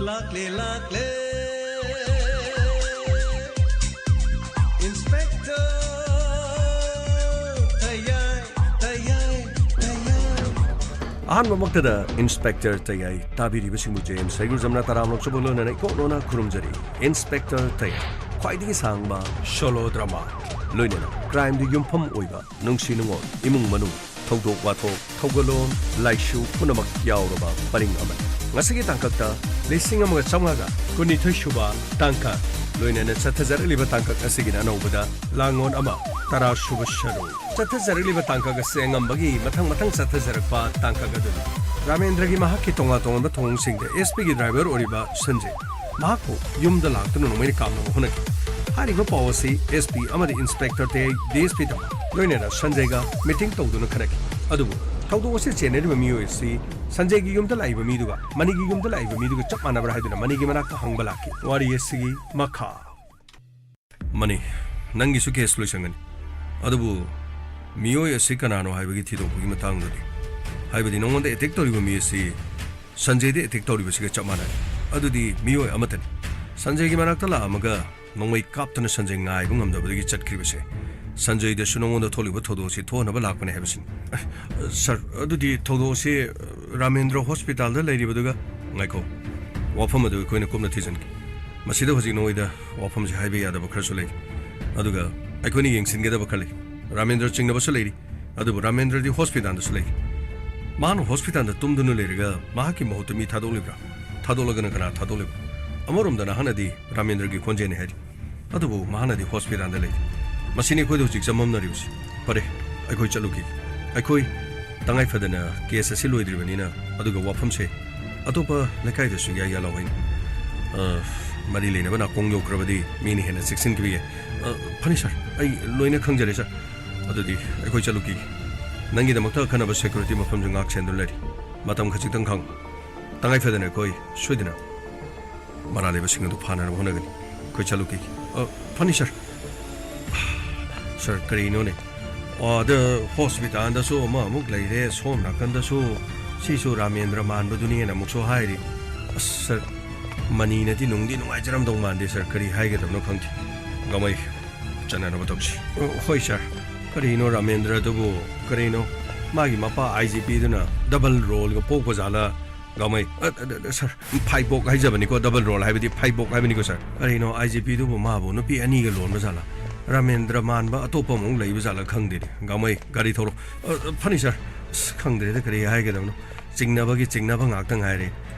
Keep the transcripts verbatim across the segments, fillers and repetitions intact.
ꯂꯥꯛꯂꯦ, ꯂꯥꯛꯂꯦ꯫ Inspector ꯇꯌꯥꯏ, ꯇꯌꯥꯏ, ꯇꯌꯥꯏ꯫ ꯑꯍꯥꯟꯕꯃꯛꯇꯗ Inspector ꯇꯌꯥꯏ ꯇꯥꯕꯤꯔꯤꯕꯁꯤꯡꯕꯨ J M ꯁꯩꯒꯨꯖꯝꯅ ꯇꯔꯥꯝꯅ ꯑꯣꯛꯆꯕ ꯂꯣꯏꯅꯅ ꯏꯀꯣꯛ ꯅꯣꯟꯅ ꯈꯨꯔꯨꯝꯖꯔꯤ꯫ Inspector ꯇꯌꯥꯏ, ꯈ꯭ꯋꯥꯏꯗꯒꯤ ꯁꯥꯡꯕ solo drama, ꯂꯣꯏꯅꯅ crimeꯗ ꯌꯨꯝꯐꯝ ꯑꯣꯏꯕ ꯅꯨꯡꯁꯤ ꯅꯨꯡꯉꯣꯜ, ꯏꯃꯨꯡ ꯃꯅꯨꯡ, ꯊꯧꯗꯣꯛ ꯋꯥꯊꯣꯛ, ꯊꯧꯒꯜꯂꯣꯟ, ꯂꯥꯏꯁꯨ ꯄꯨꯝꯅꯃꯛ ꯌꯥꯎꯔꯕ ꯄꯔꯤꯡ ꯑꯃꯅꯤ꯫ ꯉꯁꯤꯒꯤ ꯇꯥꯡꯀꯛꯇ ꯂꯤꯁꯤꯡ ꯑꯃꯒ ꯆꯥꯝꯃꯉꯥꯒ ꯀꯨꯟꯅꯤꯊꯣꯏ ꯁꯨꯕ ꯇꯥꯡꯀꯛ, ꯂꯣꯏꯅꯅ ꯆꯠꯊꯖꯔꯛꯂꯤꯕ ꯇꯥꯡꯀꯛ ꯑꯁꯤꯒꯤꯅ ꯑꯅꯧꯕꯗ ꯂꯥꯡꯂꯣꯟ ꯑꯃ, ꯇꯔꯥ ꯁꯨꯕ ꯁꯔꯨꯛ꯫ ꯆꯠꯊꯖꯔꯛꯂꯤꯕ ꯇꯥꯡꯀꯛ ꯑꯁꯤ ꯑꯉꯝꯕꯒꯤ ꯃꯊꯪ ꯃꯊꯪ ꯆꯠꯊꯖꯔꯛꯄ ꯇꯥꯡꯀꯛ ꯑꯗꯨꯅꯤ꯫ ꯔꯥꯃꯦꯟꯗ꯭ꯔꯒꯤ ꯃꯍꯥꯛꯀꯤ ꯇꯣꯉꯥꯟ ꯇꯣꯉꯥꯟꯕ ꯊꯧꯑꯣꯡꯁꯤꯡꯗ ꯑꯦꯁ ꯄꯤꯒꯤ driver ꯑꯣꯏꯔꯤꯕ ꯁꯟꯖꯦ ꯃꯍꯥꯛꯄꯨ ꯌꯨꯝꯗ ꯂꯥꯛꯇꯨꯅ ꯅꯣꯡꯃꯩꯅ ꯀꯥꯞꯅꯕ ꯍꯣꯠꯅꯈꯤ꯫ ꯍꯥꯏꯔꯤꯕ ꯄꯥꯎ ꯑꯁꯤ ꯑꯦꯁ ꯄꯤ ꯑꯃꯗꯤ Inspector ꯇꯌꯥꯏ ꯗꯤ ꯑꯦꯁ ꯄꯤ ꯇꯝꯕ ꯂꯣꯏꯅꯅ ꯁꯟꯖꯩꯒ meeting ꯇꯧꯗꯨꯅ ꯈꯟꯅꯈꯤ꯫ ꯑꯗꯨꯕꯨ ꯊꯧꯗꯣꯛ ꯑꯁꯤ ꯆꯦꯟꯅꯔꯤꯕ ꯃꯤꯑꯣꯏ ꯑꯁꯤ ꯁꯟꯖꯩꯒꯤ ꯌꯨꯝꯗ ꯂꯥꯛꯏꯕ ꯃꯤꯗꯨꯒ ꯃꯅꯤꯒꯤ ꯌꯨꯝꯗ ꯂꯥꯛꯏꯕ ꯃꯤꯗꯨꯒ ꯆꯞ ꯃꯥꯟꯅꯕ꯭ꯔꯥ ꯍꯥꯏꯗꯨꯅ ꯃꯅꯤꯒꯤ ꯃꯅꯥꯛꯇ ꯍꯪꯕ ꯂꯥꯛꯈꯤ꯫ ꯋꯥꯔꯤ ꯑꯁꯤꯒꯤ ꯃꯈꯥ꯫ ꯃꯅꯤ, ꯅꯪꯒꯤꯁꯨ case ꯂꯣꯏꯁꯪꯒꯅꯤ꯫ ꯑꯗꯨꯕꯨ ꯃꯤꯑꯣꯏ ꯑꯁꯤ ꯀꯅꯥꯅꯣ ꯍꯥꯏꯕꯒꯤ ꯊꯤꯗꯣꯛꯄꯒꯤ ꯃꯇꯥꯡꯗꯗꯤ, ꯍꯥꯏꯕꯗꯤ ꯅꯉꯣꯟꯗ attack ꯇꯧꯔꯤꯕ ꯃꯤ ꯑꯁꯤ ꯁꯟꯖꯦꯗ attack ꯇꯧꯔꯤꯕꯁꯤꯒ ꯆꯞ ꯃꯥꯟꯅꯔꯦ꯫ ꯑꯗꯨꯗꯤ ꯃꯤꯑꯣꯏ ꯑꯃꯠꯇꯅꯤ꯫ ꯁꯟꯖꯦꯒꯤ ꯃꯅꯥꯛꯇ ꯂꯥꯛꯑꯝꯃꯒ ꯅꯣꯡꯃꯩ ꯀꯥꯞꯇꯨꯅ ꯁꯟꯖꯦ ꯉꯥꯏꯕ ꯉꯝꯗꯕꯗꯒꯤ ꯆꯠꯈ꯭ꯔꯤꯕꯁꯦ꯫ ꯁꯟꯖꯦꯗꯁꯨ ꯅꯉꯣꯟꯗ ꯊꯣꯛꯂꯤꯕ ꯊꯧꯗꯣꯛ ꯑꯁꯤ ꯊꯣꯛꯍꯟꯅꯕ ꯂꯥꯛꯄꯅꯦ ꯍꯥꯏꯕꯁꯤꯅꯤ꯫ ꯑ, ꯁꯥꯔ, ꯑꯗꯨꯗꯤ ꯊꯧꯗꯣꯛ ꯑꯁꯤ ꯔꯥꯃꯦꯟꯗ꯭ꯔ ꯍꯣꯁꯄꯤꯇꯥꯜꯗ ꯂꯩꯔꯤꯕꯗꯨꯒ, ꯉꯥꯏꯈꯣ, ꯋꯥꯐꯝ ꯑꯗꯨ ꯑꯩꯈꯣꯏꯅ ꯀꯨꯞꯅ ꯊꯤꯖꯤꯟꯈꯤ꯫ ꯃꯁꯤꯗ ꯍꯧꯖꯤꯛ ꯅꯉꯣꯏꯗ ꯋꯥꯐꯝꯁꯦ ꯍꯥꯏꯕ ꯌꯥꯗꯕ ꯈꯔꯁꯨ ꯂꯩ꯫ ꯑꯗꯨꯒ ꯑꯩꯈꯣꯏꯅ ꯌꯦꯡꯁꯤꯟꯒꯗꯕ ꯈꯔ ꯂꯩ꯫ ꯔꯥꯃꯦꯟꯗ꯭ꯔ ꯆꯤꯡꯅꯕꯁꯨ ꯂꯩꯔꯤ꯫ ꯑꯗꯨꯕꯨ ꯔꯥꯃꯦꯟꯗ꯭ꯔꯗꯤ ꯍꯣꯁꯄꯤꯇꯥꯜꯗꯁꯨ ꯂꯩꯔꯤ꯫ ꯃꯍꯥꯛꯅ ꯍꯣꯁꯄꯤꯇꯥꯜꯗ ꯇꯨꯝꯗꯨꯅ ꯂꯩꯔꯒ ꯃꯍꯥꯛꯀꯤ ꯃꯍꯨꯠꯇ ꯃꯤ ꯊꯥꯗꯣꯛꯂꯤꯕ꯭ꯔꯥ? ꯊꯥꯗꯣꯛꯂꯒꯅ ꯀꯅꯥ ꯊꯥꯗꯣꯛꯂꯤꯕ꯭ꯔꯥ? ꯑꯃꯔꯣꯝꯗ ꯅꯍꯥꯛꯅꯗꯤ ꯔꯥꯃꯦꯟꯗ꯭ꯔꯒꯤ ꯈꯣꯟꯖꯦꯜꯅꯤ ꯍꯥꯏꯔꯤ꯫ ꯑꯗꯨꯕꯨ ꯃꯍꯥꯛꯅꯗꯤ ꯍꯣꯁꯄꯤꯇꯥꯜꯗ ꯂꯩ꯫ ꯃꯁꯤꯅꯤ ꯑꯩꯈꯣꯏꯗ ꯍꯧꯖꯤꯛ ꯆꯃꯝꯅꯔꯤꯕꯁꯤ꯫ ꯐꯔꯦ, ꯑꯩꯈꯣꯏ ꯆꯠꯂꯨꯈꯤꯒꯦ꯫ ꯑꯩꯈꯣꯏ ꯇꯉꯥꯏ ꯐꯗꯅ case ꯑꯁꯤ ꯂꯣꯏꯗ꯭ꯔꯤꯕꯅꯤꯅ, ꯑꯗꯨꯒ ꯋꯥꯐꯝꯁꯦ ꯑꯇꯣꯞꯄ ꯂꯩꯀꯥꯏꯗꯁꯨ ꯌꯥ ꯌꯥ ꯂꯥꯎ ꯍꯥꯏꯅꯤ꯫ ꯑ, ꯃꯔꯤ ꯂꯩꯅꯕ ꯅꯥꯀꯣꯡ ꯌꯧꯈ꯭ꯔꯕꯗꯤ ꯃꯤꯅ ꯍꯦꯟꯅ ꯆꯦꯛꯁꯤꯟꯈꯤꯕ ꯌꯥꯏ꯫ ꯑ, ꯐꯅꯤ ꯁꯥꯔ, ꯑꯩ ꯂꯣꯏꯅ ꯈꯪꯖꯔꯦ ꯁꯥꯔ꯫ ꯑꯗꯨꯗꯤ ꯑꯩꯈꯣꯏ ꯆꯠꯂꯨꯈꯤꯒꯦ꯫ ꯅꯪꯒꯤꯗꯃꯛꯇ ꯑꯈꯟꯅꯕ security ꯃꯐꯝꯁꯨ ꯉꯥꯛ ꯁꯦꯟꯗꯨꯅ ꯂꯩꯔꯤ꯫ ꯃꯇꯝ ꯈꯖꯤꯛꯇꯪ ꯈꯥꯡꯉꯨ꯫ ꯇꯉꯥꯏ ꯐꯗꯅ ꯑꯩꯈꯣꯏ ꯁꯣꯏꯗꯅ ꯃꯔꯥꯜ ꯂꯩꯕꯁꯤꯡ ꯑꯗꯨ ꯐꯥꯅꯅꯕ ꯍꯣꯠꯅꯒꯅꯤ꯫ ꯑꯩꯈꯣꯏ ꯆꯠꯂꯨꯈꯤꯒꯦ꯫ ꯑ, ꯐꯅꯤ ꯁꯥꯔ꯫ ꯁꯥꯔ, ꯀꯔꯤꯅꯣꯅꯦ? ꯑꯥꯗ ꯍꯣꯁꯄꯤꯇꯥꯜꯗꯁꯨ ꯑꯃ ꯑꯃꯨꯛ ꯂꯩꯔꯦ, ꯁꯣꯝ ꯅꯥꯀꯟꯗꯁꯨ ꯁꯤꯁꯨ ꯔꯥꯃꯦꯟꯗ꯭ꯔ ꯃꯥꯟꯕꯗꯨꯅꯦꯅ ꯑꯃꯨꯛꯁꯨ ꯍꯥꯏꯔꯤ꯫ ꯑꯁ, ꯁꯥꯔ, ꯃꯅꯤꯅꯗꯤ ꯅꯨꯡꯗꯤ ꯅꯨꯡꯉꯥꯏꯖꯔꯝꯗꯧ ꯃꯥꯟꯗꯦ ꯁꯥꯔ, ꯀꯔꯤ ꯍꯥꯏꯒꯗꯕꯅꯣ ꯈꯪꯗꯦ꯫ ꯒꯥꯡꯃꯩ, ꯆꯠꯅꯅꯕ ꯇꯧꯁꯤ꯫ ꯑ, ꯍꯣꯏ ꯁꯥꯔ꯫ ꯀꯔꯤꯅꯣ ꯔꯥꯃꯦꯟꯗ꯭ꯔꯗꯨꯕꯨ? ꯀꯔꯤꯅꯣ? ꯃꯥꯒꯤ ꯃꯄꯥ ꯑꯥꯏ ꯖꯤ ꯄꯤꯗꯨꯅ ꯗꯕꯜ ꯔꯣꯜꯒ ꯄꯣꯛꯄ ꯖꯥꯠꯂ? ꯒꯥꯡꯃꯩ, ꯑ, ꯑ, ꯑ, ꯁꯥꯔ, ꯐꯥꯏꯕꯣꯛ ꯍꯥꯏꯖꯕꯅꯤꯀꯣ, ꯗꯕꯜ ꯔꯣꯜ ꯍꯥꯏꯕꯗꯤ ꯐꯥꯏꯕꯣꯛ ꯍꯥꯏꯕꯅꯤꯀꯣ ꯁꯥꯔ꯫ ꯀꯔꯤꯅꯣ, ꯑꯥꯏ ꯖꯤ ꯄꯤꯗꯨꯕꯨ ꯃꯥꯕꯨ ꯅꯨꯄꯤ ꯑꯅꯤꯒ ꯂꯣꯟꯕ ꯖꯥꯠꯂ? ꯔꯥꯃꯦꯟꯗ꯭ꯔ ꯃꯥꯟꯕ ꯑꯇꯣꯞꯄ ꯑꯃꯨꯛ ꯂꯩꯕ ꯖꯥꯠꯂ ꯈꯪꯗꯦꯅꯦ꯫ ꯒꯥꯡꯃꯩ, ꯒꯥꯔꯤ ꯊꯧꯔꯣ꯫ ꯑ, ꯑ, ꯐꯅꯤ ꯁꯥꯔ꯫ ꯑꯁ, ꯈꯪꯗ꯭ꯔꯦꯗ, ꯀꯔꯤ ꯍꯥꯏꯒꯗꯕꯅꯣ꯫ ꯆꯤꯡꯅꯕꯒꯤ ꯆꯤꯡꯅꯕ ꯉꯥꯛꯇ ꯉꯥꯏꯔꯦ꯫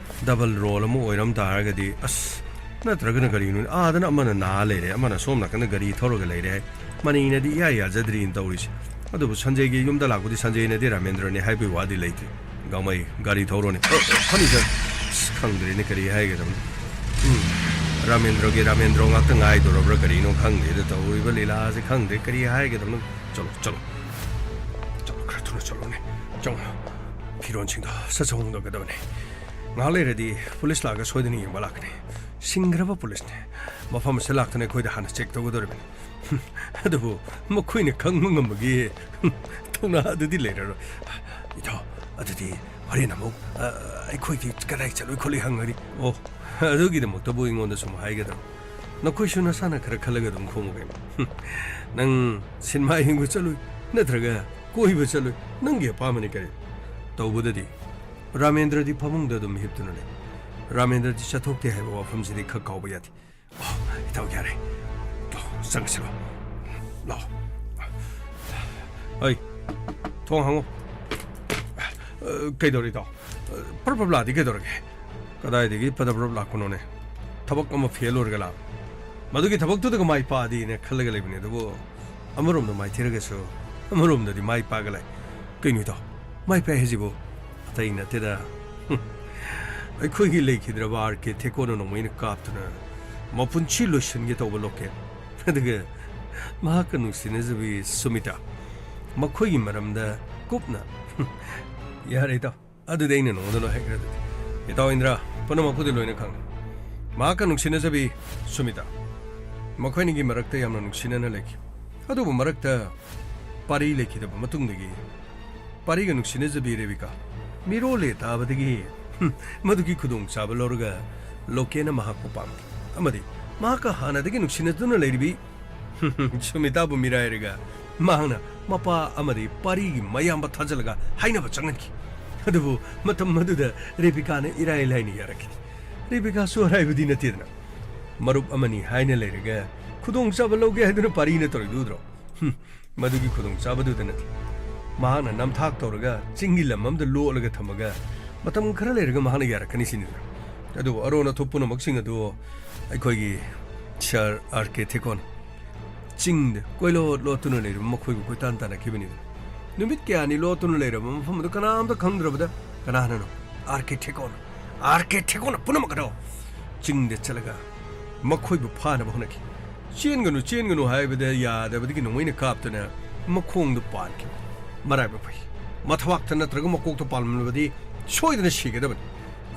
ꯗꯕꯜ ꯔꯣꯜ ꯑꯃ ꯑꯣꯏꯔꯝ ꯇꯥꯔꯒꯗꯤ, ꯑꯁ, ꯅꯠꯇ꯭ꯔꯒꯅ ꯀꯔꯤꯅꯣ? ꯑꯥꯗꯅ ꯑꯃꯅ ꯅꯥ ꯂꯩꯔꯦ, ꯑꯃꯅ ꯁꯣꯝ ꯅꯥꯀꯟꯗ ꯒꯥꯔꯤ ꯊꯧꯔꯒ ꯂꯩꯔꯦ꯫ ꯃꯅꯤꯅꯗꯤ ꯏꯌꯥ ꯌꯥꯖꯗ꯭ꯔꯤꯅ ꯇꯧꯔꯤꯁꯦ꯫ ꯑꯗꯨꯕꯨ ꯁꯟꯖꯌꯒꯤ ꯌꯨꯝꯗ ꯂꯥꯛꯄꯗꯤ ꯁꯟꯖꯌꯅꯗꯤ ꯔꯥꯃꯦꯟꯗ꯭ꯔꯅꯤ ꯍꯥꯏꯕꯒꯤ ꯋꯥꯗꯤ ꯂꯩꯇ꯭ꯔꯤ꯫ ꯒꯥꯡꯃꯩ, ꯒꯥꯔꯤ ꯊꯧꯔꯣꯅꯦ꯫ ꯑ, ꯑ, ꯐꯅꯤ ꯁꯥꯔ꯫ ꯑꯁ, ꯈꯪꯗ꯭ꯔꯦꯅꯦ, ꯀꯔꯤ ꯍꯥꯏꯒꯗꯕꯅꯣ꯫ ꯎꯝ, ꯔꯥꯃꯦꯟꯗ꯭ꯔꯒꯤ ꯔꯥꯃꯦꯟꯗ꯭ꯔꯣ ꯉꯥꯛꯇ ꯉꯥꯏꯗꯣꯔꯕ꯭ꯔꯥ ꯀꯔꯤꯅꯣ ꯈꯪꯗꯦꯗ, ꯇꯧꯔꯤꯕ ꯂꯤꯂꯥꯁꯦ ꯈꯪꯗꯦ, ꯀꯔꯤ ꯍꯥꯏꯒꯗꯕꯅꯣ꯫ ꯆꯠꯂꯣ, ꯆꯠꯂꯣ꯫ ꯆꯠꯂꯣ, ꯈꯔ ꯊꯨꯅ ꯆꯠꯂꯣꯅꯦ꯫ ꯆꯪꯉꯣ꯫ ꯐꯤꯔꯣꯟꯁꯤꯡꯗꯣ ꯁꯠ ꯁꯠ ꯍꯣꯡꯗꯣꯛꯀꯗꯕꯅꯦ꯫ ꯉꯥꯏꯍꯥꯛ ꯂꯩꯔꯗꯤ ꯄꯨꯂꯤꯁ ꯂꯥꯛꯑꯒ ꯁꯣꯏꯗꯅ ꯌꯦꯡꯕ ꯂꯥꯛꯀꯅꯤ꯫ ꯁꯤꯡꯈ꯭ꯔꯕ ꯄꯨꯂꯤꯁꯅꯦ꯫ ꯃꯐꯝ ꯑꯁꯤꯗ ꯂꯥꯛꯇꯨꯅ ꯑꯩꯈꯣꯏꯗ ꯍꯥꯟꯅ ꯆꯦꯛ ꯇꯧꯒꯗꯧꯔꯤꯕꯅꯤ꯫ ꯑꯗꯨꯕꯨ ꯃꯈꯣꯏꯅ ꯈꯪꯕ ꯉꯝꯕꯒꯤ ꯊꯧꯅꯥ ꯑꯗꯨꯗꯤ ꯂꯩꯔꯔꯣꯏ꯫ ꯏꯇꯥꯎ, ꯑꯗꯨꯗꯤ ꯍꯣꯔꯦꯟ ꯑꯃꯨꯛ, ꯑ, ꯑꯩꯈꯣꯏꯗꯤ ꯀꯗꯥꯏ ꯆꯠꯂꯨꯏ ꯈꯣꯠꯂꯨꯏ ꯍꯪꯉꯗꯤ? ꯑꯣ, ꯑꯗꯨꯒꯤꯗꯃꯛꯇꯕꯨ ꯑꯩꯉꯣꯟꯗ ꯁꯨꯝ ꯍꯥꯏꯒꯗ꯭ꯔꯣ? ꯅꯈꯣꯏꯁꯨ ꯅꯁꯥꯅ ꯈꯔ ꯈꯜꯂꯒ ꯑꯗꯨꯝ ꯈꯨꯝꯃꯨ ꯀꯩꯅꯣ꯫ ꯅꯪ ꯁꯤꯅꯦꯃꯥ ꯌꯦꯡꯕ ꯆꯠꯂꯨꯏ, ꯅꯠꯇ꯭ꯔꯒ ꯀꯣꯏꯕ ꯆꯠꯂꯨꯏ, ꯅꯪꯒꯤ ꯑꯄꯥꯝꯕꯅꯤ ꯀꯩꯅꯣ꯫ ꯇꯧꯕꯗꯗꯤ ꯔꯥꯃꯦꯟꯗ꯭ꯔꯗꯤ ꯐꯃꯨꯡꯗ ꯑꯗꯨꯝ ꯍꯤꯞꯇꯨꯅ ꯂꯩ꯫ ꯔꯥꯃꯦꯟꯗ꯭ꯔꯗꯤ ꯆꯠꯊꯣꯛꯇꯦ ꯍꯥꯏꯕ ꯋꯥꯐꯝꯁꯤꯗꯤ ꯈꯛ ꯀꯥꯎꯕ ꯌꯥꯗꯦ꯫ ꯑꯣ, ꯏꯇꯥꯎ ꯌꯥꯔꯦ꯫ ꯂꯥꯛꯑꯣ, ꯆꯪꯁꯤꯔꯣ꯫ ꯂꯥꯛꯑꯣ꯫ ꯑꯩ, ꯊꯣꯡ ꯍꯥꯡꯉꯣ꯫ ꯑ, ꯀꯩꯗꯧꯔꯤ ꯏꯇꯥꯎ? ꯑ, ꯄ꯭ꯔꯞ ꯄ꯭ꯔꯞ ꯂꯥꯛꯑꯗꯤ ꯀꯩꯗꯧꯔꯒꯦ? ꯀꯗꯥꯏꯗꯒꯤ ꯄ꯭ꯔꯞ ꯄ꯭ꯔꯞ ꯂꯥꯛꯄꯅꯣꯅꯦ? ꯊꯕꯛ ꯑꯃ ꯐꯦꯜ ꯑꯣꯏꯔꯒ ꯂꯥꯛꯑꯣ꯫ ꯃꯗꯨꯒꯤ ꯊꯕꯛꯇꯨꯗꯒ ꯃꯥꯏ ꯄꯥꯛꯑꯗꯤꯅ ꯈꯜꯂꯒ ꯂꯩꯕꯅꯦ, ꯑꯗꯨꯕꯨ ꯑꯃꯔꯣꯝꯗ ꯃꯥꯏꯊꯤꯔꯒꯁꯨ ꯑꯃꯔꯣꯝꯗꯗꯤ ꯃꯥꯏ ꯄꯥꯛꯑꯒ ꯂꯥꯛꯑꯦ꯫ ꯀꯩꯅꯣ ꯏꯇꯥꯎ? ꯃꯥꯏ ꯄꯥꯛꯑꯦ ꯍꯥꯏꯁꯤꯕꯨ? ꯑꯇꯩ ꯅꯠꯇꯦꯗ꯫ ꯍꯨꯝ꯫ ꯑꯩꯈꯣꯏꯒꯤ ꯂꯩꯈꯤꯗ꯭ꯔꯕ ꯑꯥꯔ ꯀꯦ ꯊꯦꯀꯣꯅ ꯅꯣꯡꯃꯩꯅ ꯀꯥꯞꯇꯨꯅ ꯃꯄꯨꯟꯁꯤ ꯂꯣꯏꯁꯤꯟꯒꯦ ꯇꯧꯕ ꯂꯣꯀꯦꯜ꯫ ꯑꯗꯨꯒ ꯃꯍꯥꯛꯀ ꯅꯨꯡꯁꯤꯅꯖꯕꯤ ꯁꯨꯃꯤꯇꯥ꯫ ꯃꯈꯣꯏꯒꯤ ꯃꯔꯝꯗ ꯀꯨꯞꯅ꯫ ꯍꯨꯝ꯫ ꯌꯥꯔꯦ ꯏꯇꯥꯎ꯫ ꯑꯗꯨꯗꯤ ꯑꯩꯅ ꯅꯉꯣꯟꯗ ꯂꯣꯏ ꯍꯥꯏꯈ꯭ꯔꯦ ꯑꯗꯨꯗꯤ꯫ ꯏꯇꯥꯎ ꯏꯟꯗ꯭ꯔꯥ, ꯄꯨꯝꯅꯃꯛꯄꯨꯗꯤ ꯂꯣꯏꯅ ꯈꯪꯉꯦ꯫ ꯃꯍꯥꯛꯀ ꯅꯨꯡꯁꯤꯅꯖꯕꯤ ꯁꯨꯃꯤꯇꯥ꯫ ꯃꯈꯣꯏ ꯑꯅꯤꯒꯤ ꯃꯔꯛꯇ ꯌꯥꯝꯅ ꯅꯨꯡꯁꯤꯅꯅ ꯂꯩꯈꯤ꯫ ꯑꯗꯨꯕꯨ ꯃꯔꯛꯇ ꯄꯥꯔꯤ ꯂꯩꯈꯤꯗꯕ ꯃꯇꯨꯡꯗꯒꯤ ꯄꯥꯔꯤꯒ ꯅꯨꯡꯁꯤꯅꯖꯕꯤ ꯔꯦꯕꯤꯀꯥ ꯃꯤꯔꯣꯜꯂꯦ ꯇꯥꯕꯗꯒꯤ, ꯍꯨꯝ, ꯃꯗꯨꯒꯤ ꯈꯨꯗꯣꯡꯆꯥꯕ ꯂꯧꯔꯒ ꯂꯣꯀꯦꯟꯅ ꯃꯍꯥꯛꯄꯨ ꯄꯥꯝꯈꯤ꯫ ꯑꯃꯗꯤ ꯃꯍꯥꯛꯀ ꯍꯥꯟꯅꯗꯒꯤ ꯅꯨꯡꯁꯤꯅꯗꯨꯅ ꯂꯩꯔꯤꯕꯤ ꯁꯨꯃꯤꯇꯥꯕꯨ ꯃꯤꯔꯥꯏꯔꯒ ꯃꯍꯥꯛꯅ ꯃꯄꯥ ꯑꯃꯗꯤ ꯄꯥꯔꯤꯒꯤ ꯃꯌꯥꯝꯕ ꯊꯥꯖꯤꯜꯂꯒ ꯍꯥꯏꯅꯕ ꯆꯪꯍꯟꯈꯤ꯫ ꯑꯗꯨꯕꯨ ꯃꯇꯝ ꯑꯗꯨꯗ ꯔꯦꯕꯤꯀꯥꯅ ꯏꯔꯥꯏ ꯂꯥꯏꯅ ꯌꯥꯔꯛꯈꯤꯗꯦ꯫ ꯔꯦꯕꯤꯀꯥꯁꯨ ꯑꯔꯥꯏꯕꯗꯤ ꯅꯠꯇꯦꯗꯅ꯫ ꯃꯔꯨꯞ ꯑꯃꯅꯤ ꯍꯥꯏꯅ ꯂꯩꯔꯒ ꯈꯨꯗꯣꯡꯆꯥꯕ ꯂꯧꯒꯦ ꯍꯥꯏꯗꯨꯅ ꯄꯥꯔꯤꯅ ꯇꯧꯔꯤꯗꯨ ꯎꯗ꯭ꯔꯣ? ꯍꯨꯝ, ꯃꯗꯨꯒꯤ ꯈꯨꯗꯣꯡꯆꯥꯕꯗꯨꯗ ꯅꯠꯇꯦ꯫ ꯃꯍꯥꯛꯅ ꯅꯝꯊꯥꯛ ꯇꯧꯔꯒ ꯆꯤꯡꯒꯤ ꯂꯝ ꯑꯃꯗ ꯂꯣꯠꯂꯒ ꯊꯝꯃꯒ ꯃꯇꯝ ꯈꯔ ꯂꯩꯔꯒ ꯃꯍꯥꯛꯅ ꯌꯥꯔꯛꯀꯅꯤ ꯁꯤꯅꯤꯗꯅ꯫ ꯑꯗꯨꯕꯨ ꯑꯔꯣꯟ ꯑꯊꯨꯞ ꯄꯨꯝꯅꯃꯛꯁꯤꯡ ꯑꯗꯨ ꯑꯩꯈꯣꯏꯒꯤ ꯁꯥꯔ ꯑꯥꯔ ꯀꯦ ꯊꯦꯀꯣꯟ ꯆꯤꯡꯗ ꯀꯣꯏꯂꯣꯠ ꯂꯣꯠꯇꯨꯅ ꯂꯩꯔꯤꯕ ꯃꯈꯣꯏꯕꯨ ꯀꯣꯏꯇꯥꯟ ꯇꯥꯟꯅꯈꯤꯕꯅꯤꯗꯅ꯫ ꯅꯨꯃꯤꯠ ꯀꯌꯥꯅꯤ ꯂꯣꯠꯇꯨꯅ ꯂꯩꯔꯕ ꯃꯐꯝ ꯑꯗꯨ ꯀꯅꯥꯝꯇ ꯈꯪꯗ꯭ꯔꯕꯗ ꯀꯅꯥꯅꯅꯣ? ꯑꯥꯔ ꯀꯦ ꯊꯦꯀꯣꯟ꯫ ꯑꯥꯔ ꯀꯦ ꯊꯦꯀꯣꯟꯅ ꯄꯨꯝꯅꯃꯛ ꯑꯗꯣ ꯆꯤꯡꯗ ꯆꯠꯂꯒ ꯃꯈꯣꯏꯕꯨ ꯐꯥꯅꯕ ꯍꯣꯠꯅꯈꯤ꯫ "ꯆꯦꯟꯒꯅꯨ, ꯆꯦꯟꯒꯅꯨ" ꯍꯥꯏꯕꯗ ꯌꯥꯗꯕꯗꯒꯤ ꯅꯣꯡꯃꯩꯅ ꯀꯥꯞꯇꯨꯅ ꯃꯈꯣꯡꯗꯨ ꯄꯥꯟꯈꯤꯕ꯫ ꯃꯔꯥꯏꯕꯛ ꯐꯩ꯫ ꯃꯊꯕꯥꯛꯇ ꯅꯠꯇ꯭ꯔꯒ ꯃꯀꯣꯛꯇ ꯄꯥꯜꯂꯝꯂꯕꯗꯤ ꯁꯣꯏꯗꯅ ꯁꯤꯒꯗꯕꯅꯤ꯫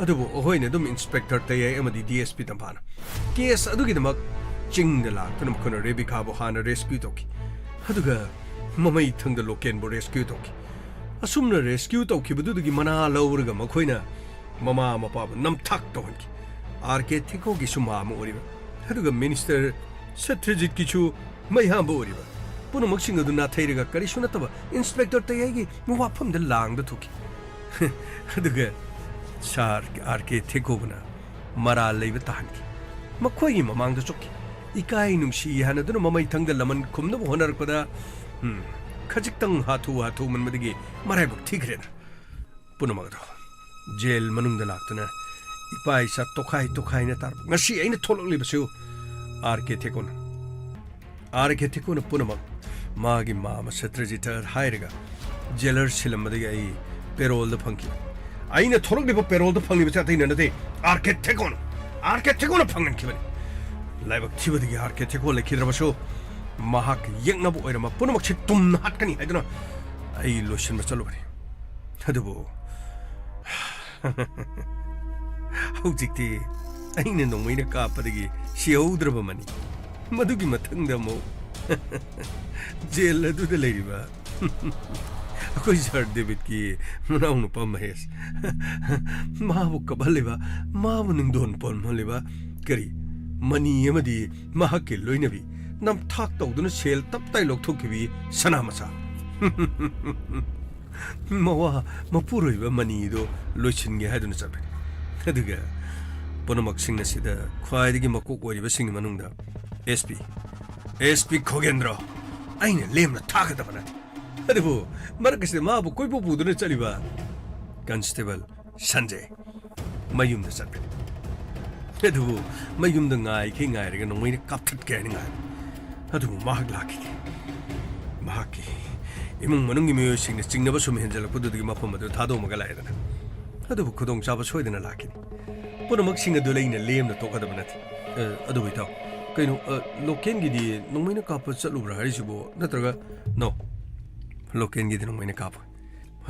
ꯑꯗꯨꯕꯨ ꯑꯩꯈꯣꯏꯅ ꯑꯗꯨꯝ ꯏꯟꯁꯄꯦꯛꯇꯔ ꯇꯌꯥꯏ ꯑꯃꯗꯤ ꯗꯤ ꯑꯦꯁ ꯄꯤ ꯇꯝꯐꯥꯅ ꯀꯦꯁ ꯑꯗꯨꯒꯤꯗꯃꯛ ꯆꯤꯡꯗ ꯂꯥꯛꯇꯨꯅ ꯃꯈꯣꯏꯅ ꯔꯦꯕꯤꯀꯥꯕꯨ ꯍꯥꯟꯅ ꯔꯦꯁꯀ꯭ꯌꯨ ꯇꯧꯈꯤ꯫ ꯑꯗꯨꯒ ꯃꯃꯩ ꯊꯪꯗ ꯂꯣꯀꯦꯟꯕꯨ ꯔꯦꯁꯀ꯭ꯌꯨ ꯇꯧꯈꯤ꯫ ꯑꯁꯨꯝꯅ ꯔꯦꯁꯀ꯭ꯌꯨ ꯇꯧꯈꯤꯕꯗꯨꯗꯒꯤ ꯃꯅꯥ ꯂꯧꯔꯒ ꯃꯈꯣꯏꯅ ꯃꯃꯥ ꯃꯄꯥꯕꯨ ꯅꯝꯊꯥꯛ ꯇꯧꯍꯟꯈꯤ꯫ ꯑꯥꯔ ꯀꯦ ꯊꯦꯀꯣꯒꯤꯁꯨ ꯃꯥ ꯑꯃ ꯑꯣꯏꯔꯤꯕ, ꯑꯗꯨꯒ ꯃꯤꯅꯤꯁꯇꯔ ꯁꯠꯇ꯭ꯔꯖꯤꯠꯀꯤꯁꯨ ꯃꯌꯥꯝꯕ ꯑꯣꯏꯔꯤꯕ, ꯄꯨꯝꯅꯃꯛꯁꯤꯡ ꯑꯗꯨ ꯅꯥꯊꯩꯔꯒ ꯀꯔꯤꯁꯨ ꯅꯠꯇꯕ ꯏꯟꯁꯄꯦꯛꯇꯔ ꯇꯌꯥꯏꯒꯤ ꯋꯥꯐꯝꯗ ꯂꯥꯡꯗ ꯊꯣꯛꯈꯤ꯫ ꯑꯗꯨꯒ ꯁꯥꯔ ꯑꯥꯔ ꯀꯦ ꯊꯦꯀꯣꯕꯅ ꯃꯔꯥꯜ ꯂꯩꯕ ꯇꯥꯍꯟꯈꯤ꯫ ꯃꯈꯣꯏꯒꯤ ꯃꯃꯥꯡꯗ ꯆꯣꯛꯈꯤ꯫ ꯏꯀꯥꯏ ꯅꯨꯡꯁꯤ ꯍꯥꯏꯅꯗꯨꯅ ꯃꯃꯩ ꯊꯪꯗ ꯂꯃꯟ ꯈꯨꯝꯅꯕ ꯍꯣꯠꯅꯔꯛꯄꯗ, ꯎꯝ, ꯈꯖꯤꯛꯇꯪ ꯍꯥꯊꯨ ꯍꯥꯊꯨꯃꯟꯕꯗꯒꯤ ꯃꯔꯥꯏꯕꯛ ꯊꯤꯈ꯭ꯔꯦꯗ꯫ ꯄꯨꯝꯅꯃꯛ ꯑꯗꯨ ꯖꯦꯜ ꯃꯅꯨꯡꯗ ꯂꯥꯛꯇꯨꯅ ꯏꯄꯥ ꯏꯆꯥ ꯇꯣꯈꯥꯏ ꯇꯣꯈꯥꯏꯅ ꯇꯥꯔꯕ ꯉꯁꯤ ꯑꯩꯅ ꯊꯣꯛꯂꯛꯂꯤꯕꯁꯨ ꯑꯥꯔ ꯀꯦ ꯊꯦꯀꯣꯟ꯫ ꯑꯥꯔ ꯀꯦ ꯊꯦꯀꯣꯟꯅ ꯄꯨꯝꯅꯃꯛ ꯃꯥꯒꯤ ꯃꯥꯃ ꯁꯇ꯭ꯔꯖꯤꯠꯇ ꯍꯥꯏꯔꯒ ꯖꯦꯂꯔ ꯁꯤꯜꯂꯝꯕꯗꯒꯤ ꯑꯩ ꯄꯦꯔꯣꯜꯗ ꯐꯪꯈꯤꯕ꯫ ꯑꯩꯅ ꯊꯣꯛꯂꯛꯂꯤꯕ ꯄꯦꯔꯣꯜꯗ ꯐꯪꯂꯤꯕꯁꯦ ꯑꯇꯩꯅ ꯅꯠꯇꯦ, ꯑꯥꯔ ꯀꯦ ꯊꯦꯀꯣꯟ꯫ ꯑꯥꯔ ꯀꯦ ꯊꯦꯀꯣꯟꯅ ꯐꯪꯍꯟꯈꯤꯕꯅꯤ꯫ ꯂꯥꯏꯕꯛ ꯊꯤꯕꯗꯒꯤ ꯑꯥꯔ ꯀꯦ ꯊꯦꯀꯣꯟ ꯂꯩꯈꯤꯗ꯭ꯔꯕꯁꯨ ꯃꯍꯥꯛ ꯌꯦꯛꯅꯕ ꯑꯣꯏꯔꯝꯕ ꯄꯨꯝꯅꯃꯛꯁꯦ ꯇꯨꯝꯅ ꯍꯥꯠꯀꯅꯤ ꯍꯥꯏꯗꯨꯅ ꯑꯩ ꯂꯣꯏꯁꯤꯟꯕ ꯆꯠꯂꯨꯕꯅꯤ꯫ ꯑꯗꯨꯕꯨ ꯍꯧꯖꯤꯛꯇꯤ ꯑꯩꯅ ꯅꯣꯡꯃꯩꯅ ꯀꯥꯞꯄꯗꯒꯤ ꯁꯤꯍꯧꯗ꯭ꯔꯕ ꯃꯅꯤ꯫ ꯃꯗꯨꯒꯤ ꯃꯊꯪꯗ ꯑꯃꯨꯛ ꯖꯦꯜ ꯑꯗꯨꯗ ꯂꯩꯔꯤꯕ ꯑꯩꯈꯣꯏ ꯁꯥꯔ ꯗꯦꯕꯤꯠꯀꯤ ꯃꯅꯥꯎꯅꯨꯄꯥ ꯃꯍꯦꯁ꯫ ꯃꯥꯕꯨ ꯀꯞꯍꯜꯂꯤꯕ, ꯃꯥꯕꯨ ꯅꯨꯡꯗꯣꯟ ꯄꯣꯟꯍꯜꯂꯤꯕ ꯀꯔꯤ? ꯃꯅꯤ ꯑꯃꯗꯤ ꯃꯍꯥꯛꯀꯤ ꯂꯣꯏꯅꯕꯤ ꯅꯝꯊꯥꯛ ꯇꯧꯗꯨꯅ ꯁꯦꯜ ꯇꯞ ꯇꯥꯏ ꯂꯧꯊꯣꯛꯈꯤꯕꯤ ꯁꯅꯥ ꯃꯆꯥ꯫ ꯃꯋꯥ ꯃꯄꯨꯔꯣꯏꯕ ꯃꯅꯤꯗꯣ ꯂꯣꯏꯁꯤꯟꯒꯦ ꯍꯥꯏꯗꯨꯅ ꯆꯠꯄꯅꯤ꯫ ꯑꯗꯨꯒ ꯄꯨꯝꯅꯃꯛꯁꯤꯡ ꯑꯁꯤꯗ ꯈ꯭ꯋꯥꯏꯗꯒꯤ ꯃꯀꯣꯛ ꯑꯣꯏꯔꯤꯕꯁꯤꯡꯒꯤ ꯃꯅꯨꯡꯗ SP, SP ꯈꯣꯒꯦꯟꯗ꯭ꯔꯣ, ꯑꯩꯅ ꯂꯦꯝꯅ ꯊꯥꯒꯗꯕ ꯅꯠꯇꯦ꯫ ꯑꯗꯨꯕꯨ ꯃꯔꯛ ꯑꯁꯤꯗ ꯃꯥꯕꯨ ꯀꯣꯏꯄꯨ ꯄꯨꯗꯨꯅ ꯆꯠꯂꯤꯕ ꯀꯟꯁꯇꯦꯕꯜ ꯁꯟꯖꯦ ꯃꯌꯨꯝꯗ ꯆꯠꯈ꯭ꯔꯦ꯫ ꯑꯗꯨꯕꯨ ꯃꯌꯨꯝꯗ ꯉꯥꯏꯈꯩ ꯉꯥꯏꯔꯒ ꯅꯣꯡꯃꯩꯅ ꯀꯥꯞꯊꯠꯀꯦ ꯍꯥꯏꯅ ꯉꯥꯏꯕ꯫ ꯑꯗꯨꯕꯨ ꯃꯍꯥꯛ ꯂꯥꯛꯈꯤꯗꯦ꯫ ꯃꯍꯥꯛꯀꯤ ꯏꯃꯨꯡ ꯃꯅꯨꯡꯒꯤ ꯃꯤꯑꯣꯏꯁꯤꯡꯅ ꯆꯤꯡꯅꯕ ꯁꯨꯝ ꯍꯦꯟꯖꯜꯂꯛꯄꯗꯨꯗꯒꯤ ꯃꯐꯝ ꯑꯗꯨ ꯊꯥꯗꯣꯛꯑꯝꯃꯒ ꯂꯥꯛꯑꯦꯗꯅ꯫ ꯑꯗꯨꯕꯨ ꯈꯨꯗꯣꯡꯆꯥꯕ ꯁꯣꯏꯗꯅ ꯂꯥꯛꯈꯤꯅꯤ꯫ ꯄꯨꯝꯅꯃꯛꯁꯤꯡ ꯑꯗꯨ ꯑꯩꯅ ꯂꯦꯝꯅ ꯇꯣꯛꯀꯗꯕ ꯅꯠꯇꯦ꯫ ꯑ, ꯑꯗꯨꯕꯨ ꯏꯇꯥꯎ, ꯀꯩꯅꯣ, ꯑ, ꯂꯣꯀꯦꯟꯒꯤꯗꯤ ꯅꯣꯡꯃꯩꯅ ꯀꯥꯞꯄ ꯆꯠꯂꯨꯕ꯭ꯔꯥ ꯍꯥꯏꯔꯤꯁꯤꯕꯨ? ꯅꯠꯇ꯭ꯔꯒ, no, ꯂꯣꯀꯦꯟꯒꯤꯗꯤ ꯅꯣꯡꯃꯩꯅ ꯀꯥꯞꯄꯣꯏ꯫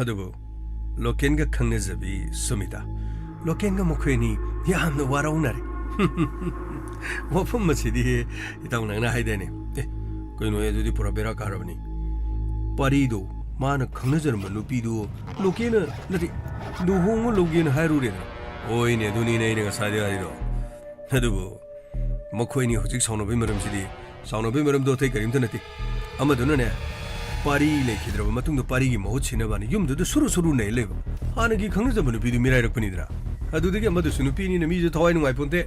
ꯑꯗꯨꯕꯨ ꯂꯣꯀꯦꯟꯒ ꯈꯪꯅꯖꯕꯤ ꯁꯨꯃꯤꯇꯥ, ꯂꯣꯀꯦꯟꯒ ꯃꯈꯣꯏ ꯑꯅꯤ ꯌꯥꯝꯅ ꯋꯥꯔꯧꯅꯔꯦ꯫ ꯋꯥꯐꯝ ꯑꯁꯤꯗꯤ ꯏꯇꯥꯎ ꯅꯪꯅ ꯍꯥꯏꯗꯥꯏꯅꯦ? ꯑꯦ, ꯀꯩꯅꯣꯍꯦ, ꯑꯗꯨꯗꯤ ꯄꯨꯔꯥ ꯕꯦꯔꯥ ꯀꯥꯔꯕꯅꯤ꯫ ꯄꯥꯔꯤꯗꯣ, ꯃꯥꯅ ꯈꯪꯅꯖꯔꯝꯕ ꯅꯨꯄꯤꯗꯨ ꯂꯣꯀꯦꯟꯅ, ꯅꯠꯇꯦ, ꯂꯨꯍꯣꯡꯉ ꯂꯧꯒꯦꯅ ꯍꯥꯏꯔꯨꯔꯦꯗꯅ꯫ ꯍꯣꯏꯅꯦ, ꯑꯗꯨꯅꯤꯅꯦ ꯑꯩꯅ ꯉꯁꯥꯏꯗꯩ ꯍꯥꯏꯔꯤꯗꯣ꯫ ꯑꯗꯨꯕꯨ ꯃꯈꯣꯏꯅꯤ ꯍꯧꯖꯤꯛ ꯁꯥꯎꯅꯕꯒꯤ ꯃꯔꯝꯁꯤꯗꯤ, ꯁꯥꯎꯅꯕꯒꯤ ꯃꯔꯝꯗꯣ ꯑꯇꯩ ꯀꯔꯤꯝꯇ ꯅꯠꯇꯦ꯫ ꯑꯃꯗꯨꯅꯅꯦ, ꯄꯥꯔꯤ ꯂꯩꯈꯤꯗ꯭ꯔꯕ ꯃꯇꯨꯡꯗ ꯄꯥꯔꯤꯒꯤ ꯃꯍꯨꯠ ꯁꯤꯟꯅꯕꯅ ꯌꯨꯝꯗꯨꯗ ꯁꯨꯔꯨ ꯁꯨꯔꯨ ꯅꯩ ꯂꯩꯕ꯫ ꯍꯥꯟꯅꯒꯤ ꯈꯪꯅꯖꯕ ꯅꯨꯄꯤꯗꯨ ꯃꯤꯔꯥꯏꯔꯛꯄꯅꯤꯗꯅ꯫ ꯑꯗꯨꯗꯒꯤ ꯑꯃꯗꯨꯁꯨ ꯅꯨꯄꯤꯅꯤꯅ ꯃꯤꯁꯨ ꯊꯋꯥꯏ ꯅꯨꯡꯉꯥꯏꯄꯣꯟꯇꯦ꯫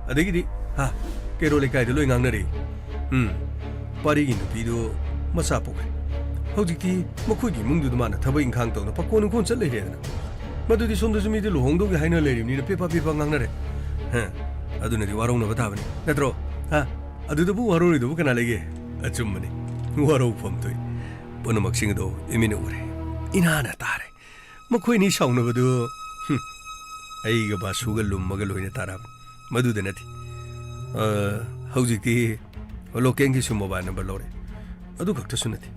ꯑꯗꯒꯤꯗꯤ, ꯍꯥ, ꯀꯩꯔꯣꯜ ꯂꯩꯀꯥꯏꯗ ꯂꯣꯏ ꯉꯥꯡꯅꯔꯦ꯫ ꯎꯝ, ꯄꯥꯔꯤꯒꯤ ꯅꯨꯄꯤꯗꯨ ꯃꯆꯥ ꯄꯣꯛꯈ꯭ꯔꯦ꯫ ꯍꯧꯖꯤꯛꯇꯤ ꯃꯈꯣꯏꯒꯤ ꯏꯃꯨꯡꯗꯨꯗ ꯃꯥꯅ ꯊꯕꯛ ꯏꯪꯈꯥꯡ ꯇꯧꯅ ꯄꯀꯣꯟ ꯅꯨꯡꯀꯣꯟ ꯆꯠ ꯂꯩꯔꯦꯗꯅ꯫ ꯃꯗꯨꯗꯤ ꯁꯣꯝꯗꯁꯨ ꯃꯤꯗꯤ ꯂꯨꯍꯣꯡꯗꯧꯒꯤ ꯍꯥꯏꯅ ꯂꯩꯔꯤꯕꯅꯤꯅ ꯄꯦꯄꯥ ꯄꯦꯄꯥ ꯉꯥꯡꯅꯔꯦ꯫ ꯍ, ꯑꯗꯨꯅꯗꯤ ꯋꯥꯔꯧꯅꯕ ꯇꯥꯕꯅꯤ, ꯅꯠꯇ꯭ꯔꯣ? ꯍꯥ? ꯑꯗꯨꯗꯕꯨ ꯋꯥꯔꯧꯔꯣꯏꯗꯧꯕ ꯀꯅꯥ ꯂꯩꯒꯦ? ꯑꯆꯨꯝꯕꯅꯤ, ꯋꯥꯔꯧꯐꯝ ꯊꯣꯛꯏ꯫ ꯄꯨꯝꯅꯃꯛꯁꯤꯡ ꯑꯗꯣ ꯏꯃꯤꯠꯅ ꯎꯔꯦ, ꯏꯅꯥꯅ ꯇꯥꯔꯦ꯫ ꯃꯈꯣꯏꯅꯤ ꯁꯥꯎꯅꯕꯗꯨ, ꯍꯨꯝ, ꯑꯩꯒ ꯕꯥꯁꯨꯒ ꯂꯨꯝꯃꯒ ꯂꯣꯏꯅ ꯇꯥꯔꯕꯅꯤ꯫ ꯃꯗꯨꯗ ꯅꯠꯇꯦ꯫ ꯑ, ꯍꯧꯖꯤꯛꯇꯤ ꯂꯣꯀꯦꯟꯒꯤꯁꯨ ꯃꯣꯕꯥꯏꯜ ꯅꯝꯕꯔ ꯂꯧꯔꯦ꯫ ꯑꯗꯨ ꯈꯛꯇꯁꯨ ꯅꯠꯇꯦ,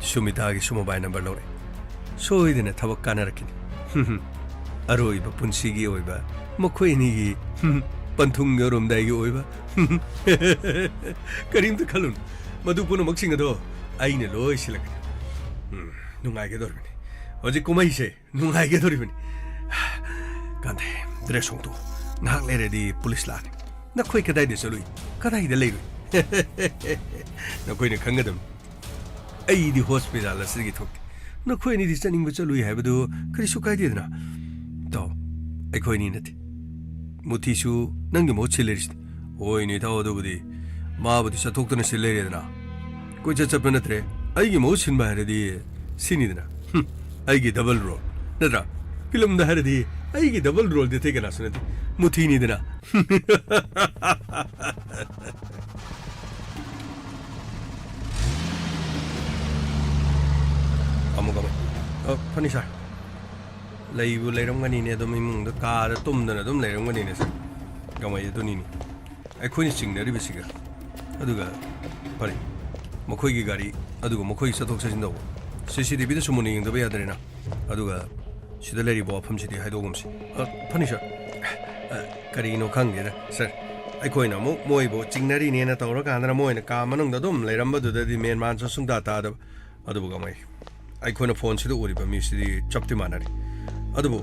ꯁꯨꯃꯤꯇꯥꯒꯤꯁꯨ ꯃꯣꯕꯥꯏꯜ ꯅꯝꯕꯔ ꯂꯧꯔꯦ꯫ ꯁꯣꯏꯗꯅ ꯊꯕꯛ ꯀꯥꯟꯅꯔꯛꯈꯤꯅꯤ꯫ ꯑꯔꯣꯏꯕ ꯄꯨꯟꯁꯤꯒꯤ ꯑꯣꯏꯕ ꯃꯈꯣꯏ ꯑꯅꯤꯒꯤ ꯄꯟꯊꯨꯡ ꯌꯧꯔꯝꯗꯥꯏꯒꯤ ꯑꯣꯏꯕ꯫ ꯀꯔꯤꯝꯇ ꯈꯜꯂꯨꯅꯨ, ꯃꯗꯨ ꯄꯨꯝꯅꯃꯛꯁꯤꯡ ꯑꯗꯣ ꯑꯩꯅ ꯂꯣꯏ ꯁꯤꯜꯂꯛꯀꯅꯤ꯫ ꯎꯝ꯫ ꯅꯨꯡꯉꯥꯏꯒꯗꯧꯔꯤꯕꯅꯤ꯫ ꯍꯧꯖꯤꯛ ꯀꯨꯝꯍꯩꯁꯦ ꯅꯨꯡꯉꯥꯏꯒꯗꯧꯔꯤꯕꯅꯤ꯫ ꯀꯥꯟꯗꯦ, ꯗ꯭ꯔꯦꯁ ꯍꯣꯡꯗꯣꯛꯎ꯫ ꯉꯥꯏꯍꯥꯛ ꯂꯩꯔꯗꯤ ꯄꯨꯂꯤꯁ ꯂꯥꯛꯑꯅꯤ꯫ ꯅꯈꯣꯏ ꯀꯗꯥꯏꯗ ꯆꯠꯂꯨꯏ? ꯀꯗꯥꯏꯗ ꯂꯩꯔꯨꯏ? ꯅꯈꯣꯏꯅ ꯈꯪꯒꯗꯕꯅꯤ꯫ ꯑꯩꯗꯤ ꯍꯣꯁꯄꯤꯇꯥꯜ ꯑꯁꯤꯗꯒꯤ ꯊꯣꯛꯇꯦ꯫ ꯅꯈꯣꯏ ꯑꯅꯤꯗꯤ ꯆꯠꯅꯤꯡꯕ ꯆꯠꯂꯨꯏ ꯍꯥꯏꯕꯗꯨ ꯀꯔꯤꯁꯨ ꯀꯥꯏꯗꯦꯗꯅ꯫ ꯇꯥꯎ, ꯑꯩꯈꯣꯏ ꯑꯅꯤ ꯅꯠꯇꯦ꯫ ꯃꯨꯊꯤꯁꯨ ꯅꯪꯒꯤ ꯃꯍꯨꯠ ꯁꯤꯜ ꯂꯩꯔꯤꯁꯤꯗꯤ꯫ ꯍꯣꯏꯅꯦ ꯏꯇꯥꯎ, ꯑꯗꯨꯕꯨꯗꯤ ꯃꯥꯕꯨꯗꯤ ꯆꯠꯊꯣꯛꯇꯅ ꯁꯤꯜ ꯂꯩꯔꯦꯗꯅ꯫ ꯀꯣꯏꯆꯠ ꯆꯠꯄ ꯅꯠꯇ꯭ꯔꯦ꯫ ꯑꯩꯒꯤ ꯃꯍꯨꯠ ꯁꯤꯟꯕ ꯍꯥꯏꯔꯗꯤ ꯁꯤꯅꯤꯗꯅ꯫ ꯍꯨꯝ, ꯑꯩꯒꯤ ꯗꯕꯜ ꯔꯣꯜ꯫ ꯅꯠꯇ꯭ꯔꯥ? ꯐꯤꯂꯝꯗ ꯍꯥꯏꯔꯗꯤ ꯑꯩꯒꯤ ꯗꯕꯜ ꯔꯣꯜꯗꯤ ꯑꯇꯩ ꯀꯅꯥꯁꯨ ꯅꯠꯇꯦ, ꯃꯨꯊꯤꯅꯤꯗꯅ꯫ ꯑꯃꯨꯛ, ꯑꯃꯨꯛ꯫ ꯑ, ꯐꯅꯤ ꯁꯥꯔ꯫ ꯂꯩꯕꯨ ꯂꯩꯔꯝꯒꯅꯤꯅꯦ, ꯑꯗꯨꯝ ꯏꯃꯨꯡꯗ ꯀꯥꯗ ꯇꯨꯝꯗꯅ ꯑꯗꯨꯝ ꯂꯩꯔꯝꯒꯅꯤꯅꯦ ꯁꯥꯔ꯫ ꯀꯃꯥꯏ ꯑꯗꯨꯅꯤꯅꯦ꯫ ꯑꯩꯈꯣꯏꯅ ꯆꯤꯡꯅꯔꯤꯕꯁꯤꯒ꯫ ꯑꯗꯨꯒ, ꯐꯔꯦ, ꯃꯈꯣꯏꯒꯤ ꯒꯥꯔꯤ, ꯑꯗꯨꯒ ꯃꯈꯣꯏꯒꯤ ꯆꯠꯊꯣꯛ ꯆꯠꯁꯤꯟ ꯇꯧꯕ ꯁꯤ ꯁꯤ ꯇꯤ ꯚꯤꯗꯁꯨ ꯃꯨꯟꯅ ꯌꯦꯡꯗꯕ ꯌꯥꯗ꯭ꯔꯦꯅ꯫ ꯑꯗꯨꯒ ꯁꯤꯗ ꯂꯩꯔꯤꯕ ꯋꯥꯐꯝꯁꯤꯗꯤ ꯍꯥꯏꯗꯣꯛꯑꯒꯨꯝꯁꯤ꯫ ꯑ, ꯐꯅꯤ ꯁꯥꯔ꯫ ꯑ, ꯀꯔꯤꯅꯣ ꯈꯪꯗꯦꯗ ꯁꯥꯔ꯫ ꯑꯩꯈꯣꯏꯅ ꯑꯃꯨꯛ ꯃꯣꯏꯕꯨ ꯆꯤꯡꯅꯔꯤꯅꯦꯅ ꯇꯧꯔꯀꯥꯟꯗꯅ ꯃꯣꯏꯅ ꯀꯥ ꯃꯅꯨꯡꯗ ꯑꯗꯨꯝ ꯂꯩꯔꯝꯕꯗꯨꯗꯗꯤ ꯃꯦꯟ ꯃꯥꯟꯁꯨ ꯁꯨꯡꯇꯥ ꯇꯥꯗꯕ꯫ ꯑꯗꯨꯕꯨ ꯀꯃꯥꯏ? ꯑꯩꯈꯣꯏꯅ ꯐꯣꯟꯁꯤꯗ ꯎꯔꯤꯕ ꯃꯤꯁꯤꯗꯤ ꯆꯞꯇꯤ ꯃꯥꯟꯅꯔꯤ꯫ ꯑꯗꯨꯕꯨ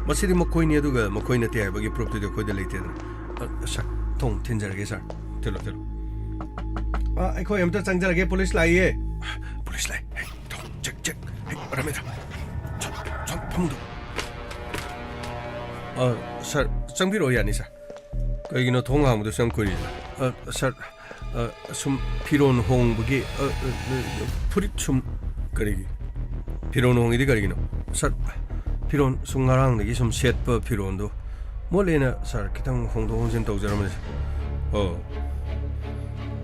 ꯃꯁꯤꯗꯤ ꯃꯈꯣꯏꯅꯤ ꯑꯗꯨꯒ ꯃꯈꯣꯏ ꯅꯠꯇꯦ ꯍꯥꯏꯕꯒꯤ ꯄ꯭ꯔꯨꯐꯇꯨꯗꯤ ꯑꯩꯈꯣꯏꯗ ꯂꯩꯇꯦꯗꯅ꯫ ꯑ, ꯁꯥꯔ, ꯊꯣꯡ ꯊꯤꯟꯖꯔꯒꯦ ꯁꯥꯔ꯫ ꯊꯤꯜꯂꯣ, ꯊꯤꯜꯂꯣ꯫ ꯑ, ꯑꯩꯈꯣꯏ ꯑꯝꯇ ꯆꯪꯖꯔꯒꯦ, ꯄꯨꯂꯤꯁ ꯂꯥꯛꯏꯌꯦ꯫ ꯄꯨꯂꯤꯁ ꯂꯥꯛꯏ꯫ ꯍꯦ, ꯊꯣꯡ ꯆꯦꯛ, ꯆꯦꯛ꯫ ꯍꯦ, ꯔꯥꯃꯦꯗꯥ꯫ ꯁꯣꯝ, ꯁꯣꯝ, ꯐꯃꯨꯡꯗ꯫ ꯑ, ꯁꯥꯔ, ꯆꯪꯕꯤꯔꯛꯑꯣ, ꯌꯥꯅꯤ ꯁꯥꯔ꯫ ꯀꯩꯒꯤꯅꯣ ꯊꯣꯡ ꯍꯥꯡꯕꯗꯁꯨ ꯌꯥꯝ ꯀꯨꯏꯔꯤꯁꯦ? ꯑ, ꯁꯥꯔ, ꯑ, ꯁꯨꯝ ꯐꯤꯔꯣꯟ ꯍꯣꯡꯕꯒꯤ, ꯑ, ꯑ, ꯑ, ꯐꯨꯔꯤꯠ ꯁꯨꯝ, ꯀꯔꯤꯒꯤ? ꯐꯤꯔꯣꯟ ꯍꯣꯡꯉꯤꯗꯤ ꯀꯔꯤꯒꯤꯅꯣ? ꯁꯥꯔ, ꯐꯤꯔꯣꯟ ꯁꯨꯝ ꯉꯔꯥꯡꯗꯒꯤ ꯁꯨꯝ ꯁꯦꯠꯄ ꯐꯤꯔꯣꯟꯗꯣ ꯃꯣꯠꯂꯦꯅ, ꯁꯥꯔ, ꯈꯤꯇꯪ ꯍꯣꯡꯗꯣꯛ ꯍꯣꯡꯖꯤꯟ ꯇꯧꯖꯔꯝꯕꯅꯦ꯫ ꯑꯣ꯫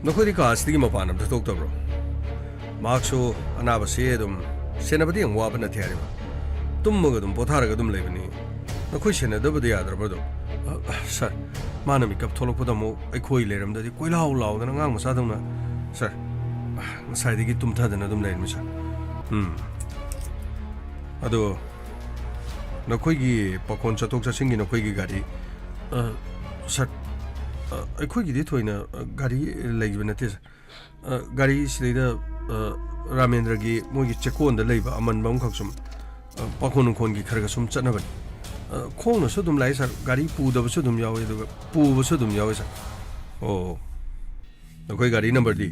ꯅꯈꯣꯏꯗꯤ ꯀꯥ ꯑꯁꯤꯗꯒꯤ ꯃꯄꯥꯟ ꯑꯝꯇ ꯊꯣꯛꯇꯕ꯭ꯔꯣ? ꯃꯍꯥꯛꯁꯨ ꯑꯅꯥꯕꯁꯤ ꯑꯗꯨꯝ ꯁꯦꯟꯅꯕꯗꯤ ꯌꯥꯝ ꯋꯥꯕ ꯅꯠꯇꯦ ꯍꯥꯏꯔꯤꯕ꯫ ꯇꯨꯝꯃꯒ ꯑꯗꯨꯝ ꯄꯣꯊꯥꯔꯒ ꯑꯗꯨꯝ ꯂꯩꯕꯅꯤ꯫ ꯅꯈꯣꯏ ꯁꯦꯟꯅꯗꯕꯗꯤ ꯌꯥꯗ꯭ꯔꯕ꯭ꯔꯣ ꯑꯗꯨꯝ? ꯑ, ꯑ, ꯁꯥꯔ, ꯃꯥꯅ ꯃꯤꯀꯞ ꯊꯣꯛꯂꯛꯄꯗ ꯑꯃꯨꯛ ꯑꯩꯈꯣꯏ ꯂꯩꯔꯝꯗꯗꯤ ꯀꯣꯏꯂꯥꯎ ꯂꯥꯎꯗꯅ ꯑꯉꯥꯡ ꯃꯆꯥꯗꯧꯅ, ꯁꯥꯔ, ꯑ, ꯉꯁꯥꯏꯗꯒꯤ ꯇꯨꯝꯊꯗꯅ ꯑꯗꯨꯝ ꯂꯩꯔꯝꯃꯤ, ꯁꯥꯔ꯫ ꯎꯝ꯫ ꯑꯗꯣ ꯅꯈꯣꯏꯒꯤ ꯄꯥꯈꯣꯟ ꯆꯠꯊꯣꯛ ꯆꯠꯁꯤꯟꯒꯤ ꯅꯈꯣꯏꯒꯤ ꯒꯥꯔꯤ, ꯑ, ꯁꯥꯔ, ꯑ, ꯑꯩꯈꯣꯏꯒꯤꯗꯤ ꯊꯣꯏꯅ, ꯑ, ꯒꯥꯔꯤ ꯂꯩꯕ ꯅꯠꯇꯦ, ꯁꯥꯔ꯫ ꯑ, ꯒꯥꯔꯤ ꯁꯤꯗꯩꯗ ꯑ, ꯔꯥꯃꯦꯟꯗ꯭ꯔꯒꯤ ꯃꯣꯏꯒꯤ ꯆꯦꯛꯀꯣꯟꯗ ꯂꯩꯕ ꯑꯃꯟꯕ ꯑꯃꯈꯛ ꯁꯨꯝ, ꯑ, ꯄꯥꯈꯣꯟ ꯅꯨꯡꯈꯣꯟꯒꯤ ꯈꯔ ꯈꯔ ꯁꯨꯝ ꯆꯠꯅꯕꯅꯤ꯫ ꯑ, ꯈꯣꯡꯅꯁꯨ ꯑꯗꯨꯝ ꯂꯥꯛꯏ ꯁꯥꯔ, ꯒꯥꯔꯤ ꯄꯨꯗꯕꯁꯨ ꯑꯗꯨꯝ ꯌꯥꯎꯏ, ꯑꯗꯨꯒ ꯄꯨꯕꯁꯨ ꯑꯗꯨꯝ ꯌꯥꯎꯏ ꯁꯥꯔ꯫ ꯑꯣ, ꯅꯈꯣꯏ ꯒꯥꯔꯤ ꯅꯝꯕꯔꯗꯤ?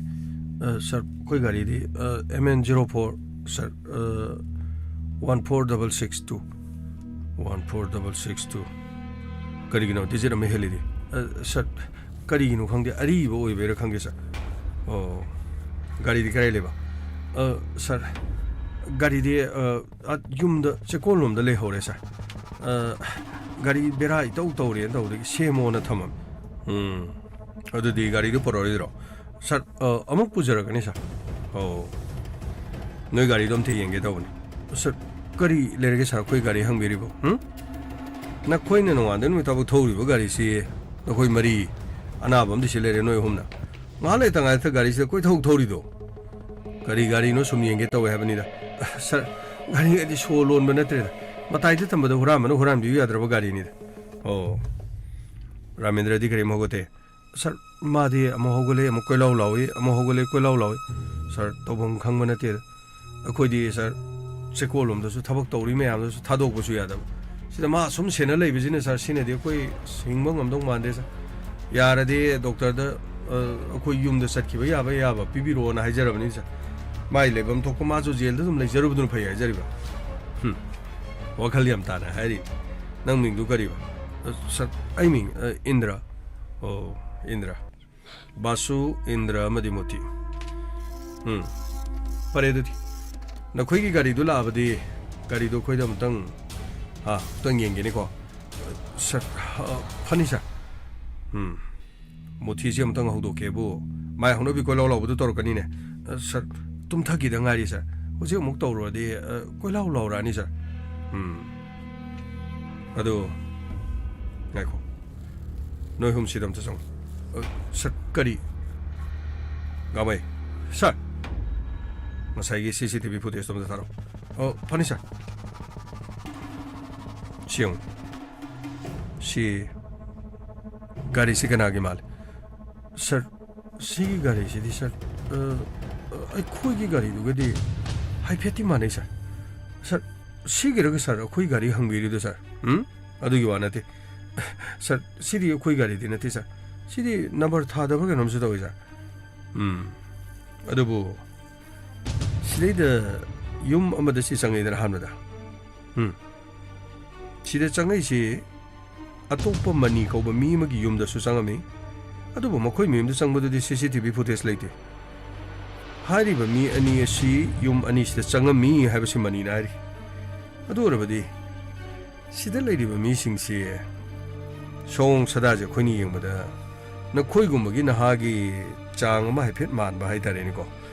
ꯑ, ꯁꯥꯔ, ꯑꯩꯈꯣꯏ ꯒꯥꯔꯤꯗꯤ, ꯑ, M N zero four ꯁꯥꯔ, ꯑ, one four double six two꯫ One four double six two꯫ ꯀꯔꯤꯒꯤꯅꯣ ꯗꯤꯖꯤꯠ ꯑꯃ ꯍꯦꯜꯂꯤꯗꯤ? ꯑ, ꯁꯥꯔ, ꯀꯔꯤꯒꯤꯅꯣ ꯈꯪꯗꯦ, ꯑꯔꯤꯕ ꯑꯣꯏꯕꯩꯔꯥ ꯈꯪꯗꯦ ꯁꯥꯔ꯫ ꯑꯣ, ꯒꯥꯔꯤꯗꯤ ꯀꯗꯥꯏ ꯂꯩꯕ? ꯑ, ꯁꯥꯔ, ꯒꯥꯔꯤꯗꯤ, ꯑ, ꯑ, ꯌꯨꯝꯗ ꯆꯦꯛꯀꯣꯟꯂꯣꯝꯗ ꯂꯩꯍꯧꯔꯦ ꯁꯥꯔ꯫ ꯑ, ꯒꯥꯔꯤ ꯕꯦꯔꯥ ꯏꯇꯧ ꯇꯧꯔꯦꯅ ꯇꯧꯕꯗꯒꯤ ꯁꯦꯝꯃꯣꯅ ꯊꯝꯃꯝꯃꯤ꯫ ꯎꯝ, ꯑꯗꯨꯗꯤ ꯒꯥꯔꯤꯗꯨ ꯄꯨꯔꯛꯑꯣꯏꯗ꯭ꯔꯣ? ꯁꯥꯔ, ꯑ, ꯑꯃꯨꯛ ꯄꯨꯖꯔꯛꯀꯅꯤ ꯁꯥꯔ꯫ ꯑꯣ, ꯅꯣꯏ ꯒꯥꯔꯤꯗꯣ ꯑꯝꯇ ꯌꯦꯡꯒꯦ ꯇꯧꯕꯅꯤ꯫ ꯁꯥꯔ, ꯀꯔꯤ ꯂꯩꯔꯒꯦ ꯁꯥꯔ, ꯑꯩꯈꯣꯏ ꯒꯥꯔꯤ ꯍꯪꯕꯤꯔꯤꯕꯣ? ꯎꯝ? ꯅꯈꯣꯏꯅ ꯅꯣꯡꯉꯥꯟꯗ ꯅꯨꯃꯤꯠ ꯇꯥꯕꯨ ꯊꯧꯔꯤꯕ ꯒꯥꯔꯤꯁꯤ ꯅꯈꯣꯏ ꯃꯔꯤ, ꯑꯅꯥꯕ ꯑꯃꯗꯤ ꯁꯤ ꯂꯩꯔꯦ ꯅꯣꯏ ꯑꯍꯨꯝꯅ꯫ ꯉꯥꯏꯍꯥꯛ ꯂꯩꯇ ꯉꯥꯏꯗ ꯒꯥꯔꯤꯁꯤꯗ ꯀꯣꯏꯊꯧ ꯊꯧꯔꯤꯗꯣ꯫ ꯀꯔꯤ ꯒꯥꯔꯤꯅꯣ ꯁꯨꯝ ꯌꯦꯡꯒꯦ ꯇꯧꯋꯦ ꯍꯥꯏꯕꯅꯤꯗ꯫ ꯁꯥꯔ, ꯒꯥꯔꯤ ꯑꯗꯤ ꯁꯣ ꯂꯣꯟꯕ ꯅꯠꯇ꯭ꯔꯦꯗ꯫ ꯃꯇꯥꯏꯗ ꯊꯝꯕꯗ ꯍꯨꯔꯥꯟꯕꯅ ꯍꯨꯔꯥꯟꯕꯤꯌꯨ ꯌꯥꯗ꯭ꯔꯕ ꯒꯥꯔꯤꯅꯤꯗ꯫ ꯑꯣ, ꯔꯥꯃꯦꯟꯗ꯭ꯔꯗꯤ ꯀꯔꯤꯝ ꯍꯧꯒꯠꯇꯦ? ꯁꯥꯔ, ꯃꯥꯗꯤ ꯑꯃꯨꯛ ꯍꯧꯒꯠꯂꯛꯏ, ꯑꯃꯨꯛ ꯀꯣꯏꯂꯥꯎ ꯂꯥꯎꯏ, ꯑꯃꯨꯛ ꯍꯧꯒꯠꯂꯛꯏ, ꯀꯣꯏꯂꯥꯎ ꯂꯥꯎꯏ꯫ ꯁꯥꯔ, ꯇꯧꯐꯝ ꯈꯪꯕ ꯅꯠꯇꯦꯗ꯫ ꯑꯩꯈꯣꯏꯗꯤ ꯁꯥꯔ, ꯆꯦꯛꯀꯣꯜꯂꯣꯝꯗꯁꯨ ꯊꯕꯛ ꯇꯧꯔꯤ ꯃꯌꯥꯝꯗꯨꯁꯨ ꯊꯥꯗꯣꯛꯄꯁꯨ ꯌꯥꯗꯕ꯫ ꯁꯤꯗ ꯃꯥ ꯁꯨꯝ ꯁꯦꯟꯅ ꯂꯩꯕꯁꯤꯅ ꯁꯥꯔ, ꯁꯤꯅꯗꯤ ꯑꯩꯈꯣꯏ ꯍꯤꯡꯕ ꯉꯝꯗꯧ ꯃꯥꯟꯗꯦ ꯁꯥꯔ꯫ ꯌꯥꯔꯗꯤ ꯗꯣꯛꯇꯔꯗ, ꯑ, ꯑꯩꯈꯣꯏ ꯌꯨꯝꯗ ꯆꯠꯈꯤꯕ ꯌꯥꯕ ꯌꯥꯕ ꯄꯤꯕꯤꯔꯛꯑꯣꯅ ꯍꯥꯏꯖꯔꯕꯅꯤ ꯁꯥꯔ꯫ ꯃꯥꯏ ꯂꯩꯐꯝ ꯊꯣꯛꯄ ꯃꯥꯁꯨ ꯖꯦꯜꯗ ꯑꯗꯨꯝ ꯂꯩꯖꯔꯨꯕꯗꯨꯅ ꯐꯩ ꯍꯥꯏꯖꯔꯤꯕ꯫ ꯍꯨꯝ꯫ ꯋꯥꯈꯜ ꯌꯥꯝ ꯇꯥꯅ ꯍꯥꯏꯔꯤ꯫ ꯅꯪ ꯃꯤꯡꯗꯨ ꯀꯔꯤꯕ? ꯑ, ꯁꯥꯔ, ꯑꯩ ꯃꯤꯡ, ꯑ, ꯏꯟꯗ꯭ꯔ꯫ ꯑꯣ, ꯏꯟꯗ꯭ꯔ꯫ ꯕꯥꯁꯨ, ꯏꯟꯗ꯭ꯔ ꯑꯃꯗꯤ ꯃꯣꯇꯤ꯫ ꯎꯝ꯫ ꯐꯔꯦ ꯑꯗꯨꯗꯤ꯫ ꯅꯈꯣꯏꯒꯤ ꯒꯥꯔꯤꯗꯨ ꯂꯥꯛꯑꯕꯗꯤ ꯒꯥꯔꯤꯗꯨ ꯑꯩꯈꯣꯏꯗ ꯑꯃꯨꯛꯇꯪ, ꯑꯥ, ꯑꯃꯨꯛꯇꯪ ꯌꯦꯡꯒꯦꯅꯦꯀꯣ꯫ ꯁꯥꯔ, ꯑ, ꯐꯅꯤ ꯁꯥꯔ꯫ ꯎꯝ꯫ ꯃꯣꯇꯤꯁꯤ ꯑꯃꯨꯛꯇꯪ ꯍꯧꯗꯣꯛꯀꯦꯕꯨ꯫ ꯃꯥꯏ ꯍꯧꯅꯕꯤ ꯀꯣꯏꯂꯥꯎ ꯂꯥꯎꯕꯗꯨ ꯇꯧꯔꯛꯀꯅꯤꯅꯦ꯫ ꯑ, ꯁꯥꯔ, ꯇꯨꯝꯊꯈꯤꯗ ꯉꯥꯏꯔꯤ ꯁꯥꯔ꯫ ꯍꯧꯖꯤꯛ ꯑꯃꯨꯛ ꯇꯧꯔꯨꯔꯗꯤ, ꯑ, ꯀꯣꯏꯂꯥꯎ ꯂꯥꯎꯔꯛꯑꯅꯤ ꯁꯥꯔ꯫ ꯎꯝ꯫ ꯑꯗꯨ, ꯉꯥꯏꯈꯣ꯫ ꯅꯣꯏ ꯑꯍꯨꯝ ꯁꯤꯗ ꯑꯝꯇ ꯆꯪꯉꯣ꯫ ꯑ, ꯁꯥꯔ, ꯀꯔꯤ? ꯒꯥꯃꯩ꯫ ꯁꯥꯔ! ꯉꯁꯥꯏꯒꯤ C C T V footageꯇꯣ ꯑꯝꯇ ꯊꯥꯔꯛꯑꯣ꯫ ꯑꯣ, ꯐꯅꯤ ꯁꯥꯔ꯫ ꯁꯤ ꯌꯦꯡꯉꯨ꯫ ꯁꯤ ꯒꯥꯔꯤꯁꯤ ꯀꯅꯥꯒꯤ ꯃꯥꯜꯂꯤ? ꯁꯥꯔ, ꯁꯤꯒꯤ ꯒꯥꯔꯤꯁꯤꯗꯤ ꯁꯥꯔ, ꯑ, ꯑꯩꯈꯣꯏꯒꯤ ꯒꯥꯔꯤꯗꯨꯒꯗꯤ ꯍꯥꯏꯐꯦꯠꯇꯤ ꯃꯥꯟꯅꯩ, ꯁꯥꯔ꯫ ꯁꯥꯔ, ꯁꯤꯒꯤꯔꯒ, ꯁꯥꯔ, ꯑꯩꯈꯣꯏ ꯒꯥꯔꯤ ꯍꯪꯕꯤꯔꯤꯗꯣ, ꯁꯥꯔ? ꯎꯝ? ꯑꯗꯨꯒꯤ ꯋꯥ ꯅꯠꯇꯦ꯫ ꯁꯥꯔ, ꯁꯤꯗꯤ ꯑꯩꯈꯣꯏ ꯒꯥꯔꯤꯗꯤ ꯅꯠꯇꯦ, ꯁꯥꯔ꯫ ꯁꯤꯗꯤ ꯅꯝꯕꯔ ꯊꯥꯗꯕ꯭ꯔꯥ ꯀꯩꯅꯣꯝꯁꯨ ꯇꯧꯋꯤ, ꯁꯥꯔ꯫ ꯎꯝ꯫ ꯑꯗꯨꯕꯨ ꯁꯤꯗꯩꯗ ꯌꯨꯝ ꯑꯃꯗ ꯁꯤ ꯆꯪꯉꯛꯏꯗꯅ ꯑꯍꯥꯟꯕꯗ꯫ ꯎꯝ꯫ ꯁꯤꯗ ꯆꯪꯉꯛꯏꯁꯤ ꯑꯇꯣꯞꯄ ꯃꯅꯤ ꯀꯧꯕ ꯃꯤ ꯑꯃꯒꯤ ꯌꯨꯝꯗꯁꯨ ꯆꯪꯉꯝꯃꯤ꯫ ꯑꯗꯨꯕꯨ ꯃꯈꯣꯏ ꯃꯌꯨꯝꯗ ꯆꯪꯕꯗꯨꯗꯤ ꯁꯤ ꯁꯤ ꯇꯤ ꯚꯤ ꯐꯨꯇꯦꯖ ꯂꯩꯇꯦ꯫ ꯍꯥꯏꯔꯤꯕ ꯃꯤ ꯑꯅꯤ ꯑꯁꯤ ꯌꯨꯝ ꯑꯅꯤꯁꯤꯗ ꯆꯪꯉꯝꯃꯤ ꯍꯥꯏꯕꯁꯤ ꯃꯅꯤꯅ ꯍꯥꯏꯔꯤ꯫ ꯑꯗꯨ ꯑꯣꯏꯔꯕꯗꯤ ꯁꯤꯗ ꯂꯩꯔꯤꯕ ꯃꯤꯁꯤꯡꯁꯤ ꯁꯑꯣꯡ ꯁꯥꯗꯥꯁꯦ ꯑꯩꯈꯣꯏꯅ ꯌꯦꯡꯕꯗ ꯅꯈꯣꯏꯒꯨꯝꯕꯒꯤ ꯅꯍꯥꯒꯤ ꯆꯥꯡ ꯑꯃ ꯍꯥꯏꯐꯦꯠ ꯃꯥꯟꯕ ꯍꯥꯏꯇꯥꯔꯦꯅꯦꯀꯣ꯫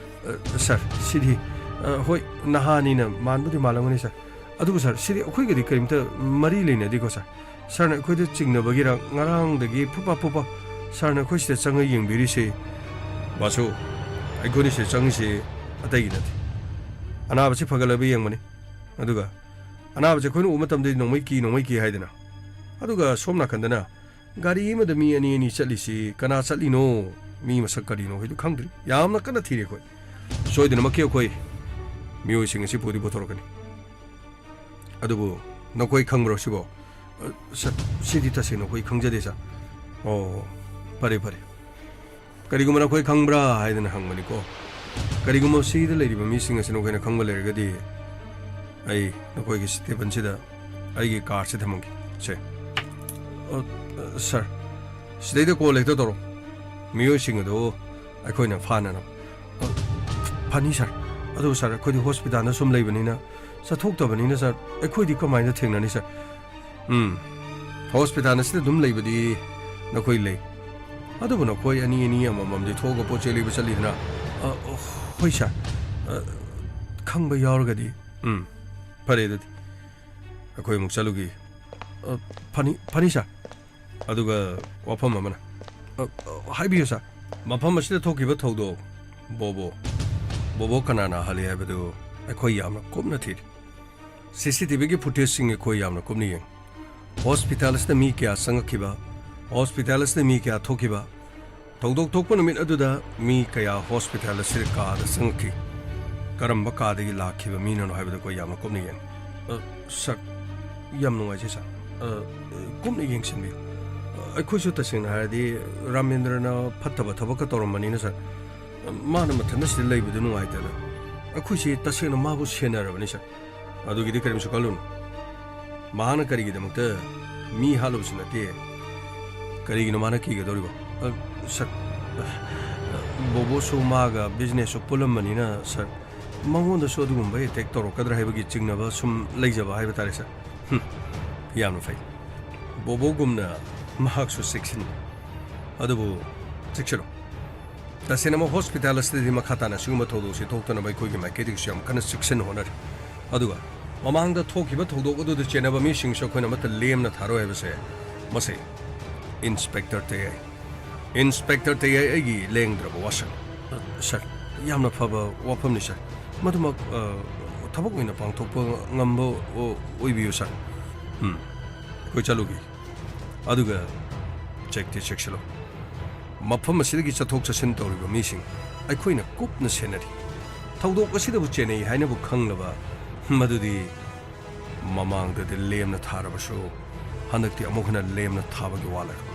ꯑ, ꯁꯥꯔ, ꯁꯤꯗꯤ, ꯑ, ꯍꯣꯏ, ꯅꯍꯥꯅꯤꯅ ꯃꯥꯟꯕꯨꯗꯤ ꯃꯥꯜꯂꯝꯒꯅꯤ, ꯁꯥꯔ꯫ ꯑꯗꯨꯕꯨ ꯁꯥꯔ, ꯁꯤꯗꯤ ꯑꯩꯈꯣꯏꯒꯗꯤ ꯀꯔꯤꯝꯇ ꯃꯔꯤ ꯂꯩꯅꯗꯦꯀꯣ, ꯁꯥꯔ꯫ ꯁꯥꯔꯅ ꯑꯩꯈꯣꯏꯗ ꯆꯤꯡꯅꯕꯒꯤꯔ ꯉꯔꯥꯡꯗꯒꯤ ꯐꯨꯄꯥ ꯐꯨꯄꯥ ꯁꯥꯔꯅ ꯑꯩꯈꯣꯏ ꯁꯤꯗ ꯆꯪꯉ ꯌꯦꯡꯕꯤꯔꯤꯁꯦ? ꯕꯥꯁꯨ, ꯑꯩꯈꯣꯏꯅ ꯁꯤꯗ ꯆꯪꯉꯤꯁꯦ ꯑꯇꯩꯒꯤ ꯅꯠꯇꯦ꯫ ꯑꯅꯥꯕꯁꯤ ꯐꯒꯠꯂꯕ ꯌꯦꯡꯕꯅꯤ꯫ ꯑꯗꯨꯒ ꯑꯅꯥꯕꯁꯦ ꯑꯩꯈꯣꯏꯅ ꯎꯕ ꯃꯇꯝꯗꯗꯤ ꯅꯣꯡꯃꯩ ꯀꯤ, ꯅꯣꯡꯃꯩ ꯀꯤ ꯍꯥꯏꯗꯅ꯫ ꯑꯗꯨꯒ ꯁꯣꯝ ꯅꯥꯀꯟꯗꯅ ꯒꯥꯔꯤ ꯑꯃꯗ ꯃꯤ ꯑꯅꯤ ꯑꯅꯤ ꯆꯠꯂꯤꯁꯤ ꯀꯅꯥ ꯆꯠꯂꯤꯅꯣ? ꯃꯤ ꯃꯁꯛ ꯀꯔꯤꯅꯣ ꯍꯥꯏꯗꯨ ꯈꯪꯗ꯭ꯔꯤ꯫ ꯌꯥꯝꯅ ꯀꯟꯅ ꯊꯤꯔꯤ ꯑꯩꯈꯣꯏ꯫ ꯁꯣꯏꯗꯅꯃꯛꯀꯤ ꯑꯩꯈꯣꯏ ꯃꯤꯑꯣꯏꯁꯤꯡ ꯑꯁꯤ ꯄꯨꯗꯤ ꯄꯨꯊꯣꯔꯛꯀꯅꯤ꯫ ꯑꯗꯨꯕꯨ ꯅꯈꯣꯏ ꯈꯪꯕ꯭ꯔꯣ ꯁꯤꯕꯣ? ꯑ, ꯁꯥꯔ, ꯁꯤꯗꯤ ꯇꯁꯦꯡꯅ ꯑꯩꯈꯣꯏ ꯈꯪꯖꯗꯦ, ꯁꯥꯔ꯫ ꯑꯣ, ꯐꯔꯦ, ꯐꯔꯦ꯫ ꯀꯔꯤꯒꯨꯝꯕ ꯅꯈꯣꯏ ꯈꯪꯕ꯭ꯔꯥ ꯍꯥꯏꯗꯅ ꯍꯪꯕꯅꯤꯀꯣ꯫ ꯀꯔꯤꯒꯨꯝꯕ ꯁꯤꯗ ꯂꯩꯔꯤꯕ ꯃꯤꯁꯤꯡ ꯑꯁꯤ ꯅꯈꯣꯏꯅ ꯈꯪꯕ ꯂꯩꯔꯒꯗꯤ, ꯑꯩ ꯅꯈꯣꯏꯒꯤ ꯁꯤ ꯇꯦꯕꯜꯁꯤꯗ ꯑꯩꯒꯤ ꯀꯥꯔꯗꯁꯤ ꯊꯝꯃꯝꯒꯦ꯫ ꯁꯦ꯫ ꯑ, ꯑ, ꯁꯥꯔ, ꯁꯤꯗꯩꯗ ꯀꯣꯜ ꯍꯦꯛꯇ ꯇꯧꯔꯣ꯫ ꯃꯤꯑꯣꯏꯁꯤꯡ ꯑꯗꯨ ꯑꯩꯈꯣꯏꯅ ꯐꯥꯅꯅꯕ꯫ ꯑ, ꯐꯅꯤ, ꯁꯥꯔ꯫ ꯑꯗꯨ, ꯁꯥꯔ, ꯑꯩꯈꯣꯏꯗꯤ ꯍꯣꯁꯄꯤꯇꯥꯜꯗ ꯁꯨꯝ ꯂꯩꯕꯅꯤꯅ, ꯆꯠꯊꯣꯛꯇꯕꯅꯤꯅ, ꯁꯥꯔ, ꯑꯩꯈꯣꯏꯗꯤ ꯀꯃꯥꯏꯅ ꯊꯦꯡꯅꯅꯤ, ꯁꯥꯔ? ꯎꯝ, ꯍꯣꯁꯄꯤꯇꯥꯜ ꯑꯁꯤꯗ ꯑꯗꯨꯝ ꯂꯩꯕꯗꯤ ꯅꯈꯣꯏ ꯂꯩ꯫ ꯑꯗꯨꯕꯨ ꯅꯈꯣꯏ ꯑꯅꯤ ꯑꯅꯤ ꯑꯃꯃꯝꯗꯤ ꯊꯣꯛꯑꯒ ꯄꯣꯠ ꯆꯩ ꯂꯩꯕ ꯆꯠꯂꯤꯗꯅ? ꯑ, ꯍꯣꯏ, ꯁꯥꯔ꯫ ꯑ, ꯈꯪꯕ ꯌꯥꯎꯔꯒꯗꯤ꯫ ꯎꯝ, ꯐꯔꯦ ꯑꯗꯨꯗꯤ꯫ ꯑꯩꯈꯣꯏ ꯑꯃꯨꯛ ꯆꯠꯂꯨꯒꯦ꯫ ꯑ, ꯐꯅꯤ, ꯐꯅꯤ, ꯁꯥꯔ꯫ ꯑꯗꯨꯒ ꯋꯥꯐꯝ ꯑꯃꯅ꯫ ꯑ, ꯑ, ꯍꯥꯏꯕꯤꯌꯨ, ꯁꯥꯔ꯫ ꯃꯐꯝ ꯑꯁꯤꯗ ꯊꯣꯛꯈꯤꯕ ꯊꯧꯗꯣꯛ, ꯕꯣꯕꯣ, ꯕꯣꯕꯣ ꯀꯅꯥꯅ ꯍꯥꯜꯂꯤ ꯍꯥꯏꯕꯗꯨ ꯑꯩꯈꯣꯏ ꯌꯥꯝꯅ ꯀꯨꯞꯅ ꯊꯤꯔꯤ꯫ ꯁꯤ ꯁꯤ ꯇꯤ ꯚꯤꯒꯤ ꯐꯨꯇꯦꯖꯁꯤꯡ ꯑꯩꯈꯣꯏ ꯌꯥꯝꯅ ꯀꯨꯞꯅ ꯌꯦꯡꯉꯤ꯫ ꯍꯣꯁꯄꯤꯇꯥꯜ ꯑꯁꯤꯗ ꯃꯤ ꯀꯌꯥ ꯆꯪꯉꯛꯈꯤꯕ, ꯍꯣꯁꯄꯤꯇꯥꯜ ꯑꯁꯤꯗ ꯃꯤ ꯀꯌꯥ ꯊꯣꯛꯈꯤꯕ, ꯊꯧꯗꯣꯛ ꯊꯣꯛꯄ ꯅꯨꯃꯤꯠ ꯑꯗꯨꯗ ꯃꯤ ꯀꯌꯥ ꯍꯣꯁꯄꯤꯇꯥꯜ ꯑꯁꯤꯗ ꯀꯥꯗ ꯆꯪꯉꯛꯈꯤ? ꯀꯔꯝꯕ ꯀꯥꯗꯒꯤ ꯂꯥꯛꯈꯤꯕ ꯃꯤꯅꯣ ꯍꯥꯏꯕꯗꯨ ꯑꯩꯈꯣꯏ ꯌꯥꯝꯅ ꯀꯨꯞꯅ ꯌꯦꯡꯉꯤ꯫ ꯑ, ꯁꯥꯔ, ꯌꯥꯝ ꯅꯨꯡꯉꯥꯏꯖꯩ ꯁꯥꯔ꯫ ꯑ, ꯀꯨꯞꯅ ꯌꯦꯡꯁꯤꯟꯕꯤꯌꯨ꯫ ꯑ, ꯑꯩꯈꯣꯏꯁꯨ ꯇꯁꯦꯡꯅ ꯍꯥꯏꯔꯗꯤ ꯔꯥꯃꯦꯟꯗ꯭ꯔꯅ ꯐꯠꯇꯕ ꯊꯕꯛꯀ ꯇꯧꯔꯝꯕꯅꯤꯅ ꯁꯥꯔ, ꯃꯥꯅ ꯃꯊꯟꯇ ꯁꯤꯗ ꯂꯩꯕꯗꯨ ꯅꯨꯡꯉꯥꯏꯇꯅ ꯑꯩꯈꯣꯏꯁꯤ ꯇꯁꯦꯡꯅ ꯃꯥꯕꯨ ꯁꯦꯟꯅꯔꯕꯅꯤ ꯁꯥꯔ꯫ ꯑꯗꯨꯒꯤꯗꯤ ꯀꯔꯤꯝꯁꯨ ꯈꯜꯂꯨꯅꯨ꯫ ꯃꯍꯥꯛꯅ ꯀꯔꯤꯒꯤꯗꯃꯛꯇ ꯃꯤ ꯍꯥꯠꯂꯨꯕꯁꯨ ꯅꯠꯇꯦ꯫ ꯀꯔꯤꯒꯤꯅꯣ ꯃꯥꯅ ꯀꯤꯒꯗꯧꯔꯤꯕ? ꯑ, ꯁꯥꯔ, ꯑ, ꯕꯣꯕꯣꯁꯨ ꯃꯥꯒ ꯕꯤꯖꯤꯅꯦꯁꯁꯨ ꯄꯨꯜꯂꯝꯕꯅꯤꯅ ꯁꯥꯔ, ꯃꯉꯣꯟꯗꯁꯨ ꯑꯗꯨꯒꯨꯝꯕ ꯑꯦꯇꯦꯛ ꯇꯧꯔꯛꯀꯗ꯭ꯔꯥ ꯍꯥꯏꯕꯒꯤ ꯆꯤꯡꯅꯕ ꯁꯨꯝ ꯂꯩꯖꯕ ꯍꯥꯏꯕ ꯇꯥꯔꯦ ꯁꯥꯔ꯫ ꯍꯝ, ꯌꯥꯝꯅ ꯐꯩ꯫ ꯕꯣꯕꯣꯒꯨꯝꯅ ꯃꯍꯥꯛꯁꯨ ꯆꯦꯛꯁꯤꯟꯅꯤ꯫ ꯑꯗꯨꯕꯨ ꯆꯦꯛꯁꯤꯜꯂꯨ꯫ ꯇꯁꯦꯡꯅꯃꯛ ꯍꯣꯁꯄꯤꯇꯥꯜ ꯑꯁꯤꯗꯗꯤ ꯃꯈꯥ ꯇꯥꯅ ꯑꯁꯤꯒꯨꯝꯕ ꯊꯧꯗꯣꯛꯁꯤ ꯊꯣꯛꯇꯅꯕ ꯑꯩꯈꯣꯏꯒꯤ ꯃꯥꯏꯀꯩꯗꯒꯤꯁꯨ ꯌꯥꯝ ꯀꯟꯅ ꯆꯦꯛꯁꯤꯟꯅ ꯍꯣꯠꯅꯔꯤ꯫ ꯑꯗꯨꯒ ꯃꯃꯥꯡꯗ ꯊꯣꯛꯈꯤꯕ ꯊꯧꯗꯣꯛ ꯑꯗꯨꯗ ꯆꯦꯟꯅꯕ ꯃꯤꯁꯤꯡꯁꯨ ꯑꯩꯈꯣꯏꯅ ꯑꯃꯠꯇ ꯂꯦꯝꯅ ꯊꯥꯔꯣꯏ ꯍꯥꯏꯕꯁꯦ ꯃꯁꯤ ꯏꯟꯁꯄꯦꯛꯇꯔ ꯇꯌꯥꯏ, ꯏꯟꯁꯄꯦꯛꯇꯔ ꯇꯌꯥꯏ ꯑꯩꯒꯤ ꯂꯦꯡꯗ꯭ꯔꯕ ꯋꯥꯁꯛꯅꯤ꯫ ꯑ, ꯁꯥꯔ, ꯌꯥꯝꯅ ꯐꯕ ꯋꯥꯐꯝꯅꯤ ꯁꯥꯔ꯫ ꯃꯗꯨꯃꯛ, ꯑ, ꯊꯕꯛ ꯑꯣꯏꯅ ꯄꯥꯡꯊꯣꯛꯄ ꯉꯝꯕ ꯑꯣ-, ꯑꯣꯏꯕꯤꯌꯨ ꯁꯥꯔ꯫ ꯎꯝ, ꯑꯩꯈꯣꯏ ꯆꯠꯂꯨꯒꯦ꯫ ꯑꯗꯨꯒ ꯆꯦꯛꯇꯤ ꯆꯦꯛꯁꯤꯜꯂꯨ꯫ ꯃꯐꯝ ꯑꯁꯤꯗꯒꯤ ꯆꯠꯊꯣꯛ ꯆꯠꯁꯤꯟ ꯇꯧꯔꯤꯕ ꯃꯤꯁꯤꯡ ꯑꯩꯈꯣꯏꯅ ꯀꯨꯞꯅ ꯁꯦꯟꯅꯔꯤ꯫ ꯊꯧꯗꯣꯛ ꯑꯁꯤꯗꯕꯨ ꯆꯦꯟꯅꯩ ꯍꯥꯏꯅꯕꯨ ꯈꯪꯂꯕ ꯃꯗꯨꯗꯤ ꯃꯃꯥꯡꯗꯗꯤ ꯂꯦꯝꯅ ꯊꯥꯔꯕꯁꯨ ꯍꯟꯗꯛꯇꯤ ꯑꯃꯨꯛ ꯍꯟꯅ ꯂꯦꯝꯅ ꯊꯥꯕꯒꯤ ꯋꯥ ꯂꯩꯔꯣꯏ꯫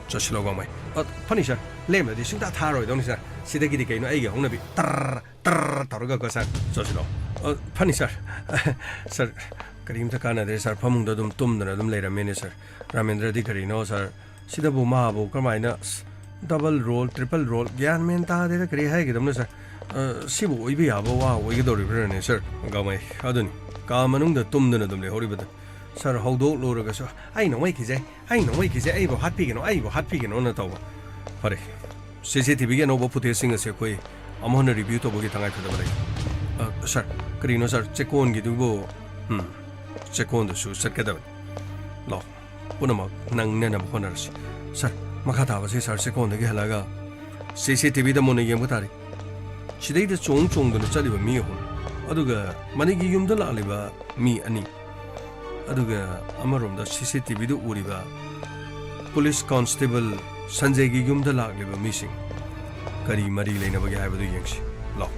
ꯆꯠꯁꯤꯜꯂꯣ ꯒꯥꯡꯃꯩ꯫ ꯑ, ꯐꯅꯤ ꯁꯥꯔ, ꯂꯦꯝꯅꯗꯤ ꯁꯨꯡꯊꯥ ꯊꯥꯔꯣꯏꯗꯧꯅꯤ ꯁꯥꯔ꯫ ꯁꯤꯗꯒꯤꯗꯤ ꯀꯩꯅꯣ ꯑꯩꯒꯤ ꯍꯧꯅꯕꯤ ꯇꯔ ꯇꯔ ꯇꯧꯔꯒꯀꯣ ꯁꯥꯔ꯫ ꯆꯠꯁꯤꯜꯂꯣ꯫ ꯑ, ꯐꯅꯤ ꯁꯥꯔ꯫ ꯁꯥꯔ, ꯀꯔꯤꯝꯇ ꯀꯥꯟꯅꯗ꯭ꯔꯦ ꯁꯥꯔ, ꯐꯃꯨꯡꯗ ꯑꯗꯨꯝ ꯇꯨꯝꯗꯅ ꯑꯗꯨꯝ ꯂꯩꯔꯝꯃꯦꯅꯦ ꯁꯥꯔ꯫ ꯔꯥꯃꯦꯟꯗ꯭ꯔꯗꯤ ꯀꯔꯤꯅꯣ ꯁꯥꯔ? ꯁꯤꯗꯕꯨ ꯃꯥꯕꯨ ꯀꯔꯝꯍꯥꯏꯅ ꯑꯁ, ꯗꯕꯜ ꯔꯣꯜ, ꯇ꯭ꯔꯤꯄꯜ ꯔꯣꯜ, ꯒ꯭ꯌꯥꯟ ꯃꯦꯟ ꯇꯥꯗꯦꯗ, ꯀꯔꯤ ꯍꯥꯏꯒꯗꯕꯅꯣ ꯁꯥꯔ? ꯑ, ꯁꯤꯕꯨ ꯑꯣꯏꯕ ꯌꯥꯕ ꯋꯥ ꯑꯣꯏꯒꯗꯧꯔꯤꯕ꯭ꯔꯥꯅꯦ ꯁꯥꯔ? ꯒꯥꯡꯃꯩ, ꯑꯗꯨꯅꯤ, ꯀꯥ ꯃꯅꯨꯡꯗ ꯇꯨꯝꯗꯨꯅ ꯑꯗꯨꯝ ꯂꯩꯍꯧꯔꯤꯕꯗ ꯁꯥꯔ ꯍꯧꯗꯣꯛꯂꯨꯔꯒꯁꯨ, "ꯑꯩ ꯅꯣꯡꯃꯩ ꯀꯤꯖꯩ, ꯑꯩ ꯅꯣꯡꯃꯩ ꯀꯤꯖꯩ, ꯑꯩꯕꯨ ꯍꯥꯠꯄꯤꯒꯅꯨ, ꯑꯩꯕꯨ ꯍꯥꯠꯄꯤꯒꯅꯨꯅ" ꯇꯧꯕ꯫ ꯐꯔꯦ, ꯁꯤ ꯁꯤ ꯇꯤ ꯚꯤꯒꯤ ꯑꯅꯧꯕ ꯐꯨꯇꯦꯖꯁꯤꯡ ꯑꯁꯦ ꯑꯩꯈꯣꯏ ꯑꯃꯨꯛ ꯍꯟꯅ ꯔꯤꯚ꯭ꯌꯨ ꯇꯧꯕꯒꯤ ꯇꯉꯥꯏꯐꯗꯕ ꯂꯩ꯫ ꯑ, ꯁꯥꯔ, ꯀꯔꯤꯅꯣ ꯁꯥꯔ, ꯆꯦꯛꯀꯣꯟꯒꯤꯗꯨꯕꯨ? ꯎꯝ, ꯆꯦꯛꯀꯣꯟꯗꯁꯨ ꯆꯠꯀꯗꯕꯅꯤ꯫ ꯂꯥꯛꯑꯣ, ꯄꯨꯝꯅꯃꯛ ꯅꯪꯅꯅꯕ ꯍꯣꯠꯅꯔꯁꯤ꯫ ꯁꯥꯔ, ꯃꯈꯥ ꯇꯥꯕꯁꯤ ꯁꯥꯔ ꯆꯦꯛꯀꯣꯟꯗꯒꯤ ꯍꯜꯂꯛꯑꯒ ꯁꯤ ꯁꯤ ꯇꯤ ꯚꯤꯗ ꯃꯨꯟꯅ ꯌꯦꯡꯕ ꯇꯥꯔꯦ꯫ ꯁꯤꯗꯩꯗ ꯆꯣꯡ ꯆꯣꯡꯗꯨꯅ ꯆꯠꯂꯤꯕ ꯃꯤ ꯑꯍꯨꯝ, ꯑꯗꯨꯒ ꯃꯅꯤꯒꯤ ꯌꯨꯝꯗ ꯂꯥꯛꯂꯤꯕ ꯃꯤ ꯑꯅꯤ, ꯑꯗꯨꯒ ꯑꯃꯔꯣꯝꯗ ꯁꯤ ꯁꯤ ꯇꯤ ꯚꯤꯗ ꯎꯔꯤꯕ ꯄꯨꯂꯤꯁ ꯀꯣꯟꯁꯇꯦꯕꯜ ꯁꯟꯖꯦꯒꯤ ꯌꯨꯝꯗ ꯂꯥꯛꯂꯤꯕ ꯃꯤꯁꯤꯡ ꯀꯔꯤ ꯃꯔꯤ ꯂꯩꯅꯕꯒꯦ ꯍꯥꯏꯕꯗꯨ ꯌꯦꯡꯁꯤ꯫ ꯂꯥꯎ,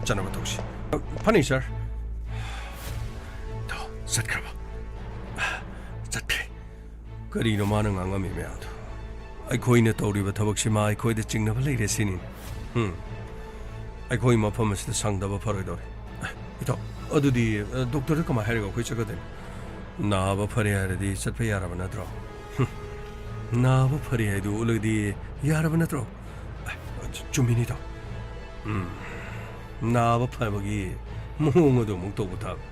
ꯆꯠꯅꯕ ꯇꯧꯁꯤ꯫ ꯐꯅꯤ, ꯁꯥꯔ꯫ ꯇꯣ, ꯆꯠꯈ꯭ꯔꯕ? ꯆꯠꯈ꯭ꯔꯦ꯫ ꯀꯔꯤꯅꯣ ꯃꯥꯅ ꯉꯥꯡꯉꯝꯃꯤ ꯃꯌꯥꯝꯗꯣ? ꯑꯩꯈꯣꯏꯅ ꯇꯧꯔꯤꯕ ꯊꯕꯛꯁꯤ ꯃꯥ ꯑꯩꯈꯣꯏꯗ ꯆꯤꯡꯅꯕ ꯂꯩꯔꯦ ꯁꯤꯅꯤ꯫ ꯎꯝ꯫ ꯑꯩꯈꯣꯏ ꯃꯐꯝ ꯑꯁꯤꯗ ꯁꯪꯗꯕ ꯐꯔꯣꯏꯗꯧꯔꯦ꯫ ꯏꯇꯥꯎ, ꯑꯗꯨꯗꯤ, ꯑ, ꯗꯣꯛꯇꯔꯗ ꯀꯃꯥꯏ ꯍꯥꯏꯔꯒ ꯑꯩꯈꯣꯏ ꯆꯠꯀꯗꯣꯏꯅꯣ? ꯅꯥꯕ ꯐꯔꯦ ꯍꯥꯏꯔꯗꯤ ꯆꯠꯄ ꯌꯥꯔꯕ ꯅꯠꯇ꯭ꯔꯣ? ꯍꯨꯝ꯫ ꯅꯥꯕ ꯐꯔꯦ ꯍꯥꯏꯗꯨ ꯎꯠꯂꯒꯗꯤ ꯌꯥꯔꯕ ꯅꯠꯇ꯭ꯔꯣ? ꯑ, ꯆꯨꯝꯃꯤꯅꯤ ꯏꯇꯥꯎ꯫ ꯎꯝ꯫ ꯅꯥꯕ ꯐꯕꯒꯤ ꯃꯑꯣꯡ ꯑꯗꯨ ꯑꯃꯨꯛ ꯇꯧꯕ ꯇꯥꯕ꯫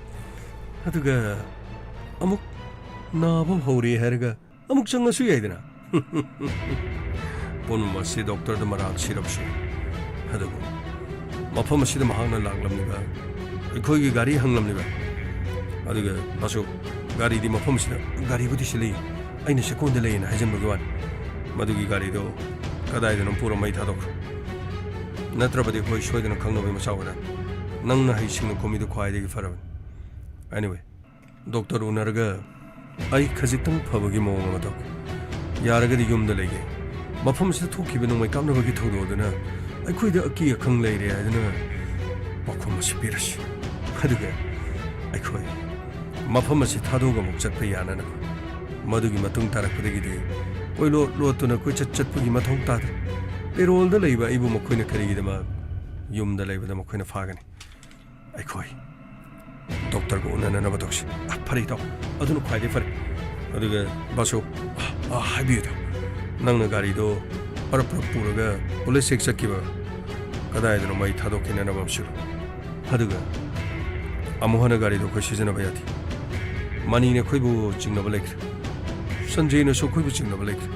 ꯑꯗꯨꯒ ꯑꯃꯨꯛ ꯅꯥꯕ ꯍꯧꯔꯦ ꯍꯥꯏꯔꯒ ꯑꯃꯨꯛ ꯆꯪꯉꯁꯨ ꯌꯥꯏꯗꯅ꯫ ꯄꯨꯝꯅꯃꯛ ꯑꯁꯤ ꯗꯣꯛꯇꯔꯗ ꯃꯔꯥꯜ ꯁꯤꯔꯕꯁꯨ ꯌꯥꯏ꯫ ꯑꯗꯨꯕꯨ ꯃꯐꯝ ꯑꯁꯤꯗ ꯃꯍꯥꯛꯅ ꯂꯥꯛꯂꯝꯂꯤꯕ, ꯑꯩꯈꯣꯏꯒꯤ ꯒꯥꯔꯤ ꯍꯪꯂꯝꯂꯤꯕ, ꯑꯗꯨꯒ ꯃꯥꯁꯨ ꯒꯥꯔꯤꯗꯤ ꯃꯐꯝ ꯑꯁꯤꯗ, ꯒꯥꯔꯤꯕꯨꯗꯤ ꯁꯤ ꯂꯩ, ꯑꯩꯅ ꯆꯦꯛꯀꯣꯟꯗ ꯂꯩꯌꯦꯅ ꯍꯥꯏꯖꯟꯕꯒꯤ ꯋꯥꯅꯤ꯫ ꯃꯗꯨꯒꯤ ꯒꯥꯔꯤꯗꯣ ꯀꯗꯥꯏꯗꯅꯣ ꯄꯨꯔ ꯃꯩ ꯊꯥꯗꯣꯛꯈ꯭ꯔꯣ꯫ ꯅꯠꯇ꯭ꯔꯕꯗꯤ ꯑꯩꯈꯣꯏ ꯁꯣꯏꯗꯅ ꯈꯪꯅꯕꯒꯤ ꯃꯆꯥꯛ ꯑꯣꯏꯔꯅꯤ꯫ ꯅꯪꯅ ꯍꯩꯁꯤꯡꯅ ꯈꯨꯝꯃꯤꯗꯨ ꯈ꯭ꯋꯥꯏꯗꯒꯤ ꯐꯔꯕꯅꯤ꯫ Anyway, ꯗꯣꯛꯇꯔ ꯎꯅꯔꯒ ꯑꯩ ꯈꯖꯤꯛꯇꯪ ꯐꯕꯒꯤ ꯃꯑꯣꯡ ꯑꯃ ꯇꯧꯒꯦ꯫ ꯌꯥꯔꯒꯗꯤ ꯌꯨꯝꯗ ꯂꯩꯒꯦ꯫ ꯃꯐꯝ ꯑꯁꯤꯗ ꯊꯣꯛꯈꯤꯕ ꯅꯣꯡꯃꯩ ꯀꯥꯞꯅꯕꯒꯤ ꯊꯧꯗꯣꯛ ꯑꯗꯨꯅ ꯑꯩꯈꯣꯏꯗ ꯑꯀꯤ ꯑꯈꯪ ꯂꯩꯔꯦ ꯍꯥꯏꯗꯨꯅ ꯄꯥꯎꯈꯨꯝ ꯑꯁꯤ ꯄꯤꯔꯁꯤ꯫ ꯑꯗꯨꯒ ꯑꯩꯈꯣꯏ ꯃꯐꯝ ꯑꯁꯤ ꯊꯥꯗꯣꯛꯑꯒ ꯑꯃꯨꯛ ꯆꯠꯄ ꯌꯥꯅꯅꯕ꯫ ꯃꯗꯨꯒꯤ ꯃꯇꯨꯡ ꯇꯥꯔꯛꯄꯗꯒꯤꯗꯤ ꯀꯣꯏꯂꯣꯠ ꯂꯣꯠꯇꯨꯅ ꯀꯣꯏꯆꯠ ꯆꯠꯄꯒꯤ ꯃꯊꯧ ꯇꯥꯗ꯭ꯔꯦ꯫ ꯄꯦꯔꯣꯜꯗ ꯂꯩꯕ ꯑꯩꯕꯨ ꯃꯈꯣꯏꯅ ꯀꯔꯤꯒꯤꯗꯃꯛ ꯌꯨꯝꯗ ꯂꯩꯕꯗ ꯃꯈꯣꯏꯅ ꯐꯥꯒꯅꯤ? ꯑꯩꯈꯣꯏ ꯗꯣꯛꯇꯔꯒ ꯎꯅꯅꯅꯕ ꯇꯧꯁꯤ꯫ ꯑ, ꯐꯔꯦ ꯏꯇꯥꯎ, ꯑꯗꯨꯅ ꯈ꯭ꯋꯥꯏꯗꯒꯤ ꯐꯔꯦ꯫ ꯑꯗꯨꯒ ꯕꯥꯁꯨ, ꯑ, ꯑ, ꯍꯥꯏꯕꯤꯌꯨ ꯏꯇꯥꯎ, ꯅꯪꯅ ꯒꯥꯔꯤꯗꯣ ꯄꯔꯞ ꯄꯔꯞ ꯄꯨꯔꯒ ꯄꯨꯂꯤꯁ ꯍꯦꯛ ꯆꯠꯈꯤꯕ ꯀꯗꯥꯏꯗꯅꯣ ꯃꯩ ꯊꯥꯗꯣꯛꯈꯤꯅꯅꯕ ꯑꯃ ꯁꯤꯜꯂꯨ꯫ ꯑꯗꯨꯒ ꯑꯃꯨꯛ ꯍꯟꯅ ꯒꯥꯔꯤꯗꯣ ꯑꯩꯈꯣꯏ ꯁꯤꯖꯤꯟꯅꯕ ꯌꯥꯗꯦ꯫ ꯃꯅꯤꯅ ꯑꯩꯈꯣꯏꯕꯨ ꯆꯤꯡꯅꯕ ꯂꯩꯈ꯭ꯔꯦ꯫ ꯁꯟꯖꯦꯅꯁꯨ ꯑꯩꯈꯣꯏꯕꯨ ꯆꯤꯡꯅꯕ ꯂꯩꯈ꯭ꯔꯦ꯫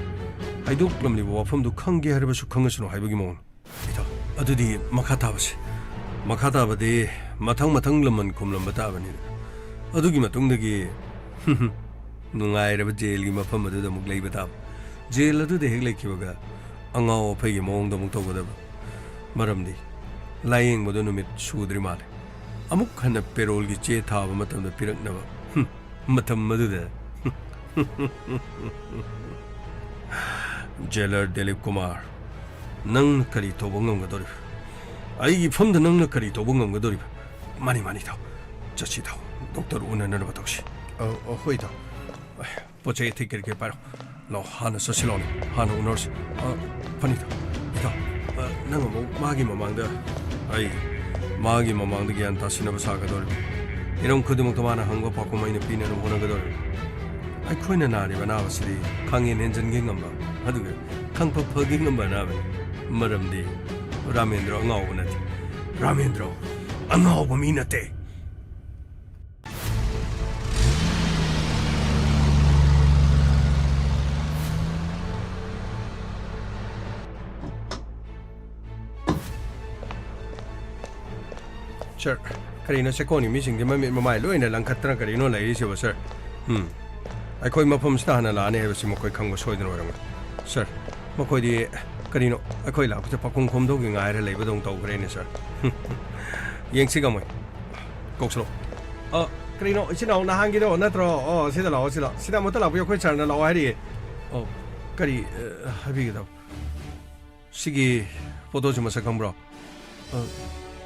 ꯍꯥꯏꯗꯣꯛꯂꯝꯂꯤꯕ ꯋꯥꯐꯝꯗꯨ ꯈꯪꯒꯦ ꯍꯥꯏꯔꯕꯁꯨ ꯈꯪꯉꯁꯅꯨ ꯍꯥꯏꯕꯒꯤ ꯃꯑꯣꯡꯅꯤ꯫ ꯏꯇꯥꯎ, ꯑꯗꯨꯗꯤ ꯃꯈꯥ ꯇꯥꯕꯁꯦ, ꯃꯈꯥ ꯇꯥꯕꯗꯤ ꯃꯊꯪ ꯃꯊꯪ ꯂꯃꯟ ꯈꯨꯝꯂꯝꯕ ꯇꯥꯕꯅꯤꯅ꯫ ꯑꯗꯨꯒꯤ ꯃꯇꯨꯡꯗꯒꯤ ꯅꯨꯡꯉꯥꯏꯔꯕ ꯖꯦꯜꯒꯤ ꯃꯐꯝ ꯑꯗꯨꯗ ꯑꯃꯨꯛ ꯂꯩꯕ ꯇꯥꯕ꯫ ꯖꯦꯜ ꯑꯗꯨꯗ ꯍꯦꯛ ꯂꯩꯈꯤꯕꯒ ꯑꯉꯥꯎ ꯑꯐꯩꯒꯤ ꯃꯑꯣꯡꯗ ꯑꯃꯨꯛ ꯇꯧꯒꯗꯕ꯫ ꯃꯔꯝꯗꯤ ꯂꯥꯏꯌꯦꯡꯕꯗꯣ ꯅꯨꯃꯤꯠ ꯁꯨꯗ꯭ꯔꯤ ꯃꯥꯜꯂꯦ꯫ ꯑꯃꯨꯛ ꯍꯟꯅ ꯄꯦꯔꯣꯜꯒꯤ ꯆꯦ ꯊꯥꯕ ꯃꯇꯝꯗ ꯄꯤꯔꯛꯅꯕ꯫ ꯍꯨꯝ, ꯃꯇꯝ ꯑꯗꯨꯗ꯫ ꯖꯦꯂꯔ ꯗꯤꯂꯤꯞ ꯀꯨꯃꯥꯔ, ꯅꯪꯅ ꯀꯔꯤ ꯇꯧꯕ ꯉꯝꯒꯗꯧꯔꯤꯕ? ꯑꯩꯒꯤ ꯏꯐꯝꯗ ꯅꯪꯅ ꯀꯔꯤ ꯇꯧꯕ ꯉꯝꯒꯗꯧꯔꯤꯕ? ꯃꯥꯅꯤ, ꯃꯥꯅꯤ, ꯏꯇꯥꯎ꯫ ꯆꯠꯁꯤ, ꯏꯇꯥꯎ꯫ ꯗꯣꯛꯇꯔ ꯎꯅꯅꯅꯕ ꯇꯧꯁꯤ꯫ ꯑ, ꯑ, ꯍꯣꯏ, ꯏꯇꯥꯎ꯫ ꯑ, ꯄꯣꯠ ꯆꯩ ꯑꯇꯩ ꯀꯔꯤ ꯀꯔꯤ ꯄꯥꯏꯔꯣ? ꯂꯥꯎ, ꯍꯥꯟꯅ ꯆꯠꯁꯤ ꯂꯥꯎꯅꯦ꯫ ꯍꯥꯟꯅ ꯎꯅꯔꯁꯤ꯫ ꯑ, ꯐꯅꯤ, ꯏꯇꯥꯎ꯫ ꯏꯇꯥꯎ, ꯑ, ꯅꯪ ꯑꯃꯨꯛ ꯃꯥꯒꯤ ꯃꯃꯥꯡꯗ, ꯑꯩ ꯃꯥꯒꯤ ꯃꯃꯥꯡꯗ ꯒ꯭ꯌꯥꯟ ꯇꯥꯁꯤꯟꯅꯕ ꯁꯥꯒꯗꯧꯔꯤꯕ꯫ ꯍꯤꯔꯝ ꯈꯨꯗꯤꯡꯃꯛꯇ ꯃꯥꯅ ꯍꯪꯕ ꯄꯥꯎꯈꯨꯝ ꯑꯩꯅ ꯄꯤꯅꯅꯕ ꯍꯣꯠꯅꯒꯗꯧꯔꯤꯕ꯫ ꯑꯩꯈꯣꯏꯅ ꯅꯥꯔꯤꯕ ꯑꯅꯥꯕꯁꯤꯗꯤ ꯈꯥꯡꯍꯦꯟ ꯍꯦꯟꯖꯟꯒꯦ ꯉꯝꯕ, ꯑꯗꯨꯒ ꯈꯪꯐ ꯐꯒꯦ ꯉꯝꯕ ꯑꯅꯥꯕꯅꯤ꯫ ꯃꯔꯝꯗꯤ ꯔꯥꯃꯦꯟꯗ꯭ꯔꯣ ꯑꯉꯥꯎꯕ ꯅꯠꯇꯦ꯫ ꯔꯥꯃꯦꯟꯗ꯭ꯔꯣ ꯑꯉꯥꯎꯕ ꯃꯤ ꯅꯠꯇꯦ꯫ ꯁꯥꯔ, ꯀꯔꯤꯅꯣ ꯆꯦꯛꯀꯣꯟꯒꯤ ꯃꯤꯁꯤꯡꯁꯦ ꯃꯃꯤꯠ ꯃꯃꯥꯏ ꯂꯣꯏꯅ ꯂꯪꯈꯠꯇꯅ ꯀꯔꯤꯅꯣ ꯂꯩꯔꯤꯁꯤꯕꯣ, ꯁꯥꯔ? ꯎꯝ꯫ ꯑꯩꯈꯣꯏ ꯃꯐꯝꯁꯤꯗ ꯍꯥꯟꯅ ꯂꯥꯛꯑꯅꯤ ꯍꯥꯏꯕꯁꯤ ꯃꯈꯣꯏ ꯈꯪꯕ ꯁꯣꯏꯗꯅ ꯑꯣꯏꯔꯝꯒꯅꯤ꯫ ꯁꯥꯔ, ꯃꯈꯣꯏꯗꯤ ꯀꯔꯤꯅꯣ ꯑꯩꯈꯣꯏ ꯂꯥꯛꯄꯁꯦ ꯄꯥꯈꯣꯡ ꯈꯣꯝꯗꯧꯒꯤ ꯉꯥꯏꯔ ꯂꯩꯕꯗꯧꯅ ꯇꯧꯈ꯭ꯔꯦꯅꯦ, ꯁꯥꯔ꯫ ꯌꯦꯡꯁꯤ ꯀꯃꯣꯏ꯫ ꯀꯧꯁꯜꯂꯣ꯫ ꯑ, ꯀꯔꯤꯅꯣ, ꯏꯆꯤꯟ ꯏꯅꯥꯎ ꯅꯍꯥꯟꯒꯤꯗꯣ ꯅꯠꯇ꯭ꯔꯣ? ꯑꯣ, ꯁꯤꯗ ꯂꯥꯛꯑꯣ, ꯁꯤꯗ ꯂꯥꯛꯑꯣ꯫ ꯁꯤꯗ ꯑꯃꯨꯛꯇ ꯂꯥꯛꯄꯤꯌꯨ, ꯑꯩꯈꯣꯏ ꯁꯥꯔꯅ ꯂꯥꯛꯑꯣ ꯍꯥꯏꯔꯤꯌꯦ꯫ ꯑꯣ, ꯀꯔꯤ, ꯑ, ꯍꯥꯏꯕꯤꯒꯗꯕ? ꯁꯤꯒꯤ ꯐꯣꯇꯣꯁꯤ ꯃꯁꯛ ꯈꯪꯕ꯭ꯔꯣ? ꯑ,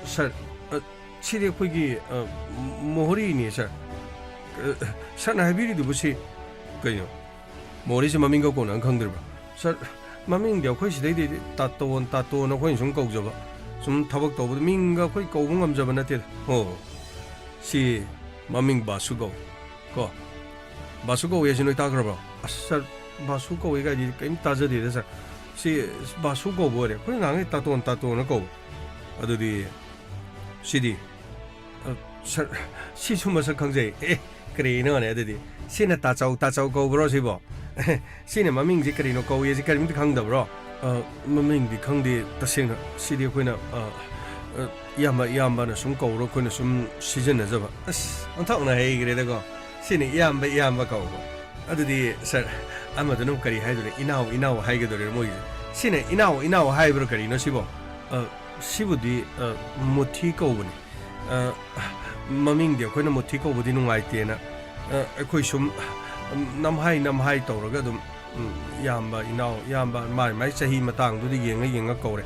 ꯁꯥꯔ, ꯑ, ꯁꯤꯗꯤ ꯑꯩꯈꯣꯏꯒꯤ, ꯑ, ꯃꯣꯍꯣꯔꯤꯅꯤ, ꯁꯥꯔ꯫ ꯑ, ꯁꯥꯔꯅ ꯍꯥꯏꯕꯤꯔꯤꯗꯨꯕꯨ ꯁꯤ ꯀꯩꯅꯣ? ꯃꯣꯍꯣꯔꯤꯁꯤ ꯃꯃꯤꯡꯒ ꯀꯣꯟꯅ ꯈꯪꯗ꯭ꯔꯤꯕ꯭ꯔꯣ? ꯁꯥꯔ, ꯃꯃꯤꯡꯗꯤ ꯑꯩꯈꯣꯏ ꯁꯤꯗꯩꯗꯤ ꯇꯥꯇꯣꯟ, ꯇꯥꯇꯣꯟ ꯑꯩꯈꯣꯏꯅ ꯁꯨꯝ ꯀꯧꯖꯕ꯫ ꯁꯨꯝ ꯊꯕꯛ ꯇꯧꯕꯗ ꯃꯤꯡꯒ ꯑꯩꯈꯣꯏ ꯀꯧꯕ ꯉꯝꯖꯕ ꯅꯠꯇꯦꯗ꯫ ꯑꯣ, ꯁꯤ ꯃꯃꯤꯡ ꯕꯥꯁꯨ ꯀꯧꯏ꯫ ꯀꯣ? ꯕꯥꯁꯨ ꯀꯧꯏ ꯍꯥꯏꯁꯤ ꯅꯣꯏ ꯇꯥꯈ꯭ꯔꯕꯣ? ꯑꯁ, ꯁꯥꯔ, ꯕꯥꯁꯨ ꯀꯧꯏ ꯀꯥꯏꯗꯤ ꯀꯔꯤꯝ ꯇꯥꯖꯗꯦꯗ, ꯁꯥꯔ꯫ ꯁꯤ ꯕꯥꯁꯨ ꯀꯧꯕ ꯑꯣꯏꯔꯦ꯫ ꯑꯩꯈꯣꯏ ꯉꯥꯡꯉꯤ ꯇꯥꯇꯣꯟ, ꯇꯥꯇꯣꯟꯅ ꯀꯧꯕ꯫ ꯑꯗꯨꯗꯤ ꯁꯤꯗꯤ? ꯑ, ꯁꯥꯔ, ꯁꯤꯁꯨ ꯃꯁꯛ ꯈꯪꯖꯩ꯫ ꯑꯦ, ꯀꯔꯤꯅꯣꯅꯦ ꯑꯗꯨꯗꯤ? ꯁꯤꯅ ꯇꯥꯆꯧ, ꯇꯥꯆꯧ ꯀꯧꯕ꯭ꯔꯣ ꯁꯤꯕꯣ? ꯁꯤꯅ ꯃꯃꯤꯡꯁꯤ ꯀꯔꯤꯅꯣ ꯀꯧꯏ ꯍꯥꯏꯁꯤ ꯀꯔꯤꯝꯇ ꯈꯪꯗꯕ꯭ꯔꯣ? ꯑ, ꯃꯃꯤꯡꯗꯤ ꯈꯪꯗꯦ ꯇꯁꯦꯡꯅ꯫ ꯁꯤꯗꯤ ꯑꯩꯈꯣꯏꯅ, ꯑ, ꯑ, ꯏꯌꯥꯝꯕ, ꯏꯌꯥꯝꯕꯅ ꯁꯨꯝ ꯀꯧꯔ ꯑꯩꯈꯣꯏꯅ ꯁꯨꯝ ꯁꯤꯖꯤꯟꯅꯖꯕ꯫ ꯑꯁ, ꯑꯣꯟꯊꯣꯛꯅ ꯍꯩꯈ꯭ꯔꯦꯗꯀꯣ꯫ ꯁꯤꯅ ꯏꯌꯥꯝꯕ, ꯏꯌꯥꯝꯕ ꯀꯧꯕ꯫ ꯑꯗꯨꯗꯤ, ꯁꯥꯔ, ꯑꯃꯗꯨꯅ ꯑꯃꯨꯛ ꯀꯔꯤ ꯍꯥꯏꯗꯣꯏꯅꯣ? ꯏꯅꯥꯎ, ꯏꯅꯥꯎ ꯍꯥꯏꯒꯗꯧꯔꯤꯔꯣ ꯃꯣꯏꯒꯤꯁꯦ? ꯁꯤꯅ ꯏꯅꯥꯎ, ꯏꯅꯥꯎ ꯍꯥꯏꯕ꯭ꯔꯣ ꯀꯔꯤꯅꯣ ꯁꯤꯕꯣ? ꯑ, ꯁꯤꯕꯨꯗꯤ, ꯑ, ꯃꯨꯊꯤ ꯀꯧꯕꯅꯤ꯫ ꯑ, ꯃꯃꯤꯡꯗꯤ ꯑꯩꯈꯣꯏꯅ ꯃꯨꯊꯤ ꯀꯧꯕꯗꯤ ꯅꯨꯡꯉꯥꯏꯇꯦꯅ, ꯑ, ꯑꯩꯈꯣꯏ ꯁꯨꯝ ꯅꯝꯍꯥꯏ ꯅꯝꯍꯥꯏ ꯇꯧꯔꯒ ꯑꯗꯨꯝ ꯎꯝ, ꯏꯌꯥꯝꯕ, ꯏꯅꯥꯎ, ꯏꯌꯥꯝꯕ, ꯃꯥꯏ ꯃꯥꯏ ꯆꯍꯤ ꯃꯇꯥꯡꯗꯨꯗꯤ ꯌꯦꯡꯉ ꯌꯦꯡꯉ ꯀꯧꯔꯦ꯫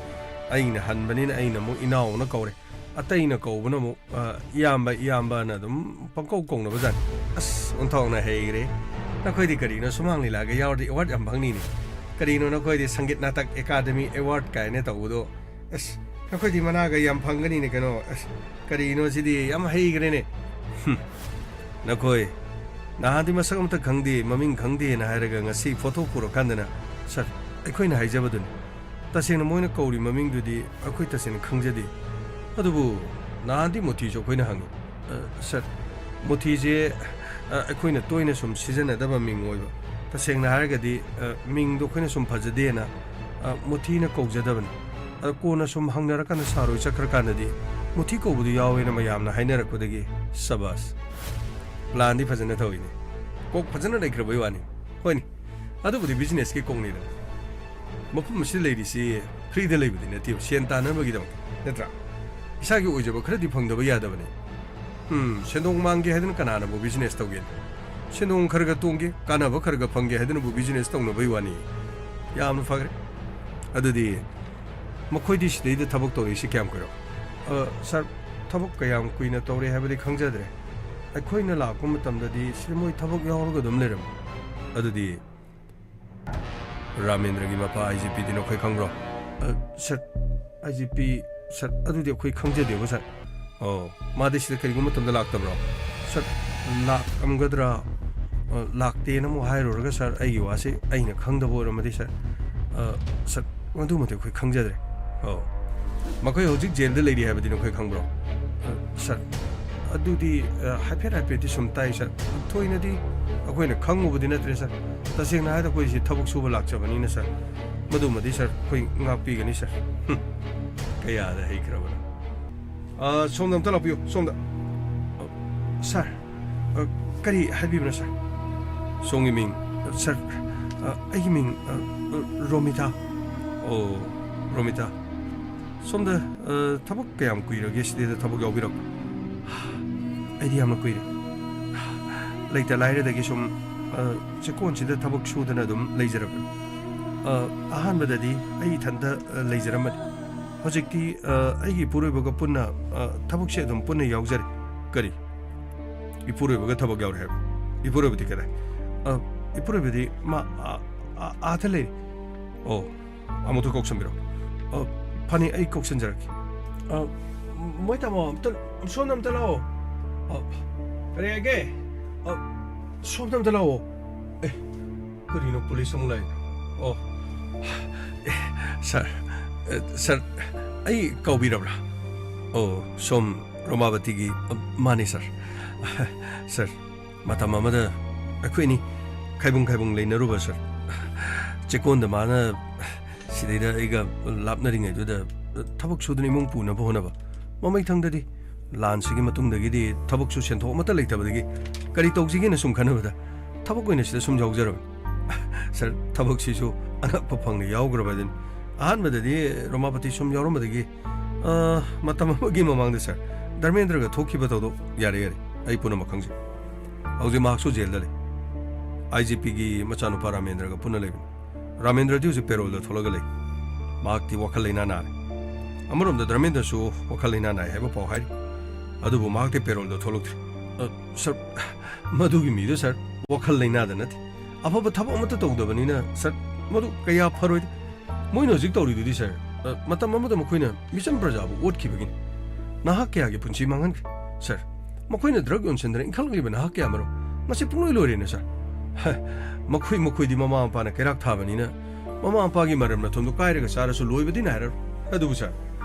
ꯑꯩꯅ ꯍꯟꯕꯅꯤꯅ ꯑꯩꯅ ꯑꯃꯨꯛ ꯏꯅꯥꯎꯅ ꯀꯧꯔꯦ꯫ ꯑꯇꯩꯅ ꯀꯧꯕꯅ ꯑꯃꯨꯛ, ꯑ, ꯏꯌꯥꯝꯕ, ꯏꯌꯥꯝꯕꯅ ꯑꯗꯨꯝ ꯄꯪꯀꯧ ꯀꯧꯅꯕꯖꯥꯠꯅꯤ꯫ ꯑꯁ, ꯑꯣꯟꯊꯣꯛꯅ ꯍꯩꯈ꯭ꯔꯦ꯫ ꯅꯈꯣꯏꯗꯤ ꯀꯔꯤꯅꯣ, ꯁꯨꯃꯥꯡ ꯂꯤꯂꯥꯒ ꯌꯥꯎꯔꯗꯤ ꯑꯦꯋꯥꯔꯗ ꯌꯥꯝ ꯐꯪꯅꯤꯅꯦ꯫ ꯀꯔꯤꯅꯣ ꯅꯈꯣꯏꯗꯤ ꯁꯪꯒꯤꯠ ꯅꯥꯇꯛ ꯑꯦꯀꯥꯗꯃꯤ ꯑꯦꯋꯥꯔꯗ ꯀꯥꯏꯅ ꯇꯧꯕꯗꯣ? ꯑꯁ, ꯅꯈꯣꯏꯗꯤ ꯃꯅꯥꯒ ꯌꯥꯝ ꯐꯪꯒꯅꯤꯅꯦ ꯀꯩꯅꯣ꯫ ꯑꯁ, ꯀꯔꯤꯅꯣ ꯁꯤꯗꯤ, ꯌꯥꯝ ꯍꯩꯈ꯭ꯔꯦꯅꯦ꯫ ꯍꯨꯝ, ꯅꯈꯣꯏ ꯅꯍꯥꯟꯗꯤ ꯃꯁꯛ ꯑꯃꯇ ꯈꯪꯗꯦ, ꯃꯃꯤꯡ ꯈꯪꯗꯦꯅ ꯍꯥꯏꯔꯒ ꯉꯁꯤ ꯐꯣꯇꯣ ꯄꯨꯔꯀꯥꯟꯗꯅ, ꯁꯥꯔ, ꯑꯩꯈꯣꯏꯅ ꯍꯥꯏꯖꯕꯗꯨꯅꯤ꯫ ꯇꯁꯦꯡꯅ ꯃꯣꯏꯅ ꯀꯧꯔꯤ ꯃꯃꯤꯡꯗꯨꯗꯤ ꯑꯩꯈꯣꯏ ꯇꯁꯦꯡꯅ ꯈꯪꯖꯗꯦ꯫ ꯑꯗꯨꯕꯨ ꯅꯍꯥꯟꯗꯤ ꯃꯣꯇꯤꯁꯨ ꯑꯩꯈꯣꯏꯅ ꯍꯪꯉꯤ꯫ "ꯑ, ꯁꯥꯔ, ꯃꯣꯇꯤꯁꯦ, ꯑ, ꯑꯩꯈꯣꯏꯅ ꯇꯣꯏꯅ ꯁꯨꯝ ꯁꯤꯖꯤꯟꯅꯗꯕ ꯃꯤꯡ ꯑꯣꯏꯕ꯫ ꯇꯁꯦꯡꯅ ꯍꯥꯏꯔꯒꯗꯤ, ꯑ, ꯃꯤꯡꯗꯣ ꯑꯩꯈꯣꯏꯅ ꯁꯨꯝ ꯐꯖꯗꯦꯅ, ꯑ, ꯃꯣꯇꯤꯅ ꯀꯧꯖꯗꯕꯅꯤ꯫ ꯑꯗ ꯀꯣꯟꯅ ꯁꯨꯝ ꯍꯪꯅꯔꯀꯥꯟꯗ ꯁꯥꯔ ꯍꯣꯏ ꯆꯠꯈ꯭ꯔꯀꯥꯟꯗꯗꯤ ꯃꯣꯇꯤ ꯀꯧꯕꯗꯨ ꯌꯥꯎꯋꯦꯅ ꯃꯌꯥꯝꯅ ꯍꯥꯏꯅꯔꯛꯄꯗꯒꯤ ꯁꯕꯥꯁ꯫ ꯄ꯭ꯂꯥꯟꯗꯤ ꯐꯖꯅ ꯇꯧꯏꯅꯦ꯫ ꯀꯣꯛ ꯐꯖꯅ ꯂꯩꯈ꯭ꯔꯕꯩ ꯋꯥꯅꯤ꯫ ꯍꯣꯏꯅꯦ, ꯑꯗꯨꯕꯨꯗꯤ ꯕꯤꯖꯤꯅꯦꯁꯀꯤ ꯀꯣꯛꯅꯤꯗꯅ꯫ ꯃꯐꯝ ꯑꯁꯤꯗ ꯂꯩꯔꯤꯁꯤ ꯐ꯭ꯔꯤꯗ ꯂꯩꯕꯗꯤ ꯅꯠꯇꯦꯕ, ꯁꯦꯟ ꯇꯥꯟꯅꯕꯒꯤꯗꯃꯛ ꯅꯠꯇ꯭ꯔꯥ? ꯏꯁꯥꯒꯤ ꯑꯣꯏꯖꯕ ꯈꯔꯗꯤ ꯐꯪꯗꯕ ꯌꯥꯗꯕꯅꯤ꯫ ꯎꯝ, ꯁꯦꯟꯗꯣꯡ ꯃꯥꯡꯒꯦ ꯍꯥꯏꯗꯅ ꯀꯅꯥꯅꯕꯨ ꯕꯤꯖꯤꯅꯦꯁ ꯇꯧꯒꯦ? ꯁꯦꯟꯗꯣꯡ ꯈꯔ ꯈꯔ ꯇꯣꯡꯒꯦ, ꯀꯥꯟꯅꯕ ꯈꯔ ꯈꯔ ꯐꯪꯒꯦ ꯍꯥꯏꯗꯅꯕꯨ ꯕꯤꯖꯤꯅꯦꯁ ꯇꯧꯅꯕꯩ ꯋꯥꯅꯤ꯫ ꯌꯥꯝꯅ ꯐꯈ꯭ꯔꯦ꯫ ꯑꯗꯨꯗꯤ ꯃꯈꯣꯏꯗꯤ ꯁꯤꯗꯩꯗ ꯊꯕꯛ ꯇꯧꯔꯛꯏꯁꯤ ꯀꯌꯥꯝ ꯀꯨꯏꯔꯕ? ꯑ, ꯁꯥꯔ, ꯊꯕꯛ ꯀꯌꯥꯝ ꯀꯨꯏꯅ ꯇꯧꯔꯦ ꯍꯥꯏꯕꯗꯤ ꯈꯪꯖꯗ꯭ꯔꯦ꯫ ꯑꯩꯈꯣꯏꯅ ꯂꯥꯛꯄ ꯃꯇꯝꯗꯗꯤ ꯁꯤꯗ ꯃꯣꯏ ꯊꯕꯛ ꯌꯥꯎꯔꯒ ꯑꯗꯨꯝ ꯂꯩꯔꯝꯃꯤ꯫ ꯑꯗꯨꯗꯤ ꯔꯥꯃꯦꯟꯗ꯭ꯔꯒꯤ ꯃꯄꯥ ꯑꯥꯏ ꯖꯤ ꯄꯤꯗꯤ ꯅꯈꯣꯏ ꯈꯪꯕ꯭ꯔꯣ? ꯑ, ꯁꯥꯔ, ꯑꯥꯏ ꯖꯤ ꯄꯤ, ꯁꯥꯔ, ꯑꯗꯨꯗꯤ ꯑꯩꯈꯣꯏ ꯈꯪꯖꯗꯦꯕ, ꯁꯥꯔ꯫ ꯑꯣ, ꯃꯥꯗꯤ ꯁꯤꯗ ꯀꯔꯤꯒꯨꯝꯕ ꯃꯇꯝꯗ ꯂꯥꯛꯇꯕ꯭ꯔꯣ? ꯁꯥꯔ, ꯂꯥꯛꯑꯝꯒꯗ꯭ꯔꯥ? ꯑ, ꯂꯥꯛꯇꯦꯅ ꯑꯃꯨꯛ ꯍꯥꯏꯔꯨꯔꯒ, ꯁꯥꯔ, ꯑꯩꯒꯤ ꯋꯥꯁꯤ ꯑꯩꯅ ꯈꯪꯗꯕ ꯑꯣꯏꯔꯝꯃꯗꯤ, ꯁꯥꯔ, ꯑ, ꯁꯥꯔ, ꯃꯗꯨꯃꯗꯤ ꯑꯩꯈꯣꯏ ꯈꯪꯖꯗ꯭ꯔꯦ꯫ ꯑꯣ, ꯃꯈꯣꯏ ꯍꯧꯖꯤꯛ ꯖꯦꯜꯗ ꯂꯩꯔꯤ ꯍꯥꯏꯕꯗꯤ ꯅꯈꯣꯏ ꯈꯪꯕ꯭ꯔꯣ? ꯑ, ꯁꯥꯔ, ꯑꯗꯨꯗꯤ, ꯑ, ꯍꯥꯏꯐꯦꯠ ꯍꯥꯏꯐꯦꯠꯇꯤ ꯁꯨꯝ ꯇꯥꯏ, ꯁꯥꯔ꯫ ꯊꯣꯏꯅꯗꯤ ꯑꯩꯈꯣꯏꯅ ꯈꯪꯉꯨꯕꯗꯤ ꯅꯠꯇ꯭ꯔꯦ, ꯁꯥꯔ꯫ ꯇꯁꯦꯡꯅ ꯍꯥꯏꯔꯗꯤ ꯑꯩꯈꯣꯏꯁꯤ ꯊꯕꯛ ꯁꯨꯕ ꯂꯥꯛꯆꯕꯅꯤꯅ, ꯁꯥꯔ, ꯃꯗꯨꯃꯗꯤ, ꯁꯥꯔ, ꯑꯩꯈꯣꯏ ꯉꯥꯛꯄꯤꯒꯅꯤ, ꯁꯥꯔ꯫ ꯍꯨꯝ, ꯀꯌꯥꯗ ꯍꯩꯈ꯭ꯔꯕꯅꯣ꯫ ꯑ, ꯁꯣꯝꯗ ꯑꯝꯇ ꯂꯥꯛꯄꯤꯌꯨ, ꯁꯣꯝꯗ꯫ ꯑ, ꯁꯥꯔ, ꯑ, ꯀꯔꯤ ꯍꯥꯏꯕꯤꯕꯅꯣ, ꯁꯥꯔ? ꯁꯣꯝꯒꯤ ꯃꯤꯡ? ꯑ, ꯁꯥꯔ, ꯑ, ꯑꯩꯒꯤ ꯃꯤꯡ, ꯑ, ꯑ, ꯔꯣꯃꯤꯇꯥ꯫ ꯑꯣ, ꯔꯣꯃꯤꯇꯥ꯫ ꯁꯣꯝꯗ, ꯑ, ꯊꯕꯛ ꯀꯌꯥꯝ ꯀꯨꯏꯔꯒꯦ ꯁꯤꯗꯩꯗ ꯊꯕꯛ ꯌꯥꯎꯕꯤꯔꯛꯄ? ꯑꯩꯗꯤ ꯌꯥꯝꯅ ꯀꯨꯏꯔꯦ꯫ ꯂꯩꯇ ꯂꯥꯏꯔꯗꯒꯤ ꯁꯨꯝ ꯑ, ꯆꯦꯛꯀꯣꯟꯁꯤꯗ ꯊꯕꯛ ꯁꯨꯗꯅ ꯑꯗꯨꯝ ꯂꯩꯖꯔꯕꯅꯤ꯫ ꯑ, ꯑꯍꯥꯟꯕꯗꯗꯤ ꯑꯩ ꯏꯊꯟꯇ, ꯑ, ꯂꯩꯖꯔꯝꯕꯅꯤ꯫ ꯍꯧꯖꯤꯛꯇꯤ, ꯑ, ꯑꯩꯒꯤ ꯏꯄꯨꯔꯣꯏꯕꯒ ꯄꯨꯟꯅ, ꯑ, ꯊꯕꯛꯁꯦ ꯑꯗꯨꯝ ꯄꯨꯟꯅ ꯌꯥꯎꯖꯔꯤ꯫ ꯀꯔꯤ? ꯏꯄꯨꯔꯣꯏꯕꯒ ꯊꯕꯛ ꯌꯥꯎꯔꯦ ꯍꯥꯏꯕ? ꯏꯄꯨꯔꯣꯏꯕꯗꯤ ꯀꯗꯥꯏ? ꯑ, ꯏꯄꯨꯔꯣꯏꯕꯗꯤ ꯃꯥ, ꯑ, ꯑ, ꯑꯥꯗ ꯂꯩꯔꯤ꯫ ꯑꯣ, ꯑꯃꯨꯛꯇ ꯀꯧꯁꯟꯕꯤꯔꯣ꯫ ꯑ, ꯐꯅꯤ, ꯑꯩ ꯀꯧꯁꯟꯖꯔꯛꯀꯦ꯫ ꯑ, ꯃꯣꯏ ꯇꯥꯃꯣ, ꯑꯝꯇ, ꯁꯣꯝꯗ ꯑꯝꯇ ꯂꯥꯛꯑꯣ꯫ ꯑ, ꯀꯔꯤ ꯍꯥꯏꯒꯦ? ꯑ, ꯁꯣꯝꯗ ꯑꯝꯇ ꯂꯥꯛꯑꯣ꯫ ꯑꯦ, ꯀꯔꯤꯅꯣ ꯄꯨꯂꯤꯁ ꯑꯃꯨꯛ ꯂꯥꯛꯏ? ꯑꯣ, ꯑꯦ, ꯁꯥꯔ, ꯑꯦ, ꯁꯥꯔ, ꯑꯩ ꯀꯧꯕꯤꯔꯕ꯭ꯔꯥ? ꯑꯣ, ꯁꯣꯝ ꯔꯣꯃꯥꯕꯇꯤꯒꯤ, ꯑ, ꯃꯥꯅꯤ ꯁꯥꯔ꯫ ꯁꯥꯔ, ꯃꯇꯝ ꯑꯃꯗ ꯑꯩꯈꯣꯏꯅꯤ ꯈꯥꯏꯕꯨꯡ ꯈꯥꯏꯕꯨꯡ ꯂꯩꯅꯔꯨꯕ ꯁꯥꯔ꯫ ꯆꯦꯛꯀꯣꯟꯗ ꯃꯥꯅ ꯁꯤꯗꯩꯗ ꯑꯩꯒ ꯂꯥꯞꯅꯔꯤꯉꯩꯗꯨꯗ ꯊꯕꯛ ꯁꯨꯗꯨꯅ ꯏꯃꯨꯡ ꯄꯨꯅꯕ ꯍꯣꯠꯅꯕ꯫ ꯃꯃꯩꯊꯪꯗꯗꯤ ꯂꯥꯟꯁꯤꯒꯤ ꯃꯇꯨꯡꯗꯒꯤꯗꯤ ꯊꯕꯛꯁꯨ ꯁꯦꯟꯊꯣꯛ ꯑꯃꯠꯇ ꯂꯩꯇꯕꯗꯒꯤ ꯀꯔꯤ ꯇꯧꯁꯤꯒꯦꯅ ꯁꯨꯝ ꯈꯟꯅꯕꯗ ꯊꯕꯛ ꯑꯣꯏꯅ ꯁꯤꯗ ꯁꯨꯝ ꯌꯥꯎꯖꯔꯕꯅꯤ꯫ ꯁꯥꯔ, ꯊꯕꯛꯁꯤꯁꯨ ꯑꯅꯛꯄ ꯐꯪꯅ ꯌꯥꯎꯈ꯭ꯔꯕ ꯑꯗꯨꯅꯤ꯫ ꯑꯍꯥꯟꯕꯗꯗꯤ ꯔꯣꯃꯥꯄꯇꯤ ꯁꯨꯝ ꯌꯥꯎꯔꯝꯕꯗꯒꯤ, ꯑ, ꯃꯇꯝ ꯑꯃꯒꯤ ꯃꯃꯥꯡꯗ ꯁꯥꯔ, ꯙꯔꯃꯦꯟꯗ꯭ꯔꯒ ꯊꯣꯛꯈꯤꯕ ꯊꯧꯗꯣꯛ, ꯌꯥꯔꯦ, ꯌꯥꯔꯦ, ꯑꯩ ꯄꯨꯝꯅꯃꯛ ꯈꯪꯖꯩ꯫ ꯍꯧꯖꯤꯛ ꯃꯍꯥꯛꯁꯨ ꯖꯦꯜꯗ ꯂꯩ꯫ ꯑꯥꯏ ꯖꯤ ꯄꯤꯒꯤ ꯃꯆꯥꯅꯨꯄꯥ ꯔꯥꯃꯦꯟꯗ꯭ꯔꯒ ꯄꯨꯟꯅ ꯂꯩꯕꯅꯤ꯫ ꯔꯥꯃꯦꯟꯗ꯭ꯔꯗꯤ ꯍꯧꯖꯤꯛ ꯄꯦꯔꯣꯜꯗ ꯊꯣꯛꯂꯒ ꯂꯩ꯫ ꯃꯍꯥꯛꯇꯤ ꯋꯥꯈꯜ ꯂꯩꯅꯥ ꯅꯥꯔꯦ꯫ ꯑꯃꯔꯣꯝꯗ ꯙꯔꯃꯦꯟꯗ꯭ꯔꯁꯨ ꯋꯥꯈꯜ ꯂꯩꯅꯥ ꯅꯥꯏ ꯍꯥꯏꯕ ꯄꯥꯎ ꯍꯥꯏꯔꯤ꯫ ꯑꯗꯨꯕꯨ ꯃꯍꯥꯛꯇꯤ ꯄꯦꯔꯣꯜꯗ ꯊꯣꯛꯂꯛꯇ꯭ꯔꯤ꯫ ꯑ, ꯁꯥꯔ, ꯃꯗꯨꯒꯤ ꯃꯤꯗꯨ, ꯁꯥꯔ, ꯋꯥꯈꯜ ꯂꯩꯅꯥꯗ ꯅꯠꯇꯦ꯫ ꯑꯐꯕ ꯊꯕꯛ ꯑꯃꯠꯇ ꯇꯧꯗꯕꯅꯤꯅ, ꯁꯥꯔ, ꯃꯗꯨ ꯀꯌꯥ ꯐꯔꯣꯏꯗ꯫ ꯃꯣꯏꯅ ꯍꯧꯖꯤꯛ ꯇꯧꯔꯤꯗꯨꯗꯤ, ꯁꯥꯔ, ꯑ, ꯃꯇꯝ ꯑꯃꯗ ꯃꯈꯣꯏꯅ ꯃꯤꯆꯝ ꯄ꯭ꯔꯖꯥꯕꯨ ꯑꯣꯠꯈꯤꯕꯒꯤꯅꯤ꯫ ꯅꯍꯥꯛ ꯀꯌꯥꯒꯤ ꯄꯨꯟꯁꯤ ꯃꯥꯡꯍꯟꯈ꯭ꯔꯦ, ꯁꯥꯔ? ꯃꯈꯣꯏꯅ ꯗ꯭ꯔꯒ ꯌꯣꯟꯁꯤꯟꯗꯅ ꯏꯟꯈꯠꯂꯛꯂꯤꯕ ꯅꯍꯥꯛ ꯀꯌꯥꯃꯔꯨꯝ? ꯃꯁꯤ ꯄꯨꯡꯂꯣꯏ ꯂꯣꯏꯔꯦꯅꯦ, ꯁꯥꯔ꯫ ꯍ, ꯃꯈꯣꯏ, ꯃꯈꯣꯏꯗꯤ ꯃꯃꯥ ꯃꯄꯥꯅ ꯀꯩꯔꯥꯛ ꯊꯥꯕꯅꯤꯅ, ꯃꯃꯥ ꯃꯄꯥꯒꯤ ꯃꯔꯟ ꯃꯊꯨꯝꯗꯨ ꯀꯥꯏꯔꯒ ꯆꯥꯔꯁꯨ ꯂꯣꯏꯕꯗꯤ ꯅꯥꯏꯔꯔꯣꯏ꯫ ꯑꯗꯨꯕꯨ, ꯁꯥꯔ,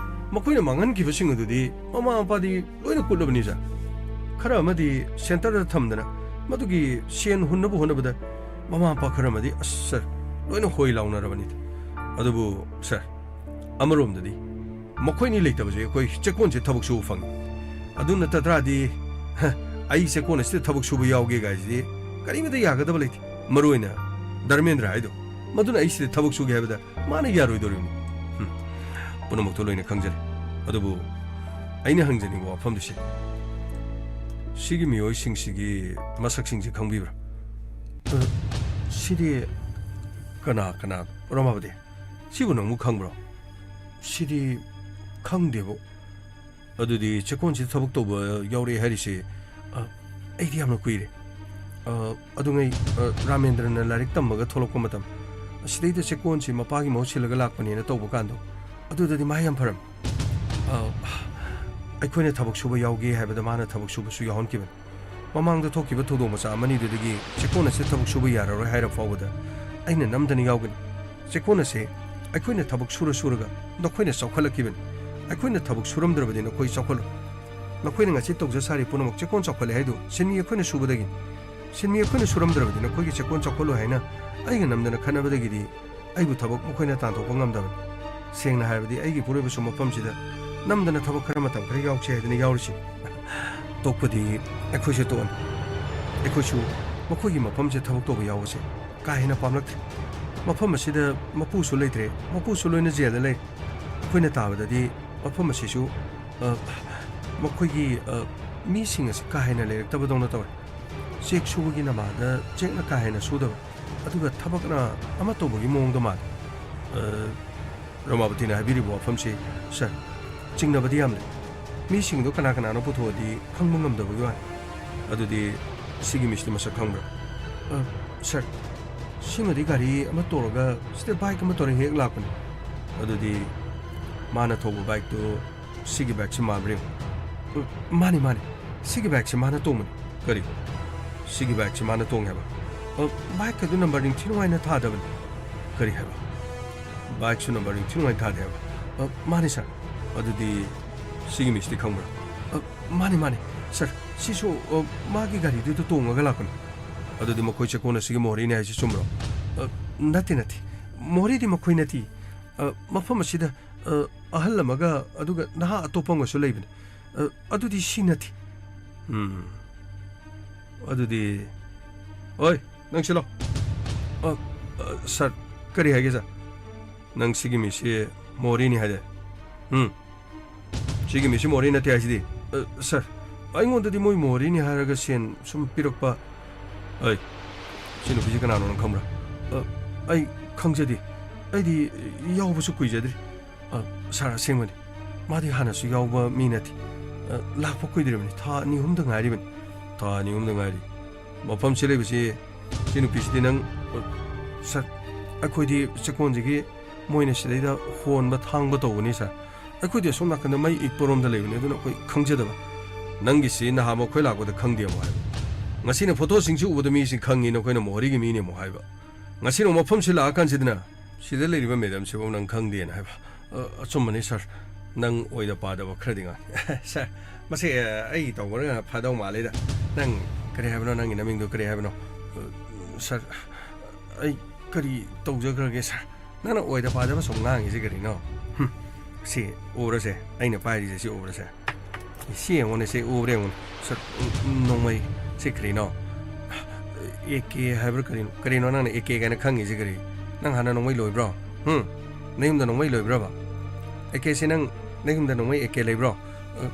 ꯃꯈꯣꯏꯅ ꯃꯥꯡꯍꯟꯈꯤꯕꯁꯤꯡ ꯑꯗꯨꯗꯤ ꯃꯃꯥ ꯃꯄꯥꯗꯤ ꯂꯣꯏꯅ ꯀꯨꯠꯂꯕꯅꯤ, ꯁꯥꯔ꯫ ꯈꯔ ꯑꯃꯗꯤ ꯁꯦꯟꯇꯔꯗ ꯊꯝꯗꯅ ꯃꯗꯨꯒꯤ ꯁꯦꯟ ꯍꯨꯟꯅꯕ ꯍꯣꯠꯅꯕꯗ ꯃꯃꯥ ꯃꯄꯥ ꯈꯔ ꯑꯃꯗꯤ, ꯑꯁ, ꯁꯥꯔ, ꯂꯣꯏꯅ ꯍꯣꯏ ꯂꯥꯎꯅꯔꯕꯅꯤꯗ꯫ ꯑꯗꯨꯕꯨ, ꯁꯥꯔ, ꯑꯃꯔꯣꯝꯗꯗꯤ ꯃꯈꯣꯏꯅꯤ ꯂꯩꯇꯕꯁꯦ ꯑꯩꯈꯣꯏ ꯆꯦꯛꯀꯣꯟꯁꯦ ꯊꯕꯛ ꯁꯨꯕ ꯐꯪꯉꯤ꯫ ꯑꯗꯨ ꯅꯠꯇ ꯇꯥꯔꯗꯤ, ꯍ, ꯑꯩ ꯆꯦꯛꯀꯣꯟ ꯑꯁꯤꯗ ꯊꯕꯛ ꯁꯨꯕ ꯌꯥꯎꯒꯦ ꯀꯥꯏꯁꯤꯗꯤ ꯀꯔꯤꯃꯠꯇ ꯌꯥꯒꯗꯕ ꯂꯩꯇꯦ꯫ ꯃꯔꯨ ꯑꯣꯏꯅ ꯙꯔꯃꯦꯟꯗ꯭ꯔ ꯍꯥꯏꯗꯣ, ꯃꯗꯨꯅ ꯑꯩ ꯁꯤꯗ ꯊꯕꯛ ꯁꯨꯒꯦ ꯍꯥꯏꯕꯗ ꯃꯥꯅ ꯌꯥꯔꯣꯏꯗꯧꯔꯤꯕꯅꯤ꯫ ꯍꯨꯝ, ꯄꯨꯝꯅꯃꯛꯇꯣ ꯂꯣꯏꯅ ꯈꯪꯖꯔꯦ꯫ ꯑꯗꯨꯕꯨ ꯑꯩꯅ ꯍꯪꯖꯅꯤꯡꯕ ꯋꯥꯐꯝꯗꯨ ꯁꯤ, ꯁꯤꯒꯤ ꯃꯤꯑꯣꯏꯁꯤꯡꯁꯤꯒꯤ ꯃꯁꯛꯁꯤꯡꯁꯤ ꯈꯪꯕꯤꯕ꯭ꯔꯥ? ꯁꯤꯗꯤ ꯀꯅꯥ, ꯀꯅꯥ? ꯔꯣꯃꯥꯕꯗꯤ, ꯁꯤꯕꯨ ꯅꯪꯕꯨ ꯈꯪꯕ꯭ꯔꯣ? ꯁꯤꯗꯤ ꯈꯪꯗꯦꯕꯨ꯫ ꯑꯗꯨꯗꯤ ꯆꯦꯛꯀꯣꯟꯁꯤꯗ ꯊꯕꯛ ꯇꯧꯕ ꯌꯥꯎꯔꯛꯑꯦ ꯍꯥꯏꯔꯤꯁꯤ, ꯑ, ꯑꯩꯗꯤ ꯌꯥꯝꯅ ꯀꯨꯏꯔꯦ꯫ ꯑ, ꯑꯗꯨꯉꯩ, ꯑ, ꯔꯥꯃꯦꯟꯗ꯭ꯔꯅ ꯂꯥꯏꯔꯤꯛ ꯇꯝꯃꯒ ꯊꯣꯛꯂꯛꯄ ꯃꯇꯝ, ꯑꯁꯤꯗꯩꯗ ꯆꯦꯛꯀꯣꯟꯁꯤ ꯃꯄꯥꯒꯤ ꯃꯍꯨꯠ ꯁꯤꯜꯂꯒ ꯂꯥꯛꯄꯅꯦꯅ ꯇꯧꯕ ꯀꯥꯟꯗꯣ, ꯑꯗꯨꯗꯗꯤ ꯃꯥ ꯌꯥꯝ ꯐꯔꯝꯃꯤ꯫ ꯑ, ꯑꯩꯈꯣꯏꯅ ꯊꯕꯛ ꯁꯨꯕ ꯌꯥꯎꯒꯦ ꯍꯥꯏꯕꯗ ꯃꯥꯅ ꯊꯕꯛ ꯁꯨꯕꯁꯨ ꯌꯥꯎꯍꯟꯈꯤꯕꯅꯤ꯫ ꯃꯃꯥꯡꯗ ꯊꯣꯛꯈꯤꯕ ꯊꯧꯗꯣꯛ ꯃꯆꯥ ꯑꯃꯅꯤꯗꯨꯗꯒꯤ ꯆꯦꯛꯀꯣꯟ ꯑꯁꯤ ꯊꯕꯛ ꯁꯨꯕ ꯌꯥꯔꯔꯣꯏ ꯍꯥꯏꯔ ꯐꯥꯎꯕꯗ ꯑꯩꯅ ꯅꯝꯗꯅ ꯌꯥꯎꯒꯅꯤ꯫ ꯆꯦꯛꯀꯣꯟ ꯑꯁꯤ ꯑꯩꯈꯣꯏꯅ ꯊꯕꯛ ꯁꯨꯔ ꯁꯨꯔꯒ ꯅꯈꯣꯏꯅ ꯆꯥꯎꯈꯠꯂꯛꯈꯤꯕꯅꯤ꯫ ꯑꯩꯈꯣꯏꯅ ꯊꯕꯛ ꯁꯨꯔꯝꯗ꯭ꯔꯕꯗꯤ ꯅꯈꯣꯏ ꯆꯥꯎꯈꯠꯂꯣꯏ꯫ ꯅꯈꯣꯏꯅ ꯉꯁꯤ ꯇꯧꯖ ꯁꯥꯔꯤ ꯄꯨꯝꯅꯃꯛ ꯆꯦꯛꯀꯣꯟ ꯆꯥꯎꯈꯠꯂꯦ ꯍꯥꯏꯗꯨ ꯁꯤꯟꯃꯤ ꯑꯩꯈꯣꯏꯅ ꯁꯨꯕꯗꯒꯤꯅꯤ꯫ ꯁꯤꯟꯃꯤ ꯑꯩꯈꯣꯏꯅ ꯁꯨꯔꯝꯗ꯭ꯔꯕꯗꯤ ꯅꯈꯣꯏꯒꯤ ꯆꯦꯛꯀꯣꯟ ꯆꯥꯎꯈꯠꯂꯣꯏ ꯍꯥꯏꯅ ꯑꯩꯒ ꯅꯝꯗꯅ ꯈꯠꯅꯕꯗꯒꯤꯗꯤ ꯑꯩꯕꯨ ꯊꯕꯛ ꯃꯈꯣꯏꯅ ꯇꯥꯟꯊꯣꯛꯄ ꯉꯝꯗꯕꯅꯤ꯫ ꯁꯦꯡꯅ ꯍꯥꯏꯔꯕꯗꯤ ꯑꯩꯒꯤ ꯄꯨꯔꯣꯏꯕꯁꯨ ꯃꯐꯝꯁꯤꯗ ꯅꯝꯗꯅ ꯊꯕꯛ ꯈꯔ ꯃꯇꯝ ꯈꯔ ꯌꯥꯎꯁꯦ ꯍꯥꯏꯗꯅ ꯌꯥꯎꯔꯤꯁꯤ꯫ ꯇꯣꯛꯄꯗꯤ ꯑꯩꯈꯣꯏꯁꯨ ꯇꯣꯛꯑꯅꯤ꯫ ꯑꯩꯈꯣꯏꯁꯨ ꯃꯈꯣꯏꯒꯤ ꯃꯐꯝꯁꯤꯗ ꯊꯕꯛ ꯇꯧꯕ ꯌꯥꯎꯕꯁꯦ ꯀꯥ ꯍꯦꯟꯅ ꯄꯥꯝꯂꯛꯇ꯭ꯔꯦ꯫ ꯃꯐꯝ ꯑꯁꯤꯗ ꯃꯄꯨꯁꯨ ꯂꯩꯇ꯭ꯔꯦ, ꯃꯄꯨꯁꯨ ꯂꯣꯏꯅ ꯖꯦꯜꯗ ꯂꯩ꯫ ꯑꯩꯈꯣꯏꯅ ꯇꯥꯕꯗꯗꯤ ꯃꯐꯝ ꯑꯁꯤꯁꯨ, ꯑ, ꯃꯈꯣꯏꯒꯤ, ꯑ, ꯃꯤꯁꯤꯡ ꯑꯁꯤ ꯀꯥ ꯍꯦꯟꯅ ꯂꯩꯔꯛꯇꯕꯗꯧꯅ ꯇꯧꯔꯦ꯫ ꯆꯦꯛ ꯁꯨꯕꯒꯤ ꯅꯃꯥꯗ ꯆꯦꯛꯅ ꯀꯥ ꯍꯦꯟꯅ ꯁꯨꯗꯕ, ꯑꯗꯨꯒ ꯊꯕꯛꯅ ꯑꯃ ꯇꯧꯕꯒꯤ ꯃꯑꯣꯡꯗ ꯃꯥꯜꯂꯤ꯫ ꯑ, ꯔꯣꯃꯥꯕꯇꯤꯅ ꯍꯥꯏꯕꯤꯔꯤꯕ ꯋꯥꯐꯝꯁꯤ, ꯁꯥꯔ, ꯆꯤꯡꯅꯕꯗꯤ ꯌꯥꯝ ꯂꯩ꯫ ꯃꯤꯁꯤꯡꯗꯣ ꯀꯅꯥ ꯀꯅꯥꯅꯣ ꯄꯨꯊꯣꯛꯑꯗꯤ ꯈꯪꯕ ꯉꯝꯗꯕꯒꯤ ꯋꯥꯅꯤ꯫ ꯑꯗꯨꯗꯤ ꯁꯤꯒꯤ ꯃꯤꯁꯇꯤ ꯃꯁꯛ ꯈꯪꯕ꯭ꯔꯥ? ꯑ, ꯁꯥꯔ, ꯁꯤꯃꯗꯤ ꯒꯥꯔꯤ ꯑꯃ ꯇꯣꯡꯉꯒ ꯁꯤꯗ ꯕꯥꯏꯛ ꯑꯃ ꯇꯣꯡꯉꯒ ꯍꯦꯛ ꯂꯥꯛꯄꯅꯤ꯫ ꯑꯗꯨꯗꯤ ꯃꯥꯅ ꯊꯧꯕ ꯕꯥꯏꯛꯇꯨ ꯁꯤꯒꯤ ꯕꯥꯏꯛꯁꯤ ꯃꯥꯟꯕ꯭ꯔꯥ ꯌꯦꯡꯉꯨ꯫ ꯑ, ꯃꯥꯅꯤ, ꯃꯥꯅꯤ꯫ ꯁꯤꯒꯤ ꯕꯥꯏꯛꯁꯤ ꯃꯥꯅ ꯇꯣꯡꯕꯅꯤ꯫ ꯀꯔꯤ? ꯁꯤꯒꯤ ꯕꯥꯏꯛꯁꯤ ꯃꯥꯅ ꯇꯣꯡꯉꯦ ꯍꯥꯏꯕ? ꯑ, ꯕꯥꯏꯛ ꯑꯗꯨ ꯅꯝꯕꯔ ꯅꯤꯡꯊꯤ ꯅꯨꯡꯉꯥꯏꯅ ꯊꯥꯗꯕꯅꯤ꯫ ꯀꯔꯤ ꯍꯥꯏꯕ? ꯕꯥꯏꯛꯁꯨ ꯅꯝꯕꯔ ꯅꯤꯡꯊꯤ ꯅꯨꯡꯉꯥꯏꯅ ꯊꯥꯗꯦ ꯍꯥꯏꯕ? ꯑ, ꯃꯥꯅꯤ, ꯁꯥꯔ꯫ ꯑꯗꯨꯗꯤ ꯁꯤꯒꯤ ꯃꯤꯁꯇꯤ ꯈꯪꯕ꯭ꯔꯥ? ꯑ, ꯃꯥꯅꯤ, ꯃꯥꯅꯤ꯫ ꯁꯥꯔ, ꯁꯤꯁꯨ, ꯑ, ꯃꯥꯒꯤ ꯒꯥꯔꯤꯗꯨꯗ ꯇꯣꯡꯉꯒ ꯂꯥꯛꯄꯅꯤ꯫ ꯑꯗꯨꯗꯤ ꯃꯈꯣꯏ ꯆꯦꯛꯀꯣꯟ ꯑꯁꯤꯒꯤ ꯃꯣꯍꯣꯔꯤꯅꯤ ꯍꯥꯏꯁꯤ ꯆꯨꯝꯕ꯭ꯔꯣ? ꯑ, ꯅꯠꯇꯦ, ꯅꯠꯇꯦ꯫ ꯃꯣꯍꯣꯔꯤꯗꯤ ꯃꯈꯣꯏ ꯅꯠꯇꯦ꯫ ꯑ, ꯃꯐꯝ ꯑꯁꯤꯗ, ꯑ, ꯑꯍꯜ ꯑꯃꯒ ꯑꯗꯨꯒ ꯅꯍꯥ ꯑꯇꯣꯞꯄ ꯑꯃꯒꯁꯨ ꯂꯩꯕꯅꯤ꯫ ꯑ, ꯑꯗꯨꯗꯤ ꯁꯤ ꯅꯠꯇꯦ꯫ ꯎꯝ꯫ ꯑꯗꯨꯗꯤ, ꯑꯣꯏ, ꯅꯪ ꯁꯤꯂꯣ꯫ ꯑ, ꯑ, ꯁꯥꯔ, ꯀꯔꯤ ꯍꯥꯏꯒꯦ, ꯁꯥꯔ? ꯅꯪ ꯁꯤꯒꯤ ꯃꯤꯁꯤ ꯃꯣꯍꯣꯔꯤꯅꯤ ꯍꯥꯏꯗꯥꯏ? ꯎꯝ꯫ ꯁꯤꯒꯤ ꯃꯤꯁꯤ ꯃꯣꯍꯣꯔꯤ ꯅꯠꯇꯦ ꯍꯥꯏꯁꯤꯗꯤ? ꯑ, ꯁꯥꯔ, ꯑꯩꯉꯣꯟꯗꯗꯤ ꯃꯣꯏ ꯃꯣꯍꯣꯔꯤꯅꯤ ꯍꯥꯏꯔꯒ ꯁꯦꯟ ꯁꯨꯝ ꯄꯤꯔꯛꯄ꯫ ꯑꯩ, ꯁꯤ ꯅꯨꯄꯤꯁꯤ ꯀꯅꯥꯅꯣ ꯅꯪ ꯈꯪꯕ꯭ꯔꯥ? ꯑ, ꯑꯩ ꯈꯪꯖꯗꯦ꯫ ꯑꯩꯗꯤ ꯌꯥꯎꯕꯁꯨ ꯀꯨꯏꯖꯗ꯭ꯔꯤ꯫ ꯑ, ꯁꯥꯔ, ꯑꯁꯦꯡꯕꯅꯤ꯫ ꯃꯥꯗꯤ ꯍꯥꯟꯅꯁꯨ ꯌꯥꯎꯕ ꯃꯤ ꯅꯠꯇꯦ꯫ ꯑ, ꯂꯥꯛꯄ ꯀꯨꯏꯗ꯭ꯔꯤꯕꯅꯤ꯫ ꯊꯥ ꯑꯅꯤ ꯑꯍꯨꯝꯗ ꯉꯥꯏꯔꯤꯕꯅꯤ꯫ ꯊꯥ ꯑꯅꯤ ꯑꯍꯨꯝꯗ ꯉꯥꯏꯔꯤ꯫ ꯃꯐꯝꯁꯤ ꯂꯩꯕꯁꯤ, ꯁꯤ ꯅꯨꯄꯤꯁꯤꯗꯤ ꯅꯪ, ꯑ, ꯁꯥꯔ, ꯑꯩꯈꯣꯏꯗꯤ ꯆꯦꯛꯀꯣꯟꯁꯤꯒꯤ ꯃꯣꯏꯅ ꯁꯤꯗꯩꯗ ꯍꯣꯟꯕ ꯊꯥꯡꯕ ꯇꯧꯕꯅꯤ, ꯁꯥꯔ꯫ ꯑꯩꯈꯣꯏꯗꯤ ꯑꯁꯣꯝ ꯅꯥꯀꯟꯗ ꯃꯩ ꯏꯛꯄꯔꯣꯝꯗ ꯂꯩꯕꯅꯤ, ꯑꯗꯨꯅ ꯑꯩꯈꯣꯏ ꯈꯪꯖꯗꯕ꯫ ꯅꯪꯒꯤꯁꯤ ꯅꯍꯥꯟꯃꯨꯛ ꯑꯩꯈꯣꯏ ꯂꯥꯛꯄꯗ ꯈꯪꯗꯦ ꯑꯃꯨꯛ ꯍꯥꯏꯕ꯫ ꯉꯁꯤꯅ ꯐꯣꯇꯣꯁꯤꯡꯁꯤ ꯎꯕꯗ ꯃꯤꯁꯤ ꯈꯪꯉꯤ, ꯅꯈꯣꯏꯅ ꯃꯣꯍꯣꯔꯤꯒꯤ ꯃꯤꯅꯤ ꯑꯃꯨꯛ ꯍꯥꯏꯕ꯫ ꯉꯁꯤꯅ ꯃꯐꯝꯁꯤ ꯂꯥꯛꯑꯀꯥꯟꯁꯤꯗꯅ ꯁꯤꯗ ꯂꯩꯔꯤꯕ ꯃꯦꯗꯥꯝꯁꯤꯐꯥꯎ ꯅꯪ ꯈꯪꯗꯦꯅ ꯍꯥꯏꯕ꯫ ꯑ, ꯑꯆꯨꯝꯕꯅꯤ, ꯁꯥꯔ꯫ ꯅꯪ ꯑꯣꯏꯗ ꯄꯥꯗꯕ ꯈꯔꯗꯤ ꯉꯥꯡꯉꯤ꯫ ꯁꯥꯔ, ꯃꯁꯤ, ꯑ, ꯑꯩ ꯇꯧꯕꯅ ꯐꯗꯧ ꯃꯥꯜꯂꯤꯗ꯫ ꯅꯪ ꯀꯔꯤ ꯍꯥꯏꯕꯅꯣ? ꯅꯪꯒꯤ ꯅꯃꯤꯡꯗꯣ ꯀꯔꯤ ꯍꯥꯏꯕꯅꯣ? ꯑ, ꯁꯥꯔ, ꯑꯩ ꯀꯔꯤ ꯇꯧꯖꯈ꯭ꯔꯒꯦ, ꯁꯥꯔ? ꯅꯪꯅ ꯑꯣꯏꯗ ꯄꯥꯗꯕ ꯁꯨꯝ ꯉꯥꯡꯉꯤꯁꯦ ꯀꯔꯤꯅꯣ? ꯍꯨꯝ, ꯁꯤ ꯎꯔꯁꯦ, ꯑꯩꯅ ꯄꯥꯏꯔꯤꯁꯦ ꯁꯤ ꯎꯔꯁꯦ꯫ ꯁꯤ ꯌꯦꯡꯉꯨꯅꯦ, ꯁꯤ ꯎꯕ꯭ꯔꯥ ꯌꯦꯡꯉꯨꯅꯦ꯫ ꯁꯥꯔ, ꯅꯣꯡꯃꯩ, ꯁꯤ ꯀꯔꯤꯅꯣ? ꯑꯦ ꯀꯦ ꯍꯥꯏꯕ꯭ꯔꯥ ꯀꯔꯤꯅꯣ? ꯀꯔꯤꯅꯣ ꯅꯪꯅ ꯑꯦ ꯀꯦ ꯀꯥꯏꯅ ꯈꯪꯉꯤꯁꯦ ꯀꯔꯤ? ꯅꯪ ꯍꯥꯟꯅ ꯅꯣꯡꯃꯩ ꯂꯣꯏꯕ꯭ꯔꯣ? ꯍꯨꯝ? ꯅꯌꯨꯝꯗ ꯅꯣꯡꯃꯩ ꯂꯣꯏꯕ꯭ꯔꯕ? ꯑꯦ ꯀꯦꯁꯦ ꯅꯪ, ꯅꯌꯨꯝꯗ ꯅꯣꯡꯃꯩ ꯑꯦ ꯀꯦ ꯂꯩꯕ꯭ꯔꯣ? ꯑ,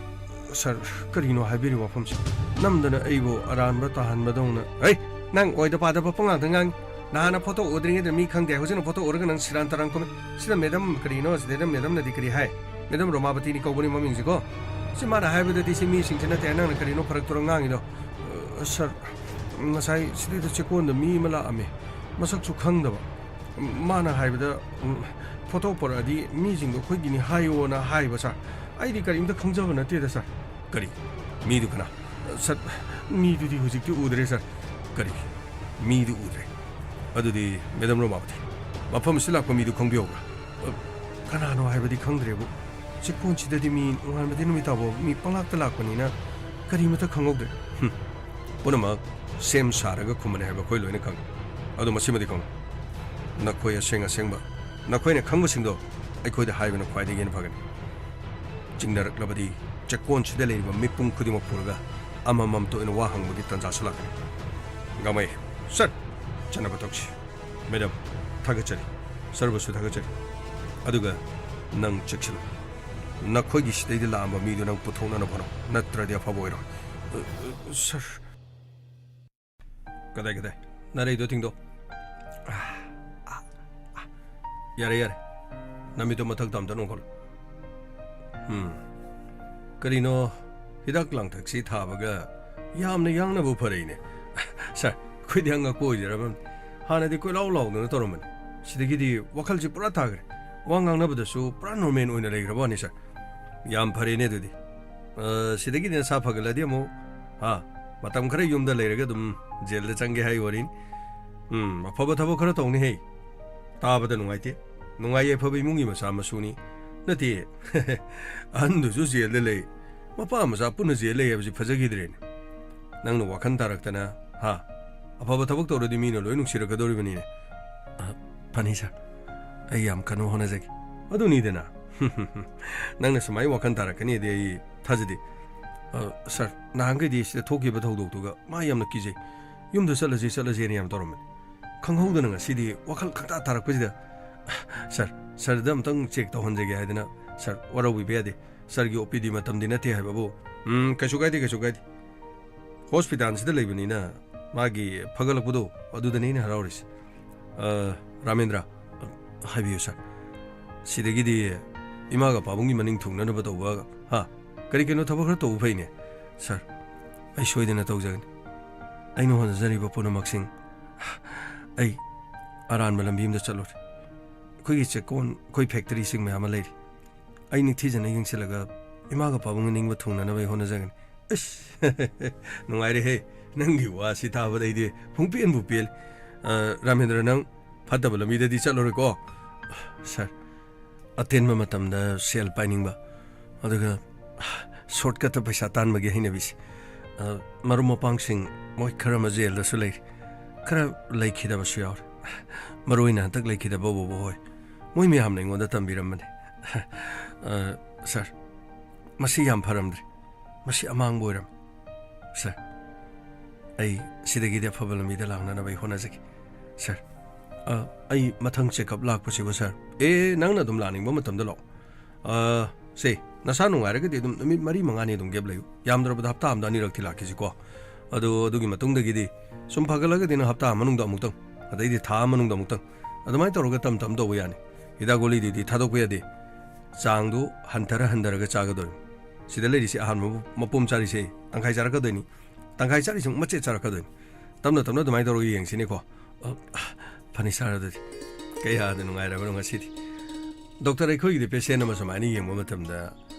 ꯁꯥꯔ, ꯀꯔꯤꯅꯣ ꯍꯥꯏꯕꯤꯔꯤꯕ ꯋꯥꯐꯝꯁꯦ? ꯅꯝꯗꯅ ꯑꯩꯕꯨ ꯑꯔꯥꯟꯕ ꯇꯥꯍꯟꯕꯗꯧꯅ꯫ ꯍꯩ! ꯅꯪ ꯑꯣꯏꯗ ꯄꯥꯗꯕ ꯄꯉꯥꯡꯗ ꯉꯥꯡꯉꯤ꯫ ꯅꯍꯥꯟꯅ ꯐꯣꯇꯣ ꯎꯗ꯭ꯔꯤꯉꯩꯗ ꯃꯤ ꯈꯪꯗꯦ, ꯍꯧꯖꯤꯛꯅ ꯐꯣꯇꯣ ꯎꯔꯒ ꯅꯪ ꯁꯤꯔꯥꯟ ꯇꯥꯔꯥꯟ ꯈꯨꯝꯃꯤ꯫ ꯁꯤꯗ ꯃꯦꯗꯥꯝ ꯀꯔꯤꯅꯣ, ꯁꯤꯗꯩꯗ ꯃꯦꯗꯥꯝꯅꯗꯤ ꯀꯔꯤ ꯍꯥꯏ? ꯃꯦꯗꯥꯝ ꯔꯣꯃꯥꯕꯇꯤꯅꯤ ꯀꯧꯕꯅꯤ ꯃꯃꯤꯡꯁꯤꯀꯣ꯫ ꯁꯤ ꯃꯥꯅ ꯍꯥꯏꯕꯗꯗꯤ ꯁꯤ ꯃꯤꯁꯤꯡꯁꯤ ꯅꯠꯇꯦ, ꯅꯪꯅ ꯀꯔꯤꯅꯣ ꯐꯔꯛ ꯇꯨꯔꯛ ꯉꯥꯡꯉꯤꯗꯣ? ꯑ, ꯁꯥꯔ, ꯉꯁꯥꯏ ꯁꯤꯗꯩꯗ ꯆꯦꯛꯀꯣꯟꯗ ꯃꯤ ꯑꯃ ꯂꯥꯛꯑꯝꯃꯦ, ꯃꯁꯛꯁꯨ ꯈꯪꯗꯕ꯫ ꯃꯥꯅ ꯍꯥꯏꯕꯗ, ꯎꯝ, ꯐꯣꯇꯣ ꯄꯣꯔꯛꯑꯗꯤ ꯃꯤꯁꯤꯡꯗꯣ ꯑꯩꯈꯣꯏꯒꯤꯅꯤ ꯍꯥꯏꯌꯣꯅ ꯍꯥꯏꯕ, ꯁꯥꯔ꯫ ꯑꯩꯗꯤ ꯀꯔꯤꯝꯇ ꯈꯪꯖꯕ ꯅꯠꯇꯦꯗ, ꯁꯥꯔ꯫ ꯀꯔꯤ? ꯃꯤꯗꯨ ꯀꯅꯥ? ꯁꯥꯔ, ꯃꯤꯗꯨꯗꯤ ꯍꯧꯖꯤꯛꯇꯤ ꯎꯗ꯭ꯔꯦ, ꯁꯥꯔ꯫ ꯀꯔꯤ? ꯃꯤꯗꯨ ꯎꯗ꯭ꯔꯦ? ꯑꯗꯨꯗꯤ, ꯃꯦꯗꯥꯝ ꯔꯣꯃꯥꯕꯇꯤ, ꯃꯐꯝ ꯑꯁꯤꯗ ꯂꯥꯛꯄ ꯃꯤꯗꯨ ꯈꯪꯕꯤꯍꯧꯕ꯭ꯔꯥ? ꯑ, ꯀꯅꯥꯅꯣ ꯍꯥꯏꯕꯗꯤ ꯈꯪꯗ꯭ꯔꯦꯕꯨ꯫ ꯆꯦꯛꯀꯣꯟꯁꯤꯗꯗꯤ ꯃꯤ ꯅꯣꯡꯉꯥꯟꯕꯗꯤ ꯅꯨꯃꯤꯠ ꯇꯥꯕꯧ ꯃꯤ ꯄꯪꯂꯥꯛꯇ ꯂꯥꯛꯄꯅꯤꯅ ꯀꯔꯤꯃꯇ ꯈꯪꯍꯧꯗ꯭ꯔꯦ꯫ ꯍꯨꯝ꯫ ꯄꯨꯝꯅꯃꯛ ꯁꯦꯝ ꯁꯥꯔꯒ ꯈꯨꯝꯕꯅꯤ ꯍꯥꯏꯕ ꯑꯩꯈꯣꯏ ꯂꯣꯏꯅ ꯈꯪꯉꯤ꯫ ꯑꯗꯨ ꯃꯁꯤꯃꯗꯤ ꯈꯪꯉꯨ, ꯅꯈꯣꯏ ꯑꯁꯦꯡ ꯑꯁꯦꯡꯕ ꯅꯈꯣꯏꯅ ꯈꯪꯕꯁꯤꯡꯗꯣ ꯑꯩꯈꯣꯏꯗ ꯍꯥꯏꯕꯅ ꯈ꯭ꯋꯥꯏꯗꯒꯤ ꯍꯦꯟꯅ ꯐꯒꯅꯤ꯫ ꯆꯤꯡꯅꯔꯛꯂꯕꯗꯤ ꯆꯦꯛꯀꯣꯟꯁꯤꯗ ꯂꯩꯔꯤꯕ ꯃꯤꯄꯨꯝ ꯈꯨꯗꯤꯡꯃꯛ ꯄꯨꯔꯒ ꯑꯃꯃꯝꯇ ꯑꯣꯏꯅ ꯋꯥ ꯍꯪꯕꯒꯤ ꯇꯥꯟꯖꯥꯁꯨ ꯂꯥꯛꯀꯅꯤ꯫ ꯒꯥꯃꯩ, ꯁꯠ! ꯆꯠꯅꯕ ꯇꯧꯁꯤ꯫ ꯃꯦꯗꯥꯝ, ꯊꯥꯒꯠꯆꯔꯤ꯫ ꯁꯔꯕꯁꯨ ꯊꯥꯒꯠꯆꯔꯤ꯫ ꯑꯗꯨꯒ ꯅꯪ ꯆꯦꯛꯁꯤꯜꯂꯨ꯫ ꯅꯈꯣꯏꯒꯤ ꯁꯤꯗꯩꯗ ꯂꯥꯛꯑꯝꯕ ꯃꯤꯗꯨ ꯅꯪ ꯄꯨꯊꯣꯛꯅꯅꯕ ꯍꯣꯠꯅꯧ, ꯅꯠꯇ꯭ꯔꯗꯤ ꯑꯐꯕ ꯑꯣꯏꯔꯣꯏ꯫ ꯑ, ꯑ, ꯁꯥꯔ꯫ ꯀꯗꯥꯏ, ꯀꯗꯥꯏ? ꯅꯥꯔꯩꯗꯣ ꯊꯤꯡꯗꯣ꯫ ꯌꯥꯔꯦ, ꯌꯥꯔꯦ꯫ ꯅꯃꯤꯠꯇꯣ ꯃꯊꯛꯇ ꯑꯝꯇ ꯅꯣꯡꯈꯠꯂꯣ꯫ ꯎꯝ꯫ ꯀꯔꯤꯅꯣ, ꯍꯤꯗꯥꯛ ꯂꯥꯡꯊꯛꯁꯤ ꯊꯥꯕꯒ ꯌꯥꯝꯅ ꯌꯥꯡꯅꯕ ꯐꯔꯛꯏꯅꯦ꯫ ꯁꯥꯔ, ꯑꯩꯈꯣꯏꯗꯤ ꯑꯉꯛꯄ ꯑꯣꯏꯖꯔꯕꯅꯤ꯫ ꯍꯥꯟꯅꯗꯤ ꯀꯣꯏꯂꯥꯎ ꯂꯥꯎꯗꯅ ꯇꯧꯔꯝꯕꯅꯤ꯫ ꯁꯤꯗꯒꯤꯗꯤ ꯋꯥꯈꯜꯁꯤ ꯄꯨꯔꯥ ꯇꯥꯈ꯭ꯔꯦ꯫ ꯋꯥ ꯉꯥꯡꯅꯕꯗꯁꯨ ꯄꯨꯔꯥ ꯅꯣꯔꯃꯦꯜ ꯑꯣꯏꯅ ꯂꯩꯈ꯭ꯔꯕ ꯋꯥꯅꯤ, ꯁꯥꯔ꯫ ꯌꯥꯝ ꯐꯔꯦꯅꯦ ꯑꯗꯨꯗꯤ꯫ ꯑ, ꯁꯤꯗꯒꯤꯗꯤ ꯅꯁꯥ ꯐꯒꯠꯂꯗꯤ ꯑꯃꯨꯛ, ꯍꯥ, ꯃꯇꯝ ꯈꯔ ꯌꯨꯝꯗ ꯂꯩꯔꯒ ꯑꯗꯨꯝ ꯖꯦꯜꯗ ꯆꯪꯒꯦ ꯍꯥꯏ ꯋꯥꯔꯤꯅꯤ꯫ ꯎꯝ, ꯑꯐꯕ ꯊꯕꯛ ꯈꯔ ꯇꯧꯅꯤꯍꯦ꯫ ꯇꯥꯕꯗ ꯅꯨꯡꯉꯥꯏꯇꯦ꯫ ꯅꯨꯡꯉꯥꯏ ꯌꯥꯏꯐꯕ ꯏꯃꯨꯡꯒꯤ ꯃꯆꯥ ꯃꯁꯨꯅꯤ꯫ ꯅꯠꯇꯦ, ꯑꯍꯟꯗꯨꯁꯨ ꯖꯦꯜꯗ ꯂꯩ꯫ ꯃꯄꯥ ꯃꯆꯥ ꯄꯨꯟꯅ ꯖꯦꯜ ꯂꯩ ꯍꯥꯏꯕꯁꯤ ꯐꯖꯈꯤꯗ꯭ꯔꯦꯅꯦ꯫ ꯅꯪꯅ ꯋꯥꯈꯜ ꯇꯥꯔꯛꯇꯅ, ꯍꯥ? ꯑꯐꯕ ꯊꯕꯛ ꯇꯧꯔꯗꯤ ꯃꯤꯅ ꯂꯣꯏ ꯅꯨꯡꯁꯤꯔꯛꯀꯗꯧꯔꯤꯕꯅꯤꯅꯦ꯫ ꯑ, ꯐꯅꯤ ꯁꯥꯔ꯫ ꯑꯩ ꯌꯥꯝ ꯀꯟꯅ ꯍꯣꯠꯅꯖꯒꯦ꯫ ꯑꯗꯨꯅꯤꯗꯅ꯫ ꯅꯪꯅ ꯁꯨꯃꯥꯏꯅ ꯋꯥꯈꯜ ꯇꯥꯔꯛꯀꯅꯤꯗꯤ ꯑꯩ ꯊꯥꯖꯗꯦ꯫ ꯑ, ꯁꯥꯔ, ꯅꯍꯥꯟꯈꯩꯗꯤ ꯁꯤꯗ ꯊꯣꯛꯈꯤꯕ ꯊꯧꯗꯣꯛꯇꯨꯒ ꯃꯥ ꯌꯥꯝꯅ ꯀꯤꯖꯩ꯫ ꯌꯨꯝꯗ ꯆꯠꯂꯁꯤ, ꯆꯠꯂꯁꯦꯅ ꯌꯥꯝ ꯇꯧꯔꯝꯕꯅꯤ꯫ ꯈꯪꯍꯧꯗꯅ ꯉꯁꯤꯗꯤ ꯋꯥꯈꯜ ꯈꯪꯇꯥ ꯇꯥꯔꯛꯄꯁꯤꯗ, ꯁꯥꯔ, ꯁꯥꯔꯗ ꯑꯝꯇꯪ ꯆꯦꯛ ꯇꯧꯍꯟꯖꯒꯦ ꯍꯥꯏꯗꯅ, ꯁꯥꯔ, ꯋꯥꯔꯧꯕꯤꯕ ꯌꯥꯗꯦ꯫ ꯁꯥꯔꯒꯤ ꯑꯣ ꯄꯤ ꯗꯤ ꯃꯇꯝꯗꯤ ꯅꯠꯇꯦ ꯍꯥꯏꯕꯕꯨ꯫ ꯎꯝ, ꯀꯩꯁꯨ ꯀꯥꯏꯗꯦ, ꯀꯩꯁꯨ ꯀꯥꯏꯗꯦ꯫ ꯍꯣꯁꯄꯤꯇꯥꯜꯁꯤꯗ ꯂꯩꯕꯅꯤꯅ ꯃꯥꯒꯤ ꯐꯒꯠꯂꯛꯄꯗꯣ ꯑꯗꯨꯗꯅꯤ ꯑꯩꯅ ꯍꯔꯥꯎꯔꯤꯁꯦ꯫ ꯑ, ꯔꯥꯃꯦꯟꯗ꯭ꯔ, ꯑ, ꯍꯥꯏꯕꯤꯌꯨ ꯁꯥꯔ꯫ ꯁꯤꯗꯒꯤꯗꯤ ꯏꯃꯥꯒ ꯄꯥꯕꯨꯡꯒꯤ ꯃꯅꯤꯡ ꯊꯨꯡꯅꯅꯕ ꯇꯧꯕ, ꯍꯥ? ꯀꯔꯤ ꯀꯩꯅꯣ ꯊꯕꯛ ꯈꯔ ꯇꯧꯕ ꯐꯩꯅꯦ꯫ ꯁꯥꯔ, ꯑꯩ ꯁꯣꯏꯗꯅ ꯇꯧꯖꯒꯅꯤ꯫ ꯑꯩꯅ ꯍꯣꯠꯅꯖꯔꯤꯕ ꯄꯨꯝꯅꯃꯛꯁꯤꯡ ꯑꯩ ꯑꯔꯥꯟꯕ ꯂꯝꯕꯤ ꯑꯃꯗ ꯆꯠꯂꯨꯔꯦ꯫ ꯑꯩꯈꯣꯏꯒꯤ ꯆꯦꯛꯀꯣꯟ, ꯑꯩꯈꯣꯏ ꯐꯦꯛꯇꯔꯤꯁꯤꯡ ꯃꯌꯥꯝ ꯑꯃ ꯂꯩꯔꯤ꯫ ꯑꯩ ꯅꯤꯡꯊꯤꯖꯅ ꯌꯦꯡꯁꯤꯜꯂꯒ ꯏꯃꯥꯒ ꯄꯥꯕꯨꯡꯒꯤ ꯅꯤꯡꯕ ꯊꯨꯡꯅꯅꯕ ꯑꯩ ꯍꯣꯠꯅꯖꯒꯅꯤ꯫ ꯑꯁ, ꯅꯨꯡꯉꯥꯏꯔꯦꯍꯦ꯫ ꯅꯪꯒꯤ ꯋꯥꯁꯤ ꯇꯥꯕꯗ ꯑꯩꯗꯤ ꯄꯨꯡꯄꯦꯟꯕꯨ ꯄꯦꯜꯂꯤ꯫ ꯑ, ꯔꯥꯃꯦꯟꯗ꯭ꯔ, ꯅꯪ ꯐꯠꯇꯕ ꯂꯝꯕꯤꯗꯗꯤ ꯆꯠꯂꯔꯣꯏꯀꯣ? ꯁꯥꯔ, ꯑꯇꯦꯟꯕ ꯃꯇꯝꯗ ꯁꯦꯜ ꯄꯥꯏꯅꯤꯡꯕ, ꯑꯗꯨꯒ ꯁꯣꯔꯠꯀꯠꯇ ꯄꯩꯁꯥ ꯇꯥꯟꯕꯒꯤ ꯍꯩꯅꯕꯤꯁꯦ꯫ ꯑ, ꯃꯔꯨꯞ ꯃꯄꯥꯡꯁꯤꯡ ꯃꯣꯏ ꯈꯔ ꯑꯃ ꯖꯦꯜꯗꯁꯨ ꯂꯩꯔꯤ꯫ ꯈꯔ ꯂꯩꯈꯤꯗꯕꯁꯨ ꯌꯥꯎꯔꯦ꯫ ꯃꯔꯨ ꯑꯣꯏꯅ ꯍꯟꯗꯛ ꯂꯩꯈꯤꯗꯕ ꯕꯣꯕꯣ ꯍꯣꯏ꯫ ꯃꯣꯏ ꯃꯌꯥꯝꯅ ꯑꯩꯉꯣꯟꯗ ꯇꯝꯕꯤꯔꯝꯕꯅꯦ꯫ ꯑ, ꯁꯥꯔ, ꯃꯁꯤ ꯌꯥꯝ ꯐꯔꯝꯗ꯭ꯔꯦ꯫ ꯃꯁꯤ ꯑꯃꯥꯡꯕ ꯑꯣꯏꯔꯝꯃꯤ꯫ ꯁꯥꯔ, ꯑꯩ ꯁꯤꯗꯒꯤꯗꯤ ꯑꯐꯕ ꯂꯝꯕꯤꯗ ꯂꯥꯛꯅꯅꯕ ꯑꯩ ꯍꯣꯠꯅꯖꯒꯦ꯫ ꯁꯥꯔ, ꯑ, ꯑꯩ ꯃꯊꯪ ꯆꯦꯛꯑꯞ ꯂꯥꯛꯄꯁꯤꯕꯨ, ꯁꯥꯔ? ꯑꯦ, ꯅꯪꯅ ꯑꯗꯨꯝ ꯂꯥꯛꯅꯤꯡꯕ ꯃꯇꯝꯗ ꯂꯥꯛꯑꯣ꯫ ꯑ, ꯁꯦ, ꯅꯁꯥ ꯅꯨꯡꯉꯥꯏꯔꯒꯗꯤ ꯑꯗꯨꯝ ꯅꯨꯃꯤꯠ ꯃꯔꯤ ꯃꯉꯥꯅꯤ ꯑꯗꯨꯝ ꯒꯦꯞ ꯂꯩꯌꯨ꯫ ꯌꯥꯝꯗ꯭ꯔꯕꯗ ꯍꯞꯇꯥ ꯑꯃꯗ ꯑꯅꯤꯔꯛꯇꯤ ꯂꯥꯛꯈꯤꯁꯤꯀꯣ꯫ ꯑꯗꯣ ꯑꯗꯨꯒꯤ ꯃꯇꯨꯡꯗꯒꯤꯗꯤ ꯁꯨꯝ ꯐꯒꯠꯂꯒꯗꯤ ꯅꯪ ꯍꯞꯇꯥ ꯃꯅꯨꯡꯗ ꯑꯃꯨꯛꯇꯪ, ꯑꯗꯩꯗꯤ ꯊꯥ ꯃꯅꯨꯡꯗ ꯑꯃꯨꯛꯇꯪ, ꯑꯗꯨꯃꯥꯏꯅ ꯇꯧꯔꯒ ꯇꯝ ꯇꯝ ꯇꯧꯕ ꯌꯥꯅꯤ꯫ ꯍꯤꯗꯥꯛ ꯒꯨꯂꯤꯗꯨꯗꯤ ꯊꯥꯗꯣꯛꯄ ꯌꯥꯗꯦ꯫ ꯆꯥꯡꯗꯨ ꯍꯟꯊꯔ ꯍꯟꯊꯔꯒ ꯆꯥꯒꯗꯣꯏꯅꯤ꯫ ꯁꯤꯗ ꯂꯩꯔꯤꯁꯦ ꯑꯍꯥꯟꯕ ꯃꯄꯨꯝ ꯆꯥꯔꯤꯁꯦ ꯇꯪꯈꯥꯏ ꯆꯥꯔꯛꯀꯗꯣꯏꯅꯤ, ꯇꯪꯈꯥꯏ ꯆꯥꯔꯤꯁꯦ ꯑꯃꯨꯛ ꯃꯆꯦꯠ ꯆꯥꯔꯛꯀꯗꯣꯏꯅꯤ꯫ ꯇꯞꯅ ꯇꯞꯅ ꯑꯗꯨꯃꯥꯏꯅ ꯇꯧꯔꯒ ꯌꯦꯡꯁꯤꯅꯦꯀꯣ꯫ ꯑ, ꯐꯅꯤ ꯁꯥꯔ, ꯑꯗꯨꯗꯤ ꯀꯌꯥꯗ ꯅꯨꯡꯉꯥꯏꯔꯕꯅꯣ ꯉꯁꯤꯗꯤ꯫ ꯗꯣꯛꯇꯔ, ꯑꯩꯈꯣꯏꯒꯤꯗꯤ ꯄꯦꯁꯦꯟ ꯑꯃ ꯁꯨꯃꯥꯏꯅ ꯌꯦꯡꯕ ꯃꯇꯝꯗ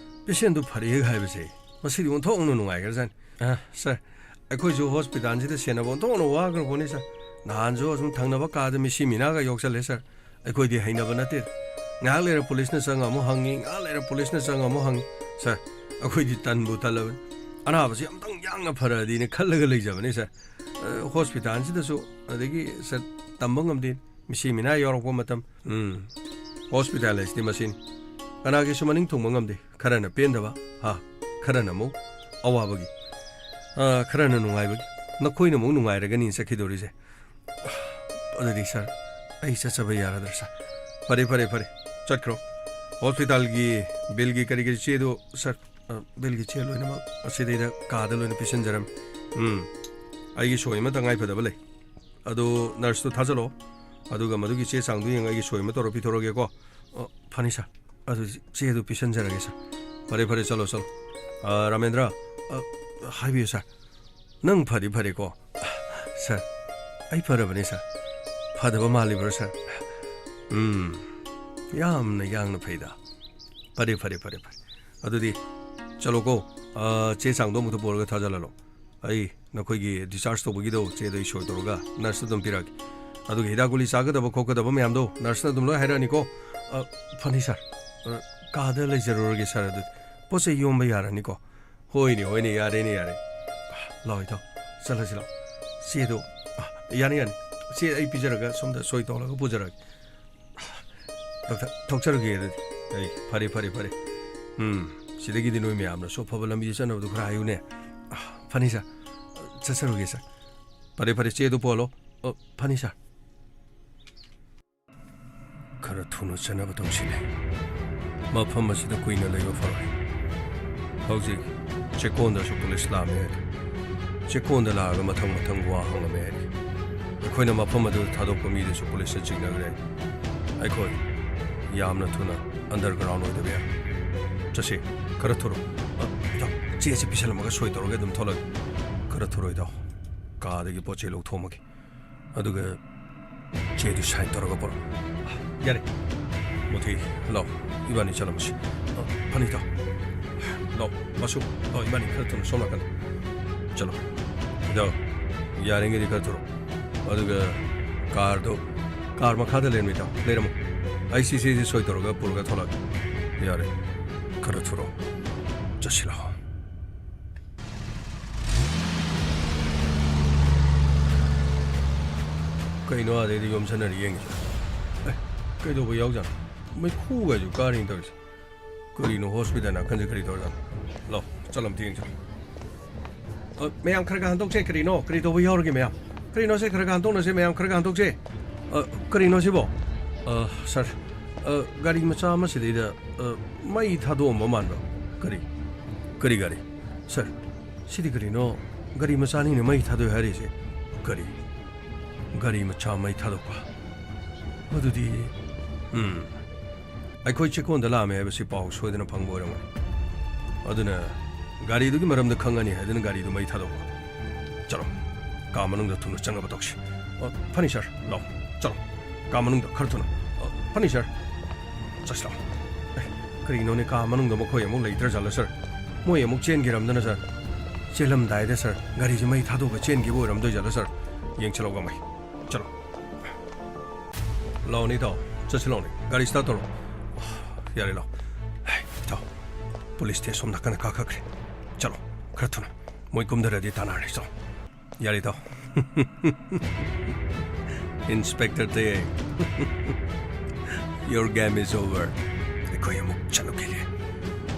ꯄꯦꯁꯦꯟꯗꯨ ꯐꯔꯦ ꯍꯥꯏꯕꯁꯦ ꯃꯁꯤꯗꯤ ꯑꯣꯟꯊꯣꯛꯅ ꯅꯨꯡꯉꯥꯏꯈ꯭ꯔꯖꯥꯠꯅꯤ꯫ ꯑ, ꯁꯥꯔ, ꯑꯩꯈꯣꯏꯁꯨ ꯍꯣꯁꯄꯤꯇꯥꯜꯁꯤꯗ ꯁꯦꯟꯅꯕ ꯑꯣꯟꯊꯣꯛꯅ ꯋꯥꯈ꯭ꯔ ꯄꯣꯠꯅꯤ ꯁꯥꯔ꯫ ꯅꯍꯥꯟꯁꯨ ꯑꯁꯨꯝ ꯊꯪꯅꯕ ꯀꯥꯗ ꯃꯤꯁꯤ ꯃꯤꯅꯥꯒ ꯌꯣꯛꯁꯜꯂꯦ ꯁꯥꯔ꯫ ꯑꯩꯈꯣꯏꯗꯤ ꯍꯩꯅꯕ ꯅꯠꯇꯦ꯫ ꯉꯥꯏꯍꯥꯛ ꯂꯩꯔ ꯄꯨꯂꯤꯁꯅ ꯆꯪꯉ ꯑꯃꯨꯛ ꯍꯪꯉꯤ, ꯉꯥꯏꯍꯥꯛ ꯂꯩꯔ ꯄꯨꯂꯤꯁꯅ ꯆꯪꯉ ꯑꯃꯨꯛ ꯍꯪꯉꯤ꯫ ꯁꯥꯔ, ꯑꯩꯈꯣꯏꯗꯤ ꯇꯟꯕꯨ ꯇꯜꯂꯕꯅꯤ꯫ ꯑꯅꯥꯕꯁꯤ ꯑꯝꯇꯪ ꯌꯥꯡꯅ ꯐꯔꯗꯤꯅ ꯈꯜꯂꯒ ꯂꯩꯖꯕꯅꯤ ꯁꯥꯔ꯫ ꯑ, ꯍꯣꯁꯄꯤꯇꯥꯜꯁꯤꯗꯁꯨ, ꯑꯗꯒꯤ ꯁꯥꯔ, ꯇꯝꯕ ꯉꯝꯗꯦ꯫ ꯃꯤꯁꯤ ꯃꯤꯅꯥ ꯌꯥꯎꯔꯛꯄ ꯃꯇꯝ꯫ ꯎꯝ꯫ ꯍꯣꯁꯄꯤꯇꯥꯜ ꯍꯥꯏꯁꯤꯗꯤ ꯃꯁꯤꯅꯤ꯫ ꯀꯅꯥꯒꯤꯁꯨ ꯃꯅꯤꯡ ꯊꯨꯡꯕ ꯉꯝꯗꯦ꯫ ꯈꯔꯅ ꯄꯦꯟꯗꯕ, ꯍꯥ, ꯈꯔꯅ ꯑꯃꯨꯛ ꯑꯋꯥꯕꯒꯤ, ꯑ, ꯈꯔꯅ ꯅꯨꯡꯉꯥꯏꯕꯒꯤ꯫ ꯅꯈꯣꯏꯅ ꯑꯃꯨꯛ ꯅꯨꯡꯉꯥꯏꯔꯒꯅꯤ ꯆꯠꯈꯤꯗꯣꯔꯤꯁꯦ꯫ ꯑꯗꯨꯗꯤ ꯁꯥꯔ, ꯑꯩ ꯆꯠꯆꯕ ꯌꯥꯔꯗ꯭ꯔꯥ ꯁꯥꯔ? ꯐꯔꯦ, ꯐꯔꯦ, ꯐꯔꯦ, ꯆꯠꯈ꯭ꯔꯣ꯫ ꯍꯣꯁꯄꯤꯇꯥꯜꯒꯤ ꯕꯤꯜꯒꯤ ꯀꯔꯤ ꯀꯔꯤ ꯆꯦꯗꯣ ꯁꯥꯔ, ꯑ, ꯕꯤꯜꯒꯤ ꯆꯦ ꯂꯣꯏꯅꯃꯛ ꯑꯁꯤꯗꯩꯗ ꯀꯥꯗ ꯂꯣꯏꯅ ꯄꯤꯁꯤꯟꯖꯔꯝꯃꯤ꯫ ꯎꯝ, ꯑꯩꯒꯤ ꯁꯣꯏ ꯑꯃ ꯇꯉꯥꯏ ꯐꯗꯕ ꯂꯩ꯫ ꯑꯗꯨ ꯅꯔꯁꯇꯨ ꯊꯥꯖꯜꯂꯣ, ꯑꯗꯨꯒ ꯃꯗꯨꯒꯤ ꯆꯦ ꯆꯥꯡꯗꯨ ꯌꯦꯡꯉꯒ ꯑꯩꯒꯤ ꯁꯣꯏ ꯑꯃ ꯇꯧꯔ ꯄꯤꯊꯣꯔꯛꯑꯒꯦꯀꯣ꯫ ꯑ, ꯐꯅꯤ ꯁꯥꯔ, ꯑꯗꯨ ꯆꯦꯗꯨ ꯄꯤꯁꯟꯖꯔꯒꯦ ꯁꯥꯔ꯫ ꯐꯔꯦ, ꯐꯔꯦ, ꯆꯠꯂꯣ, ꯆꯠꯂꯣ꯫ ꯑ, ꯔꯥꯃꯦꯟꯗ꯭ꯔ, ꯑ, ꯍꯥꯏꯕꯤꯌꯨ ꯁꯥꯔ꯫ ꯅꯪ ꯐꯗꯤ ꯐꯔꯦꯀꯣ? ꯁꯥꯔ, ꯑꯩ ꯐꯔꯕꯅꯤ ꯁꯥꯔ꯫ ꯐꯗꯕ ꯃꯥꯜꯂꯤꯕ꯭ꯔꯣ ꯁꯥꯔ? ꯎꯝ, ꯌꯥꯝꯅ ꯌꯥꯡꯅ ꯐꯩꯗ꯫ ꯐꯔꯦ, ꯐꯔꯦ, ꯐꯔꯦ, ꯐꯔꯦ꯫ ꯑꯗꯨꯗꯤ ꯆꯠꯂꯣꯀꯣ꯫ ꯑ, ꯆꯦ ꯆꯥꯡꯗꯣ ꯑꯃꯨꯛꯇ ꯄꯨꯔꯒ ꯊꯥꯖꯜꯍꯜꯂꯣ꯫ ꯑꯩ ꯅꯈꯣꯏꯒꯤ discharge ꯇꯧꯕꯒꯤꯗꯣ ꯆꯦꯗꯣ ꯑꯩ ꯁꯣꯏ ꯇꯧꯔꯒ ꯅꯔꯁꯇ ꯑꯗꯨꯝ ꯄꯤꯔꯛꯑꯒꯦ꯫ ꯑꯗꯨꯒ ꯍꯤꯗꯥꯛ ꯒꯨꯂꯤ ꯆꯥꯒꯗꯕ ꯈꯣꯠꯀꯗꯕ ꯃꯌꯥꯝꯗꯣ ꯅꯔꯁꯅ ꯑꯗꯨꯝ ꯂꯣꯏ ꯍꯥꯏꯔꯛꯑꯅꯤꯀꯣ꯫ ꯑ, ꯐꯅꯤ ꯁꯥꯔ꯫ ꯑ, ꯀꯥꯗ ꯂꯩꯖꯔꯨꯔꯒꯦ ꯁꯥꯔ ꯑꯗꯨꯗꯤ꯫ ꯄꯣꯠ ꯆꯩ ꯌꯣꯝꯕ ꯌꯥꯔꯅꯤꯀꯣ? ꯍꯣꯏꯅꯦ, ꯍꯣꯏꯅꯦ, ꯌꯥꯔꯦꯅꯦ, ꯌꯥꯔꯦ꯫ ꯂꯥꯛꯑꯣ ꯏꯇꯥꯎ, ꯆꯠꯂꯁꯤ ꯂꯥꯛꯑꯣ꯫ ꯆꯦꯗꯣ, ꯑ, ꯌꯥꯅꯤ, ꯌꯥꯅꯤ꯫ ꯆꯦ ꯑꯩ ꯄꯤꯖꯔꯒ ꯁꯣꯝꯗ ꯁꯣꯏ ꯇꯧꯔꯒ ꯄꯨꯖꯔꯒꯦ꯫ ꯗꯣꯛꯇꯔ, ꯊꯣꯛꯆꯔꯒꯦ ꯑꯗꯨꯗꯤ꯫ ꯑꯩ, ꯐꯔꯦ, ꯐꯔꯦ, ꯐꯔꯦ꯫ ꯎꯝ, ꯁꯤꯗꯒꯤꯗꯤ ꯅꯣꯏ ꯃꯌꯥꯝꯅꯁꯨ ꯑꯐꯕ ꯂꯝꯕꯤꯗ ꯆꯠꯅꯕꯗꯣ ꯈꯔ ꯍꯥꯏꯌꯨꯅꯦ꯫ ꯑ, ꯐꯅꯤ ꯁꯥꯔ꯫ ꯆꯠꯆꯔꯨꯒꯦ ꯁꯥꯔ꯫ ꯐꯔꯦ, ꯐꯔꯦ, ꯆꯦꯗꯨ ꯄꯨꯍꯜꯂꯣ꯫ ꯑ, ꯐꯅꯤ ꯁꯥꯔ꯫ ꯈꯔ ꯊꯨꯅ ꯆꯠꯅꯕ ꯇꯧꯁꯤꯅꯦ꯫ ꯃꯐꯝ ꯑꯁꯤꯗ ꯀꯨꯏꯅ ꯂꯩꯕ ꯐꯔꯣꯏ꯫ ꯍꯧꯖꯤꯛ ꯆꯦꯛꯀꯣꯟꯗꯁꯨ ꯄꯨꯂꯤꯁ ꯂꯥꯛꯑꯝꯃꯦ ꯍꯥꯏ꯫ ꯆꯦꯛꯀꯣꯟꯗ ꯂꯥꯛꯑꯒ ꯃꯊꯪ ꯃꯊꯪ ꯋꯥ ꯍꯪꯂꯝꯃꯦ ꯍꯥꯏꯔꯤ꯫ ꯑꯩꯈꯣꯏꯅ ꯃꯐꯝ ꯑꯗꯨꯗ ꯊꯥꯗꯣꯛꯄ ꯃꯤꯗꯨꯁꯨ ꯄꯨꯂꯤꯁꯅ ꯆꯤꯡꯅꯈ꯭ꯔꯦ꯫ ꯑꯩꯈꯣꯏ ꯌꯥꯝꯅ ꯊꯨꯅ underground ꯑꯣꯏꯗꯕ ꯌꯥꯏ꯫ ꯆꯠꯁꯤ, ꯈꯔ ꯊꯨꯔꯣ꯫ ꯑ, ꯏꯇꯥꯎ, ꯆꯦ ꯑꯁꯤ ꯄꯤꯁꯜꯂꯝꯃꯒ ꯁꯣꯏ ꯇꯧꯔꯒ ꯑꯗꯨꯝ ꯊꯣꯛꯂꯛꯑꯒꯦ꯫ ꯈꯔ ꯊꯨꯔꯣ ꯏꯇꯥꯎ, ꯀꯥꯗꯒꯤ ꯄꯣꯠ ꯆꯩ ꯂꯧꯊꯣꯛꯑꯝꯃꯒꯦ꯫ ꯑꯗꯨꯒ ꯆꯦꯗꯨ sign ꯇꯧꯔꯒ ꯄꯨꯔꯛꯑꯣ꯫ ꯌꯥꯔꯦ꯫ ꯃꯨꯊꯤ, ꯂꯥꯎ, ꯏꯕꯥꯅꯤ ꯆꯠꯂꯝꯃꯁꯤ꯫ ꯑ, ꯐꯅꯤ ꯏꯇꯥꯎ꯫ ꯂꯥꯎ, ꯕꯥꯁꯨ, ꯂꯥꯎ, ꯏꯕꯥꯅꯤ ꯈꯔ ꯊꯨꯅ ꯁꯣꯝ ꯅꯥꯀꯟꯗ꯫ ꯆꯠꯂꯣ꯫ ꯏꯇꯥꯎ, ꯌꯥꯔꯤꯉꯩꯗꯤ ꯈꯔ ꯊꯨꯔꯣ꯫ ꯑꯗꯨꯒ ꯀꯥꯔꯗꯣ, ꯀꯥꯔ ꯃꯈꯥꯗ ꯂꯩꯔꯝꯃꯤ ꯏꯇꯥꯎ, ꯂꯩꯔꯝꯃꯣ꯫ ꯑꯩ ꯁꯤ ꯆꯦꯁꯤ ꯁꯣꯏ ꯇꯧꯔꯒ ꯄꯨꯔꯒ ꯊꯣꯛꯂꯛꯑꯒꯦ꯫ ꯌꯥꯔꯦ, ꯈꯔ ꯊꯨꯔꯣ꯫ ꯆꯠꯁꯤ ꯂꯥꯎ꯫ ꯀꯩꯅꯣ ꯑꯗꯩꯗ ꯌꯣꯝꯁꯟꯅꯔꯤ ꯌꯦꯡꯉꯤꯁꯦ? ꯑꯦ, ꯀꯩꯗꯧꯕ ꯌꯥꯎꯖꯥꯠꯅꯣ? ꯃꯩꯈꯨꯒꯁꯨ ꯀꯥꯔꯤꯅ ꯇꯧꯔꯤꯁꯦ꯫ ꯀꯔꯤꯅꯣ hospital ꯅꯥꯀꯟꯁꯦ ꯀꯔꯤ ꯇꯧꯔꯖꯥꯠꯅꯣ? ꯂꯥꯎ, ꯆꯠꯂꯝ ꯌꯦꯡꯁꯤ꯫ ꯑ, ꯃꯌꯥꯝ ꯈꯔ ꯈꯔ ꯍꯟꯗꯣꯛꯁꯦ꯫ ꯀꯔꯤꯅꯣ? ꯀꯔꯤ ꯇꯧꯕ ꯌꯥꯎꯔꯒꯦ ꯃꯌꯥꯝ? ꯀꯔꯤꯅꯣ ꯁꯦ? ꯈꯔ ꯈꯔ ꯍꯟꯗꯣꯛꯅꯁꯦ ꯃꯌꯥꯝ, ꯈꯔ ꯈꯔ ꯍꯟꯗꯣꯛꯁꯦ꯫ ꯑ, ꯀꯔꯤꯅꯣ ꯁꯤꯕꯣ? ꯑ, sir, ꯑ, ꯒꯥꯔꯤ ꯃꯆꯥ ꯑꯃꯁꯤꯗꯩꯗ, ꯑ, ꯃꯩ ꯊꯥꯗꯣꯛꯑꯝꯕ ꯃꯥꯟꯕ꯫ ꯀꯔꯤ? ꯀꯔꯤ ꯒꯥꯔꯤ? Sir, ꯁꯤꯗꯤ ꯀꯔꯤꯅꯣ? ꯒꯥꯔꯤ ꯃꯆꯥꯅꯤꯅ ꯃꯩ ꯊꯥꯗꯣꯛꯑꯦ ꯍꯥꯏꯔꯤꯁꯦ꯫ ꯀꯔꯤ? ꯒꯥꯔꯤ ꯃꯆꯥ ꯃꯩ ꯊꯥꯗꯣꯛꯄ? ꯃꯗꯨꯗꯤ, ꯎꯝ, ꯑꯩꯈꯣꯏ ꯆꯦꯛꯀꯣꯟꯗ ꯂꯥꯛꯑꯝꯃꯦ ꯍꯥꯏꯕꯁꯤ ꯄꯥꯎ ꯁꯣꯏꯗꯅ ꯐꯪꯕ ꯑꯣꯏꯔꯝꯒꯅꯤ꯫ ꯑꯗꯨꯅ ꯒꯥꯔꯤꯗꯨꯒꯤ ꯃꯔꯝꯗ ꯈꯪꯉꯅꯤ ꯍꯥꯏꯗꯨꯅ ꯒꯥꯔꯤꯗꯨ ꯃꯩ ꯊꯥꯗꯣꯛꯄ꯫ ꯆꯠꯂꯣ, ꯀꯥ ꯃꯅꯨꯡꯗ ꯊꯨꯅ ꯆꯪꯅꯕ ꯇꯧꯁꯤ꯫ ꯑ, ꯐꯅꯤ sir, ꯂꯥꯎ, ꯆꯠꯂꯣ, ꯀꯥ ꯃꯅꯨꯡꯗ ꯈꯔ ꯊꯨꯅ꯫ ꯑ, ꯐꯅꯤ sir, ꯆꯠꯁꯤ ꯂꯥꯎ꯫ ꯑꯦ, ꯀꯔꯤꯅꯣꯅꯦ, ꯀꯥ ꯃꯅꯨꯡꯗ ꯃꯈꯣꯏ ꯑꯃꯨꯛ ꯂꯩꯇ꯭ꯔ ꯖꯥꯠꯂ sir? ꯃꯣꯏ ꯑꯃꯨꯛ ꯆꯦꯟꯈꯤꯔꯝꯗꯅ sir? ꯆꯦꯜꯂꯝꯗꯥꯏꯗ sir, ꯒꯥꯔꯤꯁꯦ ꯃꯩ ꯊꯥꯗꯣꯛꯑꯒ ꯆꯦꯟꯈꯤꯕ ꯑꯣꯏꯔꯝꯗꯣꯏ ꯖꯥꯠꯂ sir? ꯌꯦꯡꯁꯤ ꯂꯥꯎ ꯒꯃꯩ꯫ ꯆꯠꯂꯣ꯫ ꯂꯥꯎꯅꯦ ꯏꯇꯥꯎ, ꯆꯠꯁꯤ ꯂꯥꯎꯅꯦ꯫ ꯒꯥꯔꯤ start ꯇꯧꯔꯣ꯫ ꯌꯥꯔꯦ, ꯂꯥꯎ꯫ ꯍꯦ, ꯏꯇꯥꯎ, ꯄꯨꯂꯤꯁꯇꯤ ꯑꯁꯣꯝ ꯅꯥꯀꯟꯗ ꯀꯥꯈꯠꯈ꯭ꯔꯦ꯫ ꯆꯠꯂꯣ, ꯈꯔ ꯊꯨꯅ꯫ ꯃꯣꯏ ꯀꯨꯝꯊꯔꯗꯤ ꯇꯥꯟꯅꯔꯅꯤ꯫ ꯆꯠꯂꯣ꯫ ꯌꯥꯔꯦ, ꯏꯇꯥꯎ꯫ Inspector ꯇꯌꯦ, your game is over. ꯑꯩꯈꯣꯏ ꯑꯃꯨꯛ ꯆꯠꯂꯨꯈꯤꯒꯦ꯫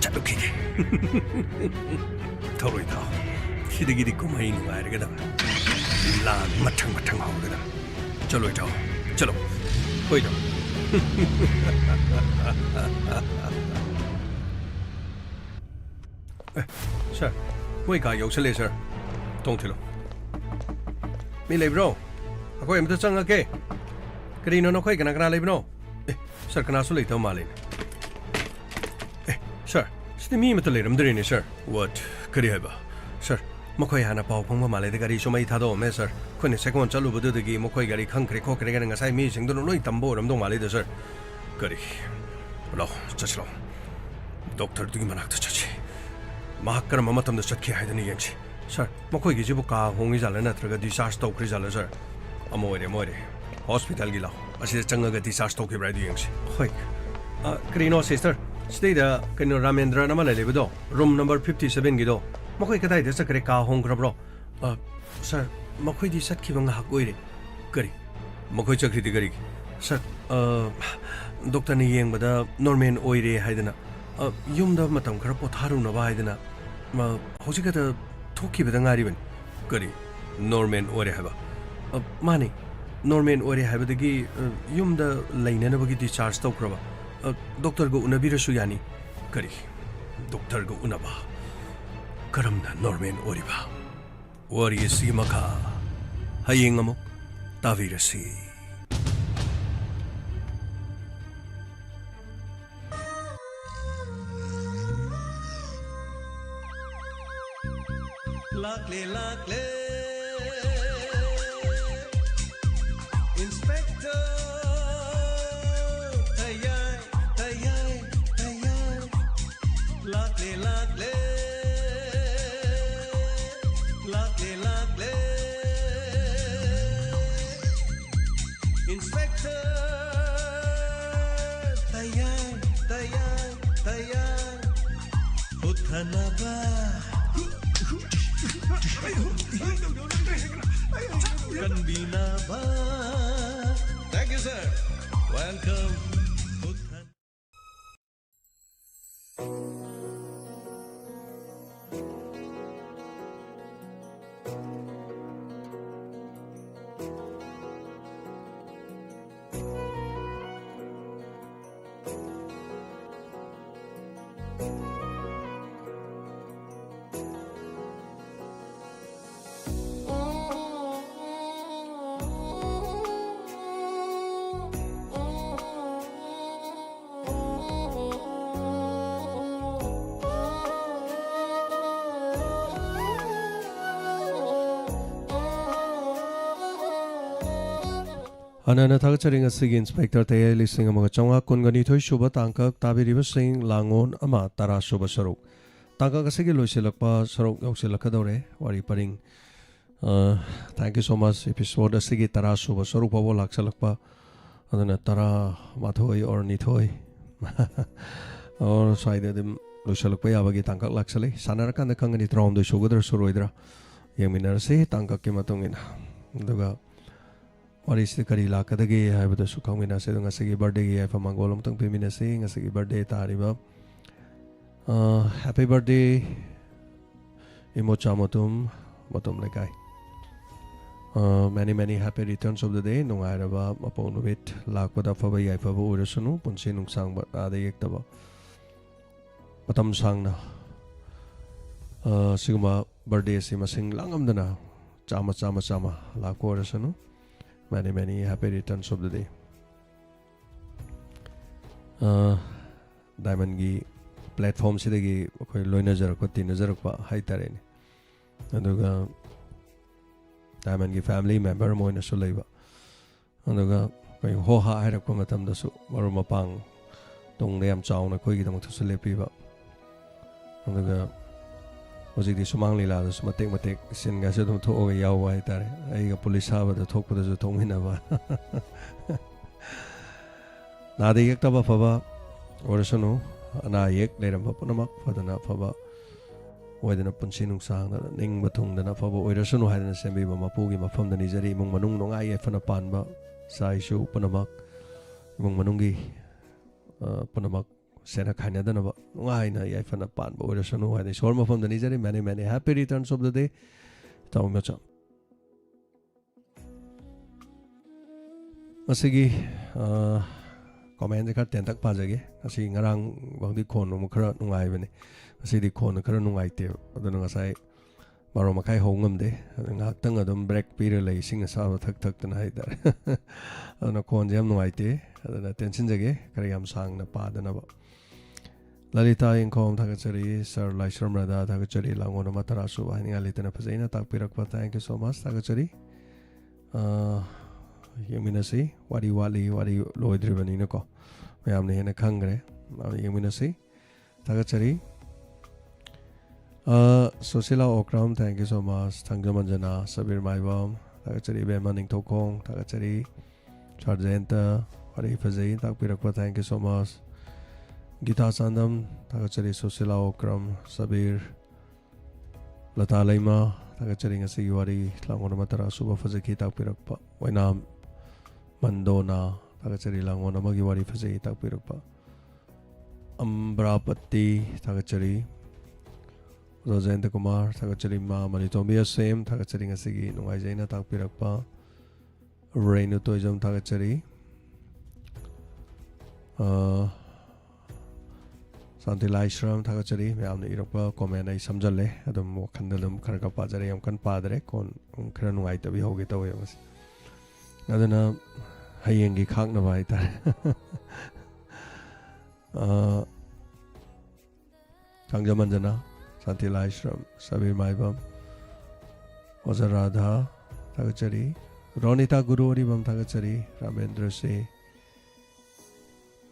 ꯆꯠꯂꯨꯈꯤꯒꯦ꯫ ꯊꯧꯔꯣꯏ ꯊꯥꯎ꯫ ꯁꯤꯗꯒꯤꯗꯤ ꯀꯨꯝꯍꯩ ꯅꯨꯡꯉꯥꯏꯔꯒꯗꯕ꯫ ꯂꯥꯟ ꯃꯊꯪ ꯃꯊꯪ ꯍꯧꯔꯒꯗꯕ꯫ ꯆꯠꯂꯣꯏ ꯊꯥꯎ꯫ ꯆꯠꯂꯣ꯫ ꯍꯣꯏ ꯊꯥꯎ꯫ ꯑꯦ, sir, ꯃꯣꯏ ꯀꯥ ꯌꯧꯁꯜꯂꯦ, sir꯫ ꯊꯣꯡ ꯊꯤꯜꯂꯣ꯫ ꯃꯤ ꯂꯩꯕ꯭ꯔꯣ? ꯑꯩꯈꯣꯏ ꯑꯃꯇ ꯆꯪꯉꯛꯀꯦ꯫ ꯀꯔꯤꯅꯣ, ꯅꯈꯣꯏ ꯀꯅꯥ ꯀꯅꯥ ꯂꯩꯕꯅꯣ? ꯑꯦ, ꯁꯥꯔ, ꯀꯅꯥꯁꯨ ꯂꯩꯇꯕ ꯃꯥꯜꯂꯤꯅꯦ꯫ ꯑꯦ, ꯁꯥꯔ, ꯁꯤꯗꯤ ꯃꯤ ꯑꯃꯠꯇ ꯂꯩꯔꯝꯗ꯭ꯔꯦꯅꯦ, ꯁꯥꯔ꯫ What? ꯀꯔꯤ ꯍꯥꯏꯕ? ꯁꯥꯔ, ꯃꯈꯣꯏ ꯍꯥꯟꯅ ꯄꯥꯎ ꯐꯪꯕ ꯃꯥꯜꯂꯦꯗ, ꯒꯥꯔꯤꯁꯨ ꯃꯩ ꯊꯥꯗꯣꯛꯑꯝꯃꯦ, ꯁꯥꯔ꯫ ꯑꯩꯈꯣꯏꯅ ꯁꯦꯀꯣꯟ ꯆꯠꯂꯨꯕꯗꯨꯗꯒꯤ ꯃꯈꯣꯏ ꯒꯥꯔꯤ ꯈꯪꯈ꯭ꯔꯦ ꯈꯣꯠꯈ꯭ꯔꯦ ꯀꯥꯏꯅ ꯉꯁꯥꯏ ꯃꯤꯁꯤꯡꯗꯨꯅ ꯂꯣꯏ ꯇꯝꯕ ꯑꯣꯏꯔꯝꯗꯧ ꯃꯥꯜꯂꯤꯗ, ꯁꯥꯔ꯫ ꯀꯔꯤ? ꯂꯥꯛꯑꯣ, ꯆꯠꯁꯤ ꯂꯥꯛꯑꯣ꯫ ꯗꯣꯛꯇꯔꯗꯨꯒꯤ ꯃꯅꯥꯛꯇ ꯆꯠꯁꯤ꯫ ꯃꯍꯥꯛ ꯀꯔꯝꯕ ꯃꯇꯝꯗ ꯆꯠꯈꯤ ꯍꯥꯏꯗꯨꯅ ꯌꯦꯡꯁꯤ꯫ ꯁꯥꯔ, ꯃꯈꯣꯏꯒꯤꯁꯤꯕꯨ ꯀꯥ ꯍꯣꯡꯉꯤ ꯖꯥꯠꯂ ꯅꯠꯇ꯭ꯔꯒ discharge ꯇꯧꯈ꯭ꯔꯤ ꯖꯥꯠꯂ, ꯁꯥꯔ? ꯑꯃ ꯑꯣꯏꯔꯦ, ꯑꯃ ꯑꯣꯏꯔꯦ꯫ ꯍꯣꯁꯄꯤꯇꯥꯜꯒꯤ ꯂꯥꯛꯑꯣ꯫ ꯑꯁꯤꯗ ꯆꯪꯉꯒ discharge ꯇꯧꯈꯤꯕ꯭ꯔꯥ ꯍꯥꯏꯗꯨ ꯌꯦꯡꯁꯤ꯫ ꯍꯣꯏ꯫ ꯑ, ꯀꯔꯤꯅꯣ, ꯁꯤꯁꯇꯔ? ꯁꯤꯗꯩꯗ ꯀꯩꯅꯣ ꯔꯥꯃꯦꯟꯗ꯭ꯔꯅ ꯑꯃ ꯂꯩ-, ꯂꯩꯕꯗꯣ, ꯔꯨꯝ ꯅꯝꯕꯔ fifty seven ꯒꯤꯗꯣ, ꯃꯈꯣꯏ ꯀꯗꯥꯏꯗ ꯆꯠꯈ꯭ꯔꯦ? ꯀꯥ ꯍꯣꯡꯈ꯭ꯔꯕ꯭ꯔꯣ? ꯑ, ꯁꯥꯔ, ꯃꯈꯣꯏꯗꯤ ꯆꯠꯈꯤꯕ ꯉꯥꯏꯍꯥꯛ ꯑꯣꯏꯔꯦ꯫ ꯀꯔꯤ? ꯃꯈꯣꯏ ꯆꯠꯈ꯭ꯔꯤꯗꯤ ꯀꯔꯤꯒꯤ? ꯁꯥꯔ, ꯑ, ꯗꯣꯛꯇꯔꯅ ꯌꯦꯡꯕꯗ ꯅꯣꯔꯃꯦꯜ ꯑꯣꯏꯔꯦ ꯍꯥꯏꯗꯅ, ꯑ, ꯌꯨꯝꯗ ꯃꯇꯝ ꯈꯔ ꯄꯣꯊꯥꯔꯨꯅꯕ ꯍꯥꯏꯗꯅ, ꯑ, ꯍꯧꯖꯤꯛ ꯈꯛꯇ ꯊꯣꯛꯈꯤꯕꯗ ꯉꯥꯏꯔꯤꯕꯅꯤ꯫ ꯀꯔꯤ? ꯅꯣꯔꯃꯦꯜ ꯑꯣꯏꯔꯦ ꯍꯥꯏꯕ? ꯑ, ꯃꯥꯅꯤ, ꯅꯣꯔꯃꯦꯜ ꯑꯣꯏꯔꯦ ꯍꯥꯏꯕꯗꯒꯤ, ꯑ, ꯌꯨꯝꯗ ꯂꯩꯅꯅꯕꯒꯤ discharge ꯇꯧꯈ꯭ꯔꯕ꯫ ꯑ, ꯗꯣꯛꯇꯔꯒ ꯎꯅꯕꯤꯔꯁꯨ ꯌꯥꯅꯤ꯫ ꯀꯔꯤ? ꯗꯣꯛꯇꯔꯒ ꯎꯅꯕ? ꯀꯔꯝꯅ ꯅꯣꯔꯃꯦꯜ ꯑꯣꯏꯔꯤꯕ? ꯋꯥꯔꯤ ꯑꯁꯤ ꯃꯈꯥ ꯍꯌꯦꯡ ꯑꯃꯨꯛ ꯇꯥꯕꯤꯔꯁꯤ꯫ ꯂꯥꯛꯂꯦ, ꯂꯥꯛꯂꯦ, Inspector ꯇꯌꯥꯏ, ꯇꯌꯥꯏ, ꯇꯌꯥꯏ꯫ ꯂꯥꯛꯂꯦ, ꯂꯥꯛꯂꯦ, ꯂꯥꯛꯂꯦ, ꯂꯥꯛꯂꯦ꯫ Inspector ꯇꯌꯥꯏ, ꯇꯌꯥꯏ, ꯇꯌꯥꯏ꯫ ꯍꯨꯠꯊꯅꯕ, ꯀꯟꯕꯤꯅꯕ꯫ Thank you, sir. Welcome. ꯍꯨꯠꯊ- ꯍꯥꯟꯅ ꯊꯥꯒꯠꯆꯔꯤ꯫ ꯉꯁꯤꯒꯤ ꯏꯟꯁꯄꯦꯛꯇꯔ ꯇꯌꯥꯏ ꯂꯤꯁꯤꯡ ꯑꯃꯒ ꯆꯥꯝꯃꯉꯥ ꯀꯨꯟꯒ ꯅꯤꯊꯣꯏ ꯁꯨꯕ ꯇꯥꯡꯀꯛ ꯇꯥꯕꯤꯔꯤꯕꯁꯤꯡ ꯂꯥꯡꯑꯣꯟ ꯑꯃ ꯇꯔꯥ ꯁꯨꯕ ꯁꯔꯨꯛ꯫ ꯇꯥꯡꯀꯛ ꯑꯁꯤꯒꯤ ꯂꯣꯏꯁꯤꯜꯂꯛꯄ ꯁꯔꯨꯛ ꯌꯧꯁꯤꯜꯂꯛꯀꯗꯧꯔꯦ꯫ ꯋꯥꯔꯤ ꯄꯔꯤꯡ, ꯑ, thank you so much, episode ꯑꯁꯤꯒꯤ ꯇꯔꯥ ꯁꯨꯕ ꯁꯔꯨꯛ ꯐꯥꯎꯕ ꯂꯥꯛꯁꯤꯜꯂꯛꯄ꯫ ꯑꯗꯨꯅ ꯇꯔꯥ ꯃꯥꯊꯣꯏ or ꯅꯤꯊꯣꯏ or ꯁ꯭ꯋꯥꯏꯗ ꯑꯗꯨꯝ ꯂꯣꯏꯁꯤꯜꯂꯛꯄ ꯌꯥꯕꯒꯤ ꯇꯥꯡꯀꯛ ꯂꯥꯛꯁꯤꯜꯂꯤ꯫ ꯁꯥꯟꯅꯔꯀꯥꯟꯗ ꯈꯪꯒꯅꯤ ꯇꯔꯥꯍꯨꯝꯗꯣꯏ ꯁꯨꯒꯗ꯭ꯔꯥ ꯁꯨꯔꯣꯏꯗ꯭ꯔꯥ꯫ ꯌꯦꯡꯃꯤꯟꯅꯔꯁꯤ ꯇꯥꯡꯀꯛꯀꯤ ꯃꯇꯨꯡ ꯏꯟꯅ꯫ ꯑꯗꯨꯒ ꯋꯥꯔꯤꯁꯤꯗ ꯀꯔꯤ ꯂꯥꯛꯀꯗꯒꯦ ꯍꯥꯏꯕꯗꯨꯁꯨ ꯈꯪꯃꯤꯟꯅꯁꯤ꯫ ꯑꯗꯣ ꯉꯁꯤꯒꯤ ꯕꯥꯔꯗꯦꯒꯤ ꯌꯥꯏꯐ ꯃꯪꯒꯣꯜ ꯑꯃꯇꯪ ꯄꯤꯃꯤꯟꯅꯁꯤ꯫ ꯉꯁꯤꯒꯤ ꯕꯥꯔꯗꯦ ꯇꯥꯔꯤꯕ, ꯑ, happy birthday, ꯏꯃꯣꯆꯥ ꯃꯇꯨꯝ, ꯃꯇꯨꯝ ꯂꯩꯀꯥꯏ꯫ ꯑ, many, many happy returns of the day. ꯅꯨꯡꯉꯥꯏꯔꯕ ꯃꯄꯣꯛ ꯅꯨꯃꯤꯠ ꯂꯥꯛꯄꯗ ꯑꯐꯕ ꯌꯥꯏꯐꯕ ꯑꯣꯏꯔꯁꯅꯨ, ꯄꯨꯟꯁꯤ ꯅꯨꯡꯁꯥꯡꯕ, ꯅꯥꯗ ꯌꯦꯛꯇꯕ, ꯃꯇꯝ ꯁꯥꯡꯅ, ꯑ, ꯁꯤꯒꯨꯝꯕ ꯕꯥꯔꯗꯦ ꯑꯁꯤ ꯃꯁꯤꯡ ꯂꯥꯡꯉꯝꯗꯅ ꯆꯥꯝꯃ, ꯆꯥꯝꯃ, ꯆꯥꯝꯃ ꯂꯥꯛꯄ ꯑꯣꯏꯔꯁꯅꯨ꯫ Many, many happy returns of the day. ꯑ, ꯗꯥꯏꯃꯟꯒꯤ platform ꯁꯤꯗꯒꯤ ꯑꯩꯈꯣꯏ ꯂꯣꯏꯅꯖꯔꯛꯄ, ꯇꯤꯟꯅꯖꯔꯛꯄ ꯍꯥꯏꯇꯥꯔꯦꯅꯦ꯫ ꯑꯗꯨꯒ ꯗꯥꯏꯃꯟꯒꯤ family member ꯑꯃ ꯑꯣꯏꯅꯁꯨ ꯂꯩꯕ꯫ ꯑꯗꯨꯒ ꯑꯩꯈꯣꯏ ꯍꯣ ꯍꯥ ꯍꯥꯏꯔꯛꯄ ꯃꯇꯝꯗꯁꯨ ꯃꯔꯨꯞ ꯃꯄꯥꯡ ꯇꯨꯡꯗ ꯌꯥꯝ ꯆꯥꯎꯅ ꯑꯩꯈꯣꯏꯒꯤꯗꯃꯛꯇꯁꯨ ꯂꯦꯞꯄꯤꯕ꯫ ꯑꯗꯨꯒ ꯍꯧꯖꯤꯛꯇꯤ ꯁꯨꯃꯥꯡ ꯂꯤꯂꯥꯗꯁꯨ ꯃꯇꯦꯛ ꯃꯇꯦꯛ ꯁꯤꯟꯒꯁꯨ ꯑꯗꯨꯝ ꯊꯣꯛꯑꯒ ꯌꯥꯎꯕ ꯍꯥꯏꯇꯥꯔꯦ꯫ ꯑꯩꯒ ꯄꯨꯂꯤꯁ ꯁꯥꯕꯗ ꯊꯣꯛꯄꯗꯁꯨ ꯊꯣꯛꯃꯤꯟꯅꯕ꯫ ꯅꯥꯗ ꯌꯦꯛꯇꯕ ꯑꯐꯕ ꯑꯣꯏꯔꯁꯅꯨ, ꯑꯅꯥ ꯑꯌꯦꯛ ꯂꯩꯔꯝꯕ ꯄꯨꯝꯅꯃꯛ ꯐꯗꯅ ꯑꯐꯕ ꯑꯣꯏꯗꯅ ꯄꯨꯟꯁꯤ ꯅꯨꯡꯁꯥꯡꯗꯅ ꯅꯤꯡꯕ ꯊꯨꯡꯗꯅ ꯑꯐꯕ ꯑꯣꯏꯔꯁꯅꯨ ꯍꯥꯏꯗꯅ ꯁꯦꯝꯕꯤꯕ ꯃꯄꯨꯒꯤ ꯃꯐꯝꯗ ꯅꯤꯖꯔꯤ꯫ ꯏꯃꯨꯡ ꯃꯅꯨꯡ ꯅꯨꯡꯉꯥꯏ ꯌꯥꯏꯐꯅ ꯄꯥꯟꯕ ꯏꯆꯥ ꯏꯁꯨ ꯄꯨꯝꯅꯃꯛ, ꯏꯃꯨꯡ ꯃꯅꯨꯡꯒꯤ, ꯑ, ꯄꯨꯝꯅꯃꯛ ꯁꯦꯟꯅ ꯈꯥꯏꯅꯗꯅꯕ ꯅꯨꯡꯉꯥꯏꯅ ꯌꯥꯏꯐꯅ ꯄꯥꯟꯕ ꯑꯣꯏꯔꯁꯅꯨ ꯍꯥꯏꯅ ꯏꯁꯣꯔ ꯃꯐꯝꯗ ꯅꯤꯖꯔꯤ꯫ Many, many happy returns of the day, ꯏꯇꯥꯎ ꯏꯃꯥꯆꯥ꯫ ꯉꯁꯤꯒꯤ, ꯑ, comment ꯁꯦ ꯈꯔ ꯇꯦꯟꯇꯛ ꯄꯥꯖꯒꯦ꯫ ꯉꯁꯤ ꯉꯔꯥꯡ ꯐꯥꯎꯗꯤ ꯈꯣꯟ ꯑꯃꯨꯛ ꯈꯔ ꯅꯨꯡꯉꯥꯏꯕꯅꯦ, ꯉꯁꯤꯗꯤ ꯈꯣꯟ ꯈꯔ ꯅꯨꯡꯉꯥꯏꯇꯦꯕ꯫ ꯑꯗꯨꯅ ꯉꯁꯥꯏ ꯕꯥꯔꯣ ꯃꯈꯥꯏ ꯍꯧ ꯉꯝꯗꯦ꯫ ꯑꯗꯨ ꯉꯥꯏꯍꯥꯛꯇꯪ ꯑꯗꯨꯝ break ꯄꯤꯔ ꯂꯩ, ꯏꯁꯤꯡ ꯑꯁꯥꯕ ꯊꯛ ꯊꯛꯇꯅ ꯍꯥꯏꯇꯥꯔꯦ꯫ ꯑꯗꯨꯅ ꯈꯣꯟꯁꯦ ꯌꯥꯝ ꯅꯨꯡꯉꯥꯏꯇꯦ꯫ ꯑꯗꯨꯅ ꯇꯦꯟꯁꯤꯟꯖꯒꯦ, ꯈꯔ ꯌꯥꯝ ꯁꯥꯡꯅ ꯄꯥꯗꯅꯕ꯫ ꯂꯂꯤꯇꯥ ꯌꯦꯡꯈꯣꯝ ꯊꯥꯒꯠꯆꯔꯤ, ꯁꯥꯔ ꯂꯥꯏꯁ꯭ꯔꯝ ꯔꯥꯙꯥ ꯊꯥꯒꯠꯆꯔꯤ, ꯂꯥꯡꯒꯣꯜ ꯑꯃ ꯇꯔꯥ ꯁꯨꯕ ꯍꯥꯏꯅꯤꯡꯉꯥꯏ ꯂꯩꯇꯅ ꯐꯖꯅ ꯇꯥꯛꯄꯤꯔꯛꯄ, thank you so much, ꯊꯥꯒꯠꯆꯔꯤ꯫ ꯑ, ꯌꯦꯡꯃꯤꯟꯅꯁꯤ꯫ ꯋꯥꯔꯤ ꯋꯥꯠꯂꯤ, ꯋꯥꯔꯤ ꯂꯣꯏꯗ꯭ꯔꯤꯕꯅꯤꯅꯀꯣ, ꯃꯌꯥꯝꯅ ꯍꯦꯟꯅ ꯈꯪꯈ꯭ꯔꯦ꯫ ꯑ, ꯌꯦꯡꯃꯤꯟꯅꯁꯤ꯫ ꯊꯥꯒꯠꯆꯔꯤ꯫ ꯑ, Sushila Okram, thank you so much꯫ ꯊꯥꯡꯖꯃꯟꯖꯅꯥ, Sabir ꯃꯥꯏꯕꯝ, ꯊꯥꯒꯠꯆꯔꯤ꯫ ꯏꯕꯦꯝꯃ ꯅꯤꯡꯊꯧꯈꯣꯡ, ꯊꯥꯒꯠꯆꯔꯤ꯫ ꯁꯥꯔ ꯖꯌꯟꯇ, ꯋꯥꯔꯤ ꯐꯖꯩ ꯇꯥꯛꯄꯤꯔꯛꯄ, thank you so much꯫ Gita Chandam, ꯊꯥꯒꯠꯆꯔꯤ꯫ ꯁꯨꯁꯤꯂꯥ ꯑꯣꯀ꯭ꯔꯝ, ꯁꯕꯤꯔ, ꯂꯇꯥ ꯂꯩꯃ, ꯊꯥꯒꯠꯆꯔꯤ꯫ ꯉꯁꯤꯒꯤ ꯋꯥꯔꯤ ꯂꯥꯡꯒꯣꯜ ꯑꯃ ꯇꯔꯥ ꯁꯨꯕ ꯐꯖꯈꯤ ꯇꯥꯛꯄꯤꯔꯛꯄ꯫ ꯑꯣꯏꯅꯥꯝ ꯃꯟꯗꯣꯅꯥ, ꯊꯥꯒꯠꯆꯔꯤ꯫ ꯂꯥꯡꯒꯣꯜ ꯑꯃꯒꯤ ꯋꯥꯔꯤ ꯐꯖꯩ ꯇꯥꯛꯄꯤꯔꯛꯄ꯫ ꯑꯝꯕ꯭ꯔꯥꯄꯇꯤ, ꯊꯥꯒꯠꯆꯔꯤ꯫ ꯑꯣꯖꯥ ꯖꯌꯟꯇ ꯀꯨꯃꯥꯔ, ꯊꯥꯒꯠꯆꯔꯤ꯫ ꯃꯥ ꯃꯅꯤꯇꯣꯝꯕꯤ ꯑꯁꯦꯝ, ꯊꯥꯒꯠꯆꯔꯤ꯫ ꯉꯁꯤꯒꯤ ꯅꯨꯡꯉꯥꯏꯖꯩꯅ ꯇꯥꯛꯄꯤꯔꯛꯄ꯫ ꯔꯦꯅꯨ ꯇꯣꯏꯖꯝ, ꯊꯥꯒꯠꯆꯔꯤ꯫ ꯑ, ꯁꯥꯟꯇꯤ ꯂꯥꯏꯁ꯭ꯔꯝ, ꯊꯥꯒꯠꯆꯔꯤ꯫ ꯃꯌꯥꯝꯅ ꯏꯔꯛꯄ comment ꯑꯩ ꯁꯝꯖꯜꯂꯦ꯫ ꯑꯗꯨꯝ ꯋꯥꯈꯜꯗ ꯑꯗꯨꯝ ꯈꯔ ꯈꯔ ꯄꯥꯖꯔꯦ, ꯌꯥꯝ ꯀꯟꯅ ꯄꯥꯗ꯭ꯔꯦ꯫ ꯀꯣꯟ ꯈꯔ ꯅꯨꯡꯉꯥꯏꯇꯕꯤ ꯍꯧꯒꯦ ꯇꯧꯋꯦ ꯃꯁꯤ꯫ ꯑꯗꯨꯅ ꯍꯌꯦꯡꯒꯤ ꯈꯥꯛꯅꯕ ꯍꯥꯏꯇꯥꯔꯦ꯫ ꯑ, ꯊꯥꯡꯖꯃꯟꯖꯅ, ꯁꯥꯟꯇꯤ ꯂꯥꯏꯁ꯭ꯔꯝ, ꯁꯕꯤꯔ ꯃꯥꯏꯕꯝ, ꯑꯣꯖꯥ ꯔꯥꯙꯥ, ꯊꯥꯒꯠꯆꯔꯤ꯫ ꯔꯣꯅꯤꯇꯥ ꯒꯨꯔꯨ ꯑꯔꯤꯕꯝ, ꯊꯥꯒꯠꯆꯔꯤ꯫ ꯔꯥꯃꯦꯟꯗ꯭ꯔ ꯁꯦ,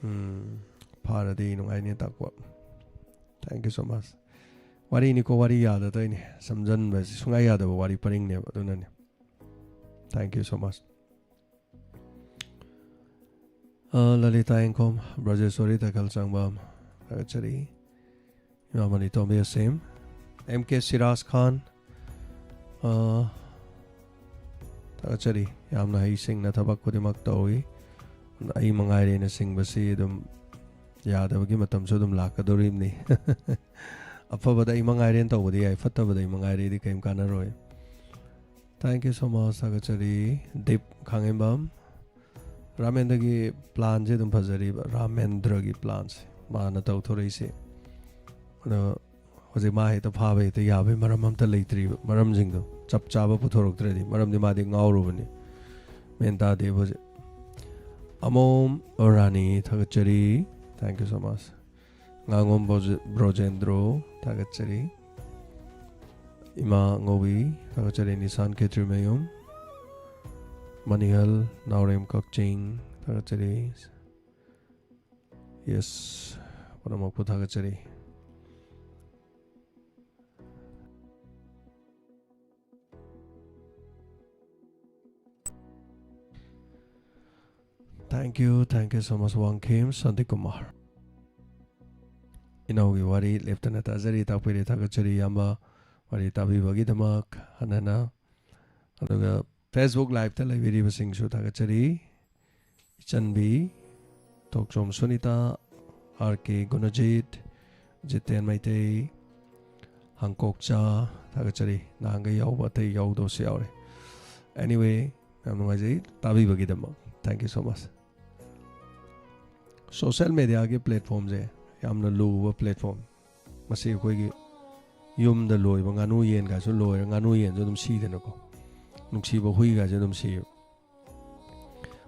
ꯎꯝ, ꯐꯥꯔꯗꯤ ꯅꯨꯡꯉꯥꯏꯅꯤ ꯇꯥꯛꯄ꯫ Thank you so much꯫ ꯋꯥꯔꯤꯅꯤꯀꯣ, ꯋꯥꯔꯤ ꯌꯥꯗ ꯇꯧꯔꯤꯅꯤ꯫ ꯁꯝꯖꯟꯕꯁꯤ ꯁꯨꯡꯌꯥ ꯌꯥꯗꯕ ꯋꯥꯔꯤ ꯄꯔꯤꯡꯅꯦꯕ, ꯑꯗꯨꯅꯅꯤ꯫ Thank you so much꯫ ꯑ, ꯂꯂꯤꯇꯥ ꯌꯦꯡꯈꯣꯝ, ꯕ꯭ꯔꯖꯦꯁꯣꯔꯤ ꯇꯈꯦꯜ ꯆꯥꯡꯕꯝ, ꯊꯥꯒꯠꯆꯔꯤ꯫ ꯏꯃꯥ ꯃꯅꯤꯇꯣꯝꯕꯤ ꯑꯁꯦꯝ, ꯑꯦꯝ ꯀꯦ ꯁꯤꯔꯥꯖ ꯈꯥꯟ, ꯑ, ꯊꯥꯒꯠꯆꯔꯤ꯫ ꯌꯥꯝꯅ ꯍꯩꯁꯤꯡꯅ ꯊꯕꯛ ꯈꯨꯗꯤꯡꯃꯛ ꯇꯧꯏ꯫ ꯑꯩ ꯃꯉꯥꯏꯔꯦꯅ ꯁꯤꯡꯕꯁꯤ ꯑꯗꯨꯝ ꯌꯥꯗꯕꯒꯤ ꯃꯇꯝꯁꯨ ꯑꯗꯨꯝ ꯂꯥꯛꯀꯗꯧꯔꯤꯕꯅꯤ꯫ ꯑꯐꯕꯗ ꯑꯩ ꯃꯉꯥꯏꯔꯦꯅ ꯇꯧꯕꯗꯤ ꯌꯥꯏ, ꯐꯠꯇꯕꯗ ꯑꯩ ꯃꯉꯥꯏꯔꯦꯗꯤ ꯀꯔꯤꯝ ꯀꯥꯟꯅꯔꯣꯏ꯫ Thank you so much, ꯊꯥꯒꯠꯆꯔꯤ꯫ ꯗꯤꯞ ꯈꯥꯡꯉꯦꯝꯕꯝ, ꯔꯥꯃꯦꯟꯗ꯭ꯔꯒꯤ planꯁꯦ ꯑꯗꯨꯝ ꯐꯖꯔꯤꯕ, ꯔꯥꯃꯦꯟꯗ꯭ꯔꯒꯤ planꯁꯦ ꯃꯥꯅ ꯇꯧꯊꯣꯔꯛꯏꯁꯦ꯫ ꯑꯗꯣ ꯍꯧꯖꯤꯛ ꯃꯥ ꯍꯦꯛꯇ ꯐꯥꯕ ꯍꯦꯛꯇ ꯌꯥꯕꯒꯤ ꯃꯔꯝ ꯑꯝꯇ ꯂꯩꯇ꯭ꯔꯤꯕ, ꯃꯔꯝꯁꯤꯡꯗꯣ ꯆꯞ ꯆꯥꯕ ꯄꯨꯊꯣꯔꯛꯇ꯭ꯔꯗꯤ, ꯃꯔꯝꯗꯤ ꯃꯥꯗꯤ ꯉꯥꯎꯔꯨꯕꯅꯤ, ꯃꯦꯟ ꯇꯥꯗꯦꯕ ꯍꯧꯖꯤꯛ꯫ ꯑꯃꯣꯝ ꯔꯥꯅꯤ, ꯊꯥꯒꯠꯆꯔꯤ, thank you so much꯫ ꯉꯥꯉꯣꯝ ꯕ꯭ꯔꯣꯖꯦ-, ꯕ꯭ꯔꯣꯖꯦꯟꯗ꯭ꯔꯣ, ꯊꯥꯒꯠꯆꯔꯤ꯫ ꯏꯃꯥ ꯉꯧꯕꯤ, ꯊꯥꯒꯠꯆꯔꯤ꯫ ꯅꯤꯁꯥꯟ ꯈꯦꯇ꯭ꯔꯤꯃꯌꯨꯝ, ꯃꯅꯤꯍꯜ, ꯅꯥꯎꯔꯦꯝ ꯀꯛꯆꯤꯡ, ꯊꯥꯒꯠꯆꯔꯤ꯫ Yes, ꯄꯨꯝꯅꯃꯛꯄꯨ ꯊꯥꯒꯠꯆꯔꯤ꯫ Thank you, thank you so much, Wangkhem Shantikumar. ꯏꯅꯥꯎꯒꯤ ꯋꯥꯔꯤ ꯂꯦꯞꯇꯅ ꯇꯥꯖꯔꯤ, ꯇꯥꯛꯄꯤꯔꯤ, ꯊꯥꯒꯠꯆꯔꯤ ꯏꯌꯥꯝꯕ, ꯋꯥꯔꯤ ꯇꯥꯕꯤꯕꯒꯤꯗꯃꯛ ꯍꯟꯅ ꯍꯟꯅ꯫ ꯑꯗꯨꯒ Facebook Live-ꯇ ꯂꯩꯕꯤꯔꯤꯕꯁꯤꯡꯁꯨ ꯊꯥꯒꯠꯆꯔꯤ꯫ ꯏꯆꯟꯕꯤ, ꯊꯣꯛꯆꯣꯝ ꯁꯨꯅꯤꯇꯥ, R K ꯒꯨꯅꯖꯤꯠ, ꯖꯤꯇꯦꯟ ꯃꯩꯇꯩ, ꯍꯥꯡꯀꯣꯛꯆꯥ, ꯊꯥꯒꯠꯆꯔꯤ꯫ ꯅꯍꯥꯟꯈꯩ ꯌꯥꯎꯕ ꯑꯇꯩ ꯌꯥꯎꯗꯕꯁꯨ ꯌꯥꯎꯔꯦ꯫ Anyway, ꯌꯥꯝ ꯅꯨꯡꯉꯥꯏꯖꯩ ꯇꯥꯕꯤꯕꯒꯤꯗꯃꯛ꯫ Thank you so much꯫ Social media-ꯒꯤ platform-ꯁꯦ ꯌꯥꯝꯅ ꯂꯨꯕ platform꯫ ꯃꯁꯤ ꯑꯩꯈꯣꯏꯒꯤ ꯌꯨꯝꯗ ꯂꯣꯏꯕ ꯉꯥꯅꯨ ꯌꯦꯟꯒꯁꯨ ꯂꯣꯏꯔ, ꯉꯥꯅꯨ ꯌꯦꯟꯁꯨ ꯑꯗꯨꯝ ꯁꯤꯗꯅꯀꯣ, ꯅꯨꯡꯁꯤꯕ ꯍꯨꯏꯒꯁꯨ ꯑꯗꯨꯝ ꯁꯤꯌꯦꯕ꯫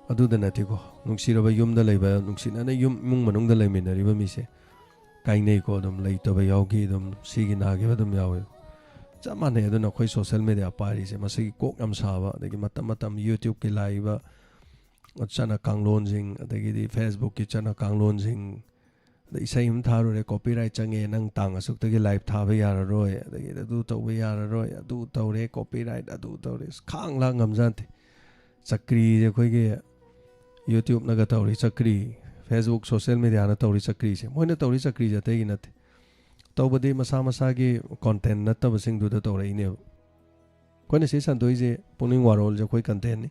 ꯑꯗꯨꯗ ꯅꯠꯇꯦꯀꯣ, ꯅꯨꯡꯁꯤꯔꯕ ꯌꯨꯝꯗ ꯂꯩꯕ, ꯅꯨꯡꯁꯤꯅꯅ ꯌꯨꯝ, ꯏꯃꯨꯡ ꯃꯅꯨꯡꯗ ꯂꯩꯃꯤꯟꯅꯔꯤꯕ ꯃꯤꯁꯦ ꯀꯥꯏꯅꯩꯀꯣ, ꯑꯗꯨꯝ ꯂꯩꯇꯕ ꯌꯥꯎꯈꯤ, ꯑꯗꯨꯝ ꯁꯤꯒꯤ ꯅꯥꯈꯤꯕ ꯑꯗꯨꯝ ꯌꯥꯎꯋꯦꯕ꯫ ꯆꯞ ꯃꯥꯟꯅꯩ꯫ ꯑꯗꯨꯅ ꯑꯩꯈꯣꯏ social media ꯄꯥꯏꯔꯤꯁꯦ, ꯃꯁꯤꯒꯤ ꯀꯣꯛ ꯌꯥꯝ ꯁꯥꯕ, ꯑꯗꯒꯤ ꯃꯇꯝ ꯃꯇꯝ YouTube-ꯀꯤ ꯂꯥꯛꯏꯕ ꯆꯠꯅ ꯀꯥꯡꯂꯣꯟꯁꯤꯡ, ꯑꯗꯒꯤꯗꯤ Facebook-ꯀꯤ ꯆꯠꯅ ꯀꯥꯡꯂꯣꯟꯁꯤꯡ, ꯑꯗ ꯏꯁꯩ ꯑꯃ ꯊꯥꯔꯨꯔꯦ, copyright ꯆꯪꯉꯦ, ꯅꯪ ꯇꯥꯡ ꯑꯁꯨꯛꯇꯒꯤ live ꯊꯥꯕ ꯌꯥꯔꯔꯣꯏ, ꯑꯗꯒꯤꯗꯤ ꯑꯗꯨ ꯇꯧꯕ ꯌꯥꯔꯔꯣꯏ, ꯑꯗꯨ ꯇꯧꯔꯦ, copyright ꯑꯗꯨ ꯇꯧꯔꯦ, ꯑꯁ, ꯈꯥꯡ ꯂꯥꯡ ꯉꯝꯖꯥꯟꯇꯦ꯫ ꯆꯀ꯭ꯔꯤꯁꯦ ꯑꯩꯈꯣꯏꯒꯤ YouTube-ꯅꯒ ꯇꯧꯔꯤ ꯆꯀ꯭ꯔꯤ, Facebook, social media-ꯅ ꯇꯧꯔꯤ ꯆꯀ꯭ꯔꯤꯁꯦ, ꯃꯣꯏꯅ ꯇꯧꯔꯤ ꯆꯀ꯭ꯔꯤꯁꯦ ꯑꯇꯩꯒꯤ ꯅꯠꯇꯦ꯫ ꯇꯧꯕꯗꯤ ꯃꯁꯥ ꯃꯁꯥꯒꯤ content ꯅꯠꯇꯕꯁꯤꯡꯗꯨꯗ ꯇꯧꯔꯛꯏꯅꯦꯕ꯫ ꯑꯩꯈꯣꯏꯅ ꯁꯤ ꯁꯟꯗꯣꯛꯏꯁꯦ, ꯄꯨꯛꯅꯤꯡ ꯋꯥꯔꯣꯜꯁꯦ ꯑꯩꯈꯣꯏ content-ꯅꯤ,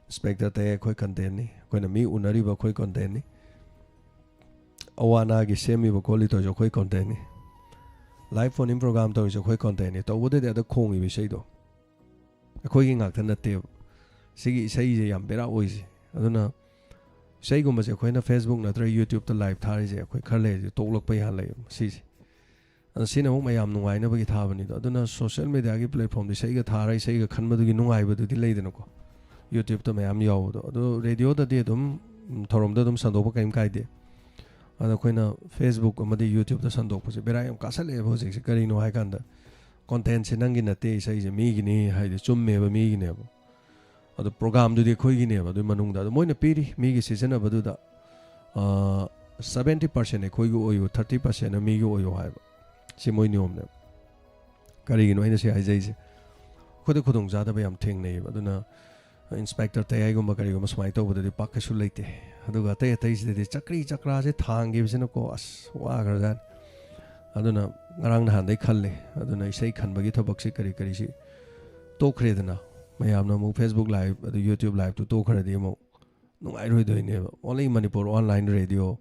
ꯏꯟꯁꯄꯦꯛꯇꯔ ꯇꯌꯦ ꯑꯩꯈꯣꯏ content-ꯅꯤ, ꯑꯩꯈꯣꯏꯅ ꯃꯤ ꯎꯅꯔꯤꯕ ꯑꯩꯈꯣꯏ content-ꯅꯤ, ꯑꯋꯥ ꯑꯅꯥꯒꯤ ꯁꯦꯝꯃꯤꯕ ꯈꯣꯠꯂꯤ ꯇꯧꯔꯤꯁꯨ ꯑꯩꯈꯣꯏ content-ꯅꯤ, live phone-in program ꯇꯧꯔꯤꯁꯨ ꯑꯩꯈꯣꯏ content-ꯅꯤ꯫ ꯇꯧꯕꯗꯗꯤ ꯑꯗ ꯈꯣꯡꯉꯤꯕ ꯏꯁꯩꯗꯣ ꯑꯩꯈꯣꯏꯒꯤ ꯉꯥꯛꯇ ꯅꯠꯇꯦꯕ꯫ ꯁꯤꯒꯤ ꯏꯁꯩꯁꯦ ꯌꯥꯝ ꯕꯦꯔꯥ ꯑꯣꯏꯁꯦ꯫ ꯑꯗꯨꯅ ꯏꯁꯩꯒꯨꯝꯕꯁꯦ ꯑꯩꯈꯣꯏꯅ Facebook ꯅꯠꯇ꯭ꯔꯒ YouTube-ꯇ live ꯊꯥꯔꯤꯁꯦ, ꯑꯩꯈꯣꯏ ꯈꯔ ꯂꯩꯔꯗꯤ ꯇꯣꯛꯂꯛꯄ ꯌꯥꯍꯜꯂꯛꯑꯦꯕ ꯁꯤꯁꯦ꯫ ꯑꯗꯣ ꯁꯤꯅ ꯑꯃꯨꯛ ꯃꯌꯥꯝ ꯅꯨꯡꯉꯥꯏꯅꯕꯒꯤ ꯊꯥꯕꯅꯤꯗꯣ꯫ ꯑꯗꯨꯅ social media-ꯒꯤ platform-ꯗ ꯏꯁꯩꯒ ꯊꯥꯔ ꯏꯁꯩꯒ ꯈꯟꯕꯗꯨꯒꯤ ꯅꯨꯡꯉꯥꯏꯕꯗꯨꯗꯤ ꯂꯩꯗꯅꯀꯣ, YouTube-ꯇ ꯃꯌꯥꯝ ꯌꯥꯎꯕꯗꯣ꯫ ꯑꯗꯣ radio-ꯗꯗꯤ ꯑꯗꯨꯝ, ꯎꯝ, ꯊꯧꯔꯝꯗ ꯑꯗꯨꯝ ꯁꯟꯗꯣꯛꯄ ꯀꯔꯤꯝ ꯀꯥꯏꯗꯦ꯫ ꯑꯗꯣ ꯑꯩꯈꯣꯏꯅ Facebook ꯑꯃꯗꯤ YouTube-ꯇ ꯁꯟꯗꯣꯛꯄꯁꯦ ꯕꯦꯔꯥ ꯌꯥꯝ ꯀꯥꯁꯜꯂꯛꯑꯦꯕ ꯍꯧꯖꯤꯛꯁꯦ꯫ ꯀꯔꯤꯅꯣ ꯍꯥꯏꯀꯥꯟꯗ, content-ꯁꯦ ꯅꯪꯒꯤ ꯅꯠꯇꯦ, ꯏꯁꯩꯁꯦ ꯃꯤꯒꯤꯅꯤ ꯍꯥꯏꯗꯤ ꯆꯨꯝꯃꯦꯕ, ꯃꯤꯒꯤꯅꯦꯕ꯫ ꯑꯗꯣ programꯗꯨꯗꯤ ꯑꯩꯈꯣꯏꯒꯤꯅꯦꯕ꯫ ꯑꯗꯨꯒꯤ ꯃꯅꯨꯡꯗ ꯑꯗꯣ ꯃꯣꯏꯅ ꯄꯤꯔꯤ ꯃꯤꯒꯤ ꯁꯤꯖꯤꯟꯅꯕꯗꯨꯗ seventy percent ꯑꯩꯈꯣꯏꯒꯤ ꯑꯣꯏꯌꯨ, thirty percentꯅ ꯃꯤꯒꯤ ꯑꯣꯏꯌꯨ ꯍꯥꯏꯕ꯫ ꯁꯤ ꯃꯣꯏ ꯅꯤꯌꯣꯝꯅꯦꯕ꯫ ꯀꯔꯤꯒꯤꯅꯣ ꯑꯩꯅ ꯁꯤ ꯍꯥꯏꯖꯩꯁꯦ? ꯑꯩꯈꯣꯏꯗ ꯈꯨꯗꯣꯡꯆꯥꯗꯕ ꯌꯥꯝ ꯊꯦꯡꯅꯩꯌꯦꯕ꯫ ꯑꯗꯨꯅ inspector ꯇꯌꯥꯏꯒꯨꯝꯕ ꯀꯔꯤꯒꯨꯝꯕ ꯁꯨꯃꯥꯏꯅ ꯇꯧꯕꯗꯗꯤ ꯄꯥꯛ ꯀꯩꯁꯨ ꯂꯩꯇꯦ꯫ ꯑꯗꯨꯒ ꯑꯇꯩ ꯑꯇꯩꯁꯤꯗꯗꯤ ꯆꯀ꯭ꯔꯤ ꯆꯀ꯭ꯔꯥꯁꯦ ꯊꯥꯡꯈꯤꯕꯁꯤꯅꯀꯣ, ꯑꯁ, ꯋꯥꯈ꯭ꯔꯖꯥꯠꯅꯤ꯫ ꯑꯗꯨꯅ ꯉꯔꯥꯡ ꯅꯍꯥꯟꯗꯩ ꯈꯜꯂꯦ꯫ ꯑꯗꯨꯅ ꯏꯁꯩ ꯈꯟꯕꯒꯤ ꯊꯕꯛꯁꯤ ꯀꯔꯤ ꯀꯔꯤꯁꯤ ꯇꯣꯛꯈ꯭ꯔꯦꯗꯅ, ꯃꯌꯥꯝꯅ ꯑꯃꯨꯛ Facebook live ꯑꯗꯨ YouTube liveꯇꯨ ꯇꯣꯛꯈ꯭ꯔꯗꯤ ꯑꯃꯨꯛ ꯅꯨꯡꯉꯥꯏꯔꯣꯏꯗꯣꯏꯅꯦꯕ꯫ Only Manipur Online Radio,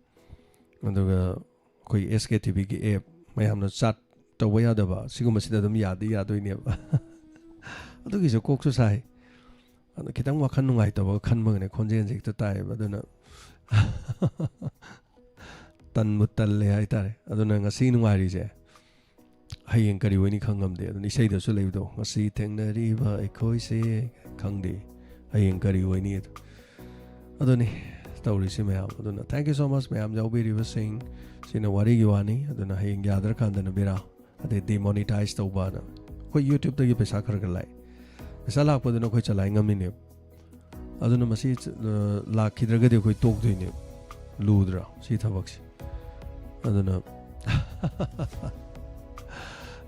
ꯑꯗꯨꯒ ꯑꯩꯈꯣꯏ SKTVꯒꯤ app, ꯃꯌꯥꯝꯅ chat ꯇꯧꯕ ꯌꯥꯗꯕ, ꯁꯤꯒꯨꯝꯕꯁꯤꯗ ꯑꯗꯨꯝ ꯌꯥꯗꯤ ꯌꯥꯗꯣꯏꯅꯦꯕ꯫ ꯑꯗꯨꯒꯤꯁꯨ ꯀꯣꯛꯁꯨ ꯁꯥꯏ꯫ ꯑꯗꯣ ꯈꯤꯇꯪ ꯋꯥꯈꯜ ꯅꯨꯡꯉꯥꯏꯇꯕꯒ ꯈꯟꯕꯒꯅꯦ ꯈꯣꯟꯖꯦꯜꯁꯦ ꯍꯦꯛꯇ ꯇꯥꯏꯌꯦꯕ꯫ ꯑꯗꯨꯅ ꯇꯟꯕꯨ ꯇꯜꯂꯦ ꯍꯥꯏꯇꯥꯔꯦ꯫ ꯑꯗꯨꯅ ꯉꯁꯤ ꯅꯨꯡꯉꯥꯏꯔꯤꯁꯦ ꯍꯌꯦꯡ ꯀꯔꯤ ꯑꯣꯏꯅꯤ ꯈꯪꯉꯝꯗꯦ꯫ ꯑꯗꯨꯅ ꯏꯁꯩꯗꯁꯨ ꯂꯩꯕꯗꯣ, "ꯉꯁꯤ ꯊꯦꯡꯅꯔꯤꯕ ꯑꯩꯈꯣꯏꯁꯦ ꯈꯪꯗꯦ ꯍꯌꯦꯡ ꯀꯔꯤ ꯑꯣꯏꯅꯤ" ꯑꯗꯣ꯫ ꯑꯗꯨꯅꯤ ꯇꯧꯔꯤꯁꯤ ꯃꯌꯥꯝ꯫ ꯑꯗꯨꯅ thank you so much ꯃꯌꯥꯝ ꯌꯥꯎꯕꯤꯔꯤꯕꯁꯤꯡ꯫ ꯁꯤꯅ ꯋꯥꯔꯤꯒꯤ ꯋꯥꯅꯤ꯫ ꯑꯗꯨꯅ ꯍꯌꯦꯡ ꯌꯥꯗ꯭ꯔꯀꯥꯟꯗꯅ ꯕꯦꯔꯥ, ꯑꯗꯩ demonetize ꯇꯧꯕꯅ꯫ ꯑꯩꯈꯣꯏ YouTubeꯇꯒꯤ ꯄꯩꯁꯥ ꯈꯔ ꯈꯔ ꯂꯥꯛꯑꯦ꯫ ꯄꯩꯁꯥ ꯂꯥꯛꯄꯗꯨꯅ ꯑꯩꯈꯣꯏ ꯆꯂꯥꯏ ꯉꯝꯃꯤꯅꯦꯕ꯫ ꯑꯗꯨꯅ ꯃꯁꯤ, ꯑ, ꯂꯥꯛꯈꯤꯗ꯭ꯔꯒꯗꯤ ꯑꯩꯈꯣꯏ ꯇꯣꯛꯇꯣꯏꯅꯦꯕ꯫ ꯂꯨꯗ꯭ꯔꯥ ꯁꯤ ꯊꯕꯛꯁꯦ? ꯑꯗꯨꯅ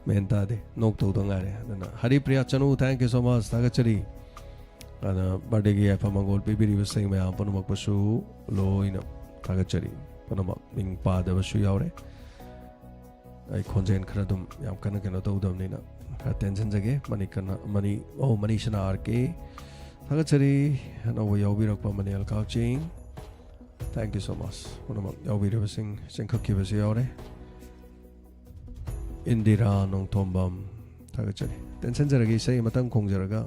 ꯃꯦꯟ ꯇꯥꯗꯦ, ꯅꯣꯛꯇꯧꯗ ꯉꯥꯏꯔꯦ꯫ ꯑꯗꯨꯅ ꯍꯔꯤꯄ꯭ꯔꯤꯌꯥ ꯆꯅꯨ, thank you so much, ꯊꯥꯒꯠꯆꯔꯤ꯫ ꯑꯗ birthdayꯒꯤ ꯌꯥꯏꯐ ꯃꯪꯒꯣꯜ ꯄꯤꯕꯤꯔꯤꯕꯁꯤꯡ ꯃꯌꯥꯝ ꯄꯨꯝꯅꯃꯛꯄꯨꯁꯨ ꯂꯣꯏꯅ ꯊꯥꯒꯠꯆꯔꯤ꯫ ꯄꯨꯝꯅꯃꯛ ꯃꯤꯡ ꯄꯥꯗꯕꯁꯨ ꯌꯥꯎꯔꯦ꯫ ꯑꯩ ꯈꯣꯟꯖꯦꯜ ꯈꯔ ꯑꯗꯨꯝ ꯌꯥꯝ ꯀꯟꯅ ꯀꯩꯅꯣ ꯇꯧꯗꯕꯅꯤꯅ ꯈꯔ ꯇꯦꯟꯁꯤꯟꯖꯒꯦ꯫ ꯃꯅꯤ ꯀꯟꯅ, ꯃꯅꯤ, ꯑꯣ, ꯃꯅꯤꯁꯅꯥ RK, ꯊꯥꯒꯠꯆꯔꯤ꯫ ꯑꯅꯧꯕ ꯌꯥꯎꯕꯤꯔꯛꯄ ꯃꯅꯦꯜ ꯀꯥꯛꯆꯤꯡ, thank you so much꯫ ꯄꯨꯝꯅꯃꯛ ꯌꯥꯎꯕꯤꯔꯤꯕꯁꯤꯡ, ꯆꯦꯟꯈꯠꯈꯤꯕꯁꯨ ꯌꯥꯎꯔꯦ꯫ ꯏꯟꯗꯤꯔꯥ ꯅꯣꯡꯊꯣꯝꯕꯝ, ꯊꯥꯒꯠꯆꯔꯤ꯫ ꯇꯦꯟꯁꯤꯟꯖꯔꯒꯦ, ꯏꯁꯩ ꯑꯃꯇꯪ ꯈꯣꯡꯖꯔꯒ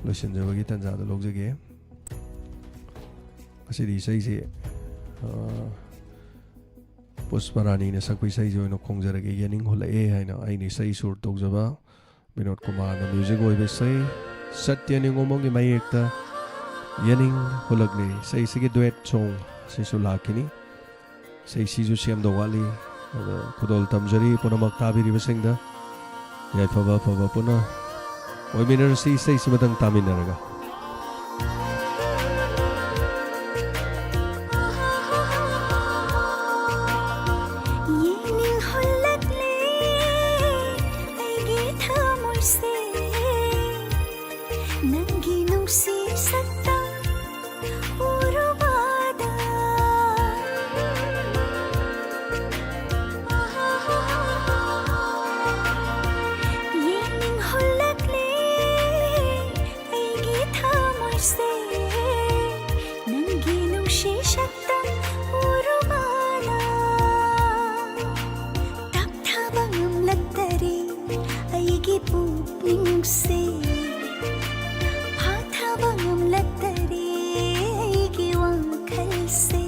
ꯂꯣꯏꯁꯤꯟꯖꯕꯒꯤ ꯇꯥꯟꯖꯥꯗꯣ ꯂꯧꯖꯒꯦ꯫ ꯉꯁꯤꯗꯤ ꯏꯁꯩꯁꯦ, ꯑ, ꯄꯨꯁꯄꯔꯥꯅꯤꯅ ꯁꯛꯄ ꯏꯁꯩꯁꯦ ꯑꯣꯏꯅ ꯈꯣꯡꯖꯔꯒꯦ꯫ "ꯌꯦꯅꯤꯡ ꯍꯨꯜꯂꯛꯑꯦ" ꯍꯥꯏꯅ ꯑꯩꯅ ꯏꯁꯩ ꯁꯨꯔ ꯇꯧꯖꯕ, ꯕꯤꯅꯣꯗ ꯀꯨꯃꯥꯔꯅ music ꯑꯣꯏꯕ ꯏꯁꯩ, ꯁꯇ꯭ꯌ ꯅꯤꯉꯣꯝꯕꯝꯒꯤ ꯃꯌꯦꯛꯇ "ꯌꯦꯅꯤꯡ ꯍꯨꯜꯂꯛꯂꯦ", ꯏꯁꯩꯁꯤꯒꯤ duet song ꯁꯤꯁꯨ ꯂꯥꯛꯈꯤꯅꯤ꯫ ꯏꯁꯩꯁꯤꯁꯨ ꯁꯦꯝꯗꯧ ꯋꯥꯠꯂꯤ꯫ ꯑꯗꯣ ꯈꯨꯗꯣꯜ ꯇꯝꯖꯔꯤ ꯄꯨꯝꯅꯃꯛ ꯇꯥꯕꯤꯔꯤꯕꯁꯤꯡꯗ꯫ ꯌꯥꯏꯐꯕ ꯑꯐꯕ ꯄꯨꯟꯅ ꯑꯣꯏꯃꯤꯟꯅꯔꯁꯤ ꯏꯁꯩꯁꯤꯃꯇꯪ ꯇꯥꯃꯤꯟꯅꯔꯒ꯫ ꯅꯨꯡꯁꯤ ꯁꯛꯇꯝ ꯎꯔꯨꯕꯗ ꯌꯦꯡꯅꯤꯡ ꯍꯨꯜꯂꯛꯂꯦ ꯑꯩꯒꯤ ꯊꯃꯣꯏꯁꯦ꯫ ꯅꯪꯒꯤ ꯅꯨꯡꯁꯤ ꯁꯛꯇꯝ ꯎꯔꯨꯕꯅ ꯇꯞꯊꯕ ꯉꯝꯂꯛꯇꯔꯦ ꯑꯩꯒꯤ ꯄꯨꯛꯅꯤꯡꯁꯦ꯫ ꯐꯥꯊꯕ ꯉꯝꯂꯛꯇꯔꯦ ꯑꯩꯒꯤ ꯋꯥꯈꯜꯁꯦ꯫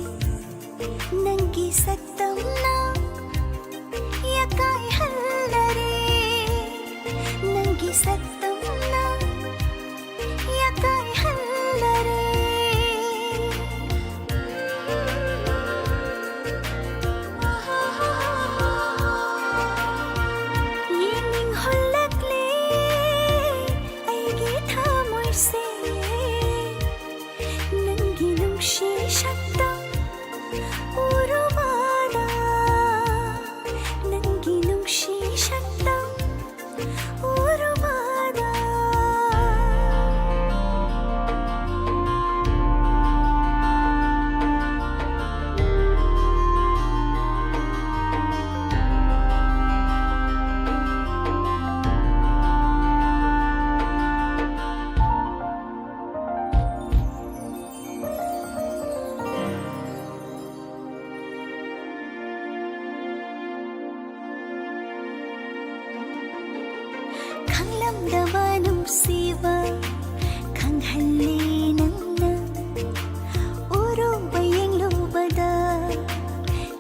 ꯅꯪꯒꯤ ꯁꯛꯇꯝꯅ ꯌꯥꯀꯥꯏꯍꯜꯂꯔꯦ꯫ ꯅꯪꯒꯤ ꯁꯛꯇꯝꯅ ꯌꯥꯀꯥꯏꯍꯜꯂꯔꯦ꯫ ꯌꯦꯡꯅꯤꯡ ꯍꯨꯜꯂꯛꯂꯦ ꯑꯩꯒꯤ ꯊꯃꯣꯏꯁꯦ꯫ ꯅꯪꯒꯤ ꯅꯨꯡꯁꯤ ꯁꯛꯇꯝ ꯎꯔꯨꯕꯗ, ꯅꯪꯒꯤ ꯅꯨꯡꯁꯤ ꯁꯛꯇꯝ ꯎꯔꯨꯕꯗ꯫ ꯈꯪꯂꯝꯗꯕ ꯅꯨꯡꯁꯤꯕ ꯈꯪꯍꯜꯂꯤ ꯅꯪꯅ꯫ ꯎꯔꯨꯕ ꯌꯦꯡꯂꯨꯕꯗ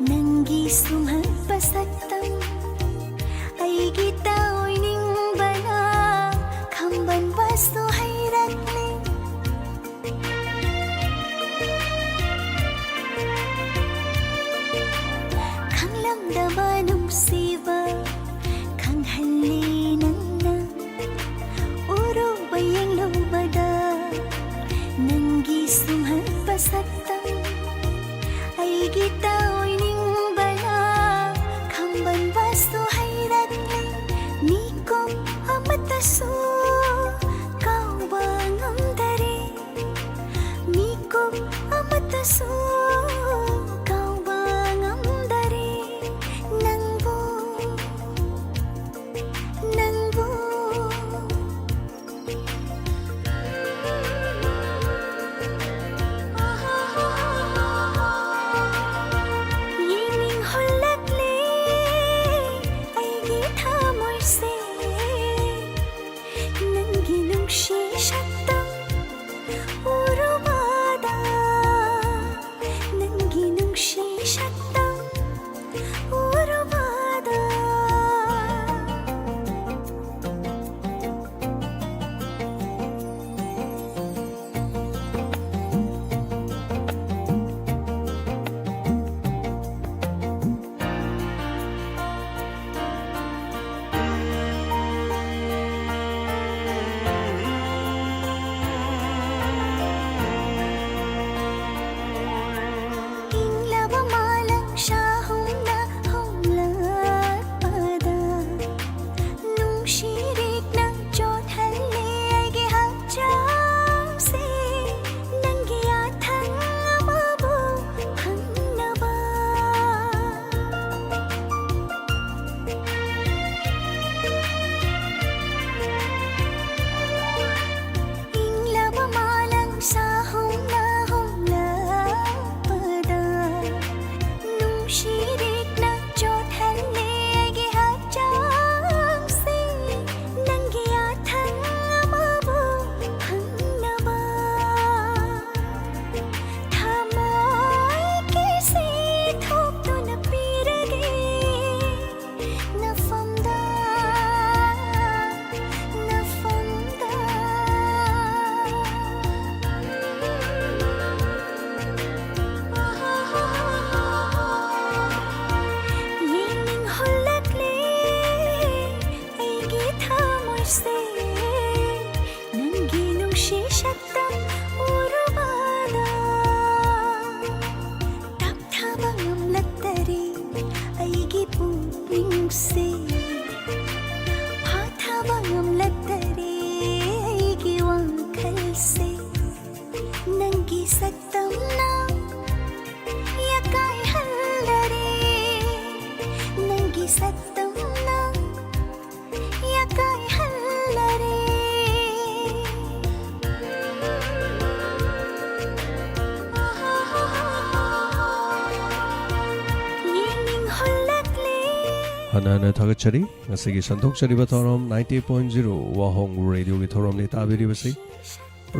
ꯅꯪꯒꯤ ꯁꯨꯝꯍꯠꯄ ꯁꯛꯇꯝ ꯑꯩꯒꯤ ꯇꯥ ꯑꯣꯏꯅꯤꯡꯕꯅ ꯈꯝꯕꯟꯕꯁꯨ ꯍꯩꯔꯛꯂꯦ꯫ ꯈꯪꯂꯝꯗꯕ ꯅꯨꯡꯁꯤꯕ ꯈꯪꯍꯜꯂꯤ ꯅꯪꯅ꯫ ꯎꯔꯨꯕ ꯌꯦꯡꯂꯨꯕꯗ ꯅꯪꯒꯤ ꯁꯨꯝꯍꯠꯄ ꯁꯛꯇꯝ ꯑꯩꯒꯤ ꯇꯥ ꯑꯣꯏꯅꯤꯡꯕꯅ ꯈꯝꯕꯟꯕꯁꯨ ꯍꯩꯔꯛꯂꯦ꯫ ꯃꯤꯀꯨꯞ ꯑꯃꯠꯇꯁꯨ ꯀꯥꯎꯕ ꯉꯝꯗꯦ꯫ ꯅꯨꯡꯁꯤ ꯁꯛꯇꯝ ꯎꯔꯨꯕꯗ, ꯅꯪꯒꯤ ꯅꯨꯡꯁꯤ ꯁꯛꯇꯝ ꯎꯔꯨꯕꯗ꯫ ꯍꯟꯅ ꯍꯟꯅ ꯊꯥꯒꯠꯆꯔꯤ꯫ ꯉꯁꯤꯒꯤ ꯁꯟꯗꯣꯛꯆꯔꯤꯕ ꯊꯧꯔꯝ ninety point zero ꯋꯥꯍꯣꯡ ꯔꯦꯗꯤꯑꯣꯒꯤ ꯊꯧꯔꯝꯅꯤ ꯇꯥꯕꯤꯔꯤꯕꯁꯤ꯫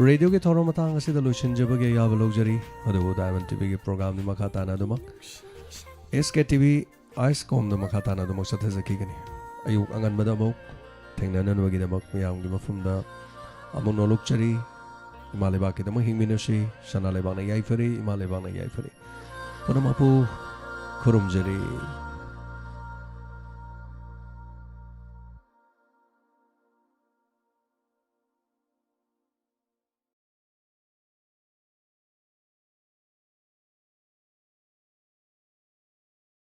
ꯔꯦꯗꯤꯑꯣꯒꯤ ꯊꯧꯔꯝ ꯃꯇꯥꯡ ꯑꯁꯤꯗ ꯂꯣꯏꯁꯤꯟꯖꯕꯒꯤ ꯑꯌꯥꯕ ꯂꯧꯖꯔꯤ꯫ ꯑꯗꯨꯕꯨ ꯗꯥꯏꯃꯟ ꯇꯤꯚꯤꯒꯤ ꯄ꯭ꯔꯣꯒ꯭ꯔꯥꯝꯗꯤ ꯃꯈꯥ ꯇꯥꯅ ꯑꯗꯨꯃꯛ ꯑꯦꯁ ꯀꯦ ꯇꯤꯚꯤ ꯑꯥꯏꯁ ꯀꯣꯝꯗ ꯃꯈꯥ ꯇꯥꯅ ꯑꯗꯨꯃꯛ ꯆꯠꯊꯖꯈꯤꯒꯅꯤ꯫ ꯑꯌꯨꯛ ꯑꯉꯟꯕꯗ ꯑꯃꯨꯛ ꯊꯦꯡꯅꯅꯅꯕꯒꯤꯗꯃꯛ ꯃꯌꯥꯝꯒꯤ ꯃꯐꯝꯗ ꯑꯃꯨꯛ ꯅꯣꯂꯨꯛꯆꯔꯤ꯫ ꯏꯃꯥ ꯂꯩꯕꯥꯛꯀꯤꯗꯃꯛ ꯍꯤꯡꯃꯤꯟꯅꯁꯤ꯫ ꯁꯅꯥ ꯂꯩꯕꯥꯛꯅ ꯌꯥꯏꯐꯔꯦ, ꯏꯃꯥ ꯂꯩꯕꯥꯛꯅ ꯌꯥꯏꯐꯔꯦ꯫ ꯄꯨꯝꯅꯃꯛꯄꯨ ꯈꯨꯔꯨꯝꯖꯔꯤ꯫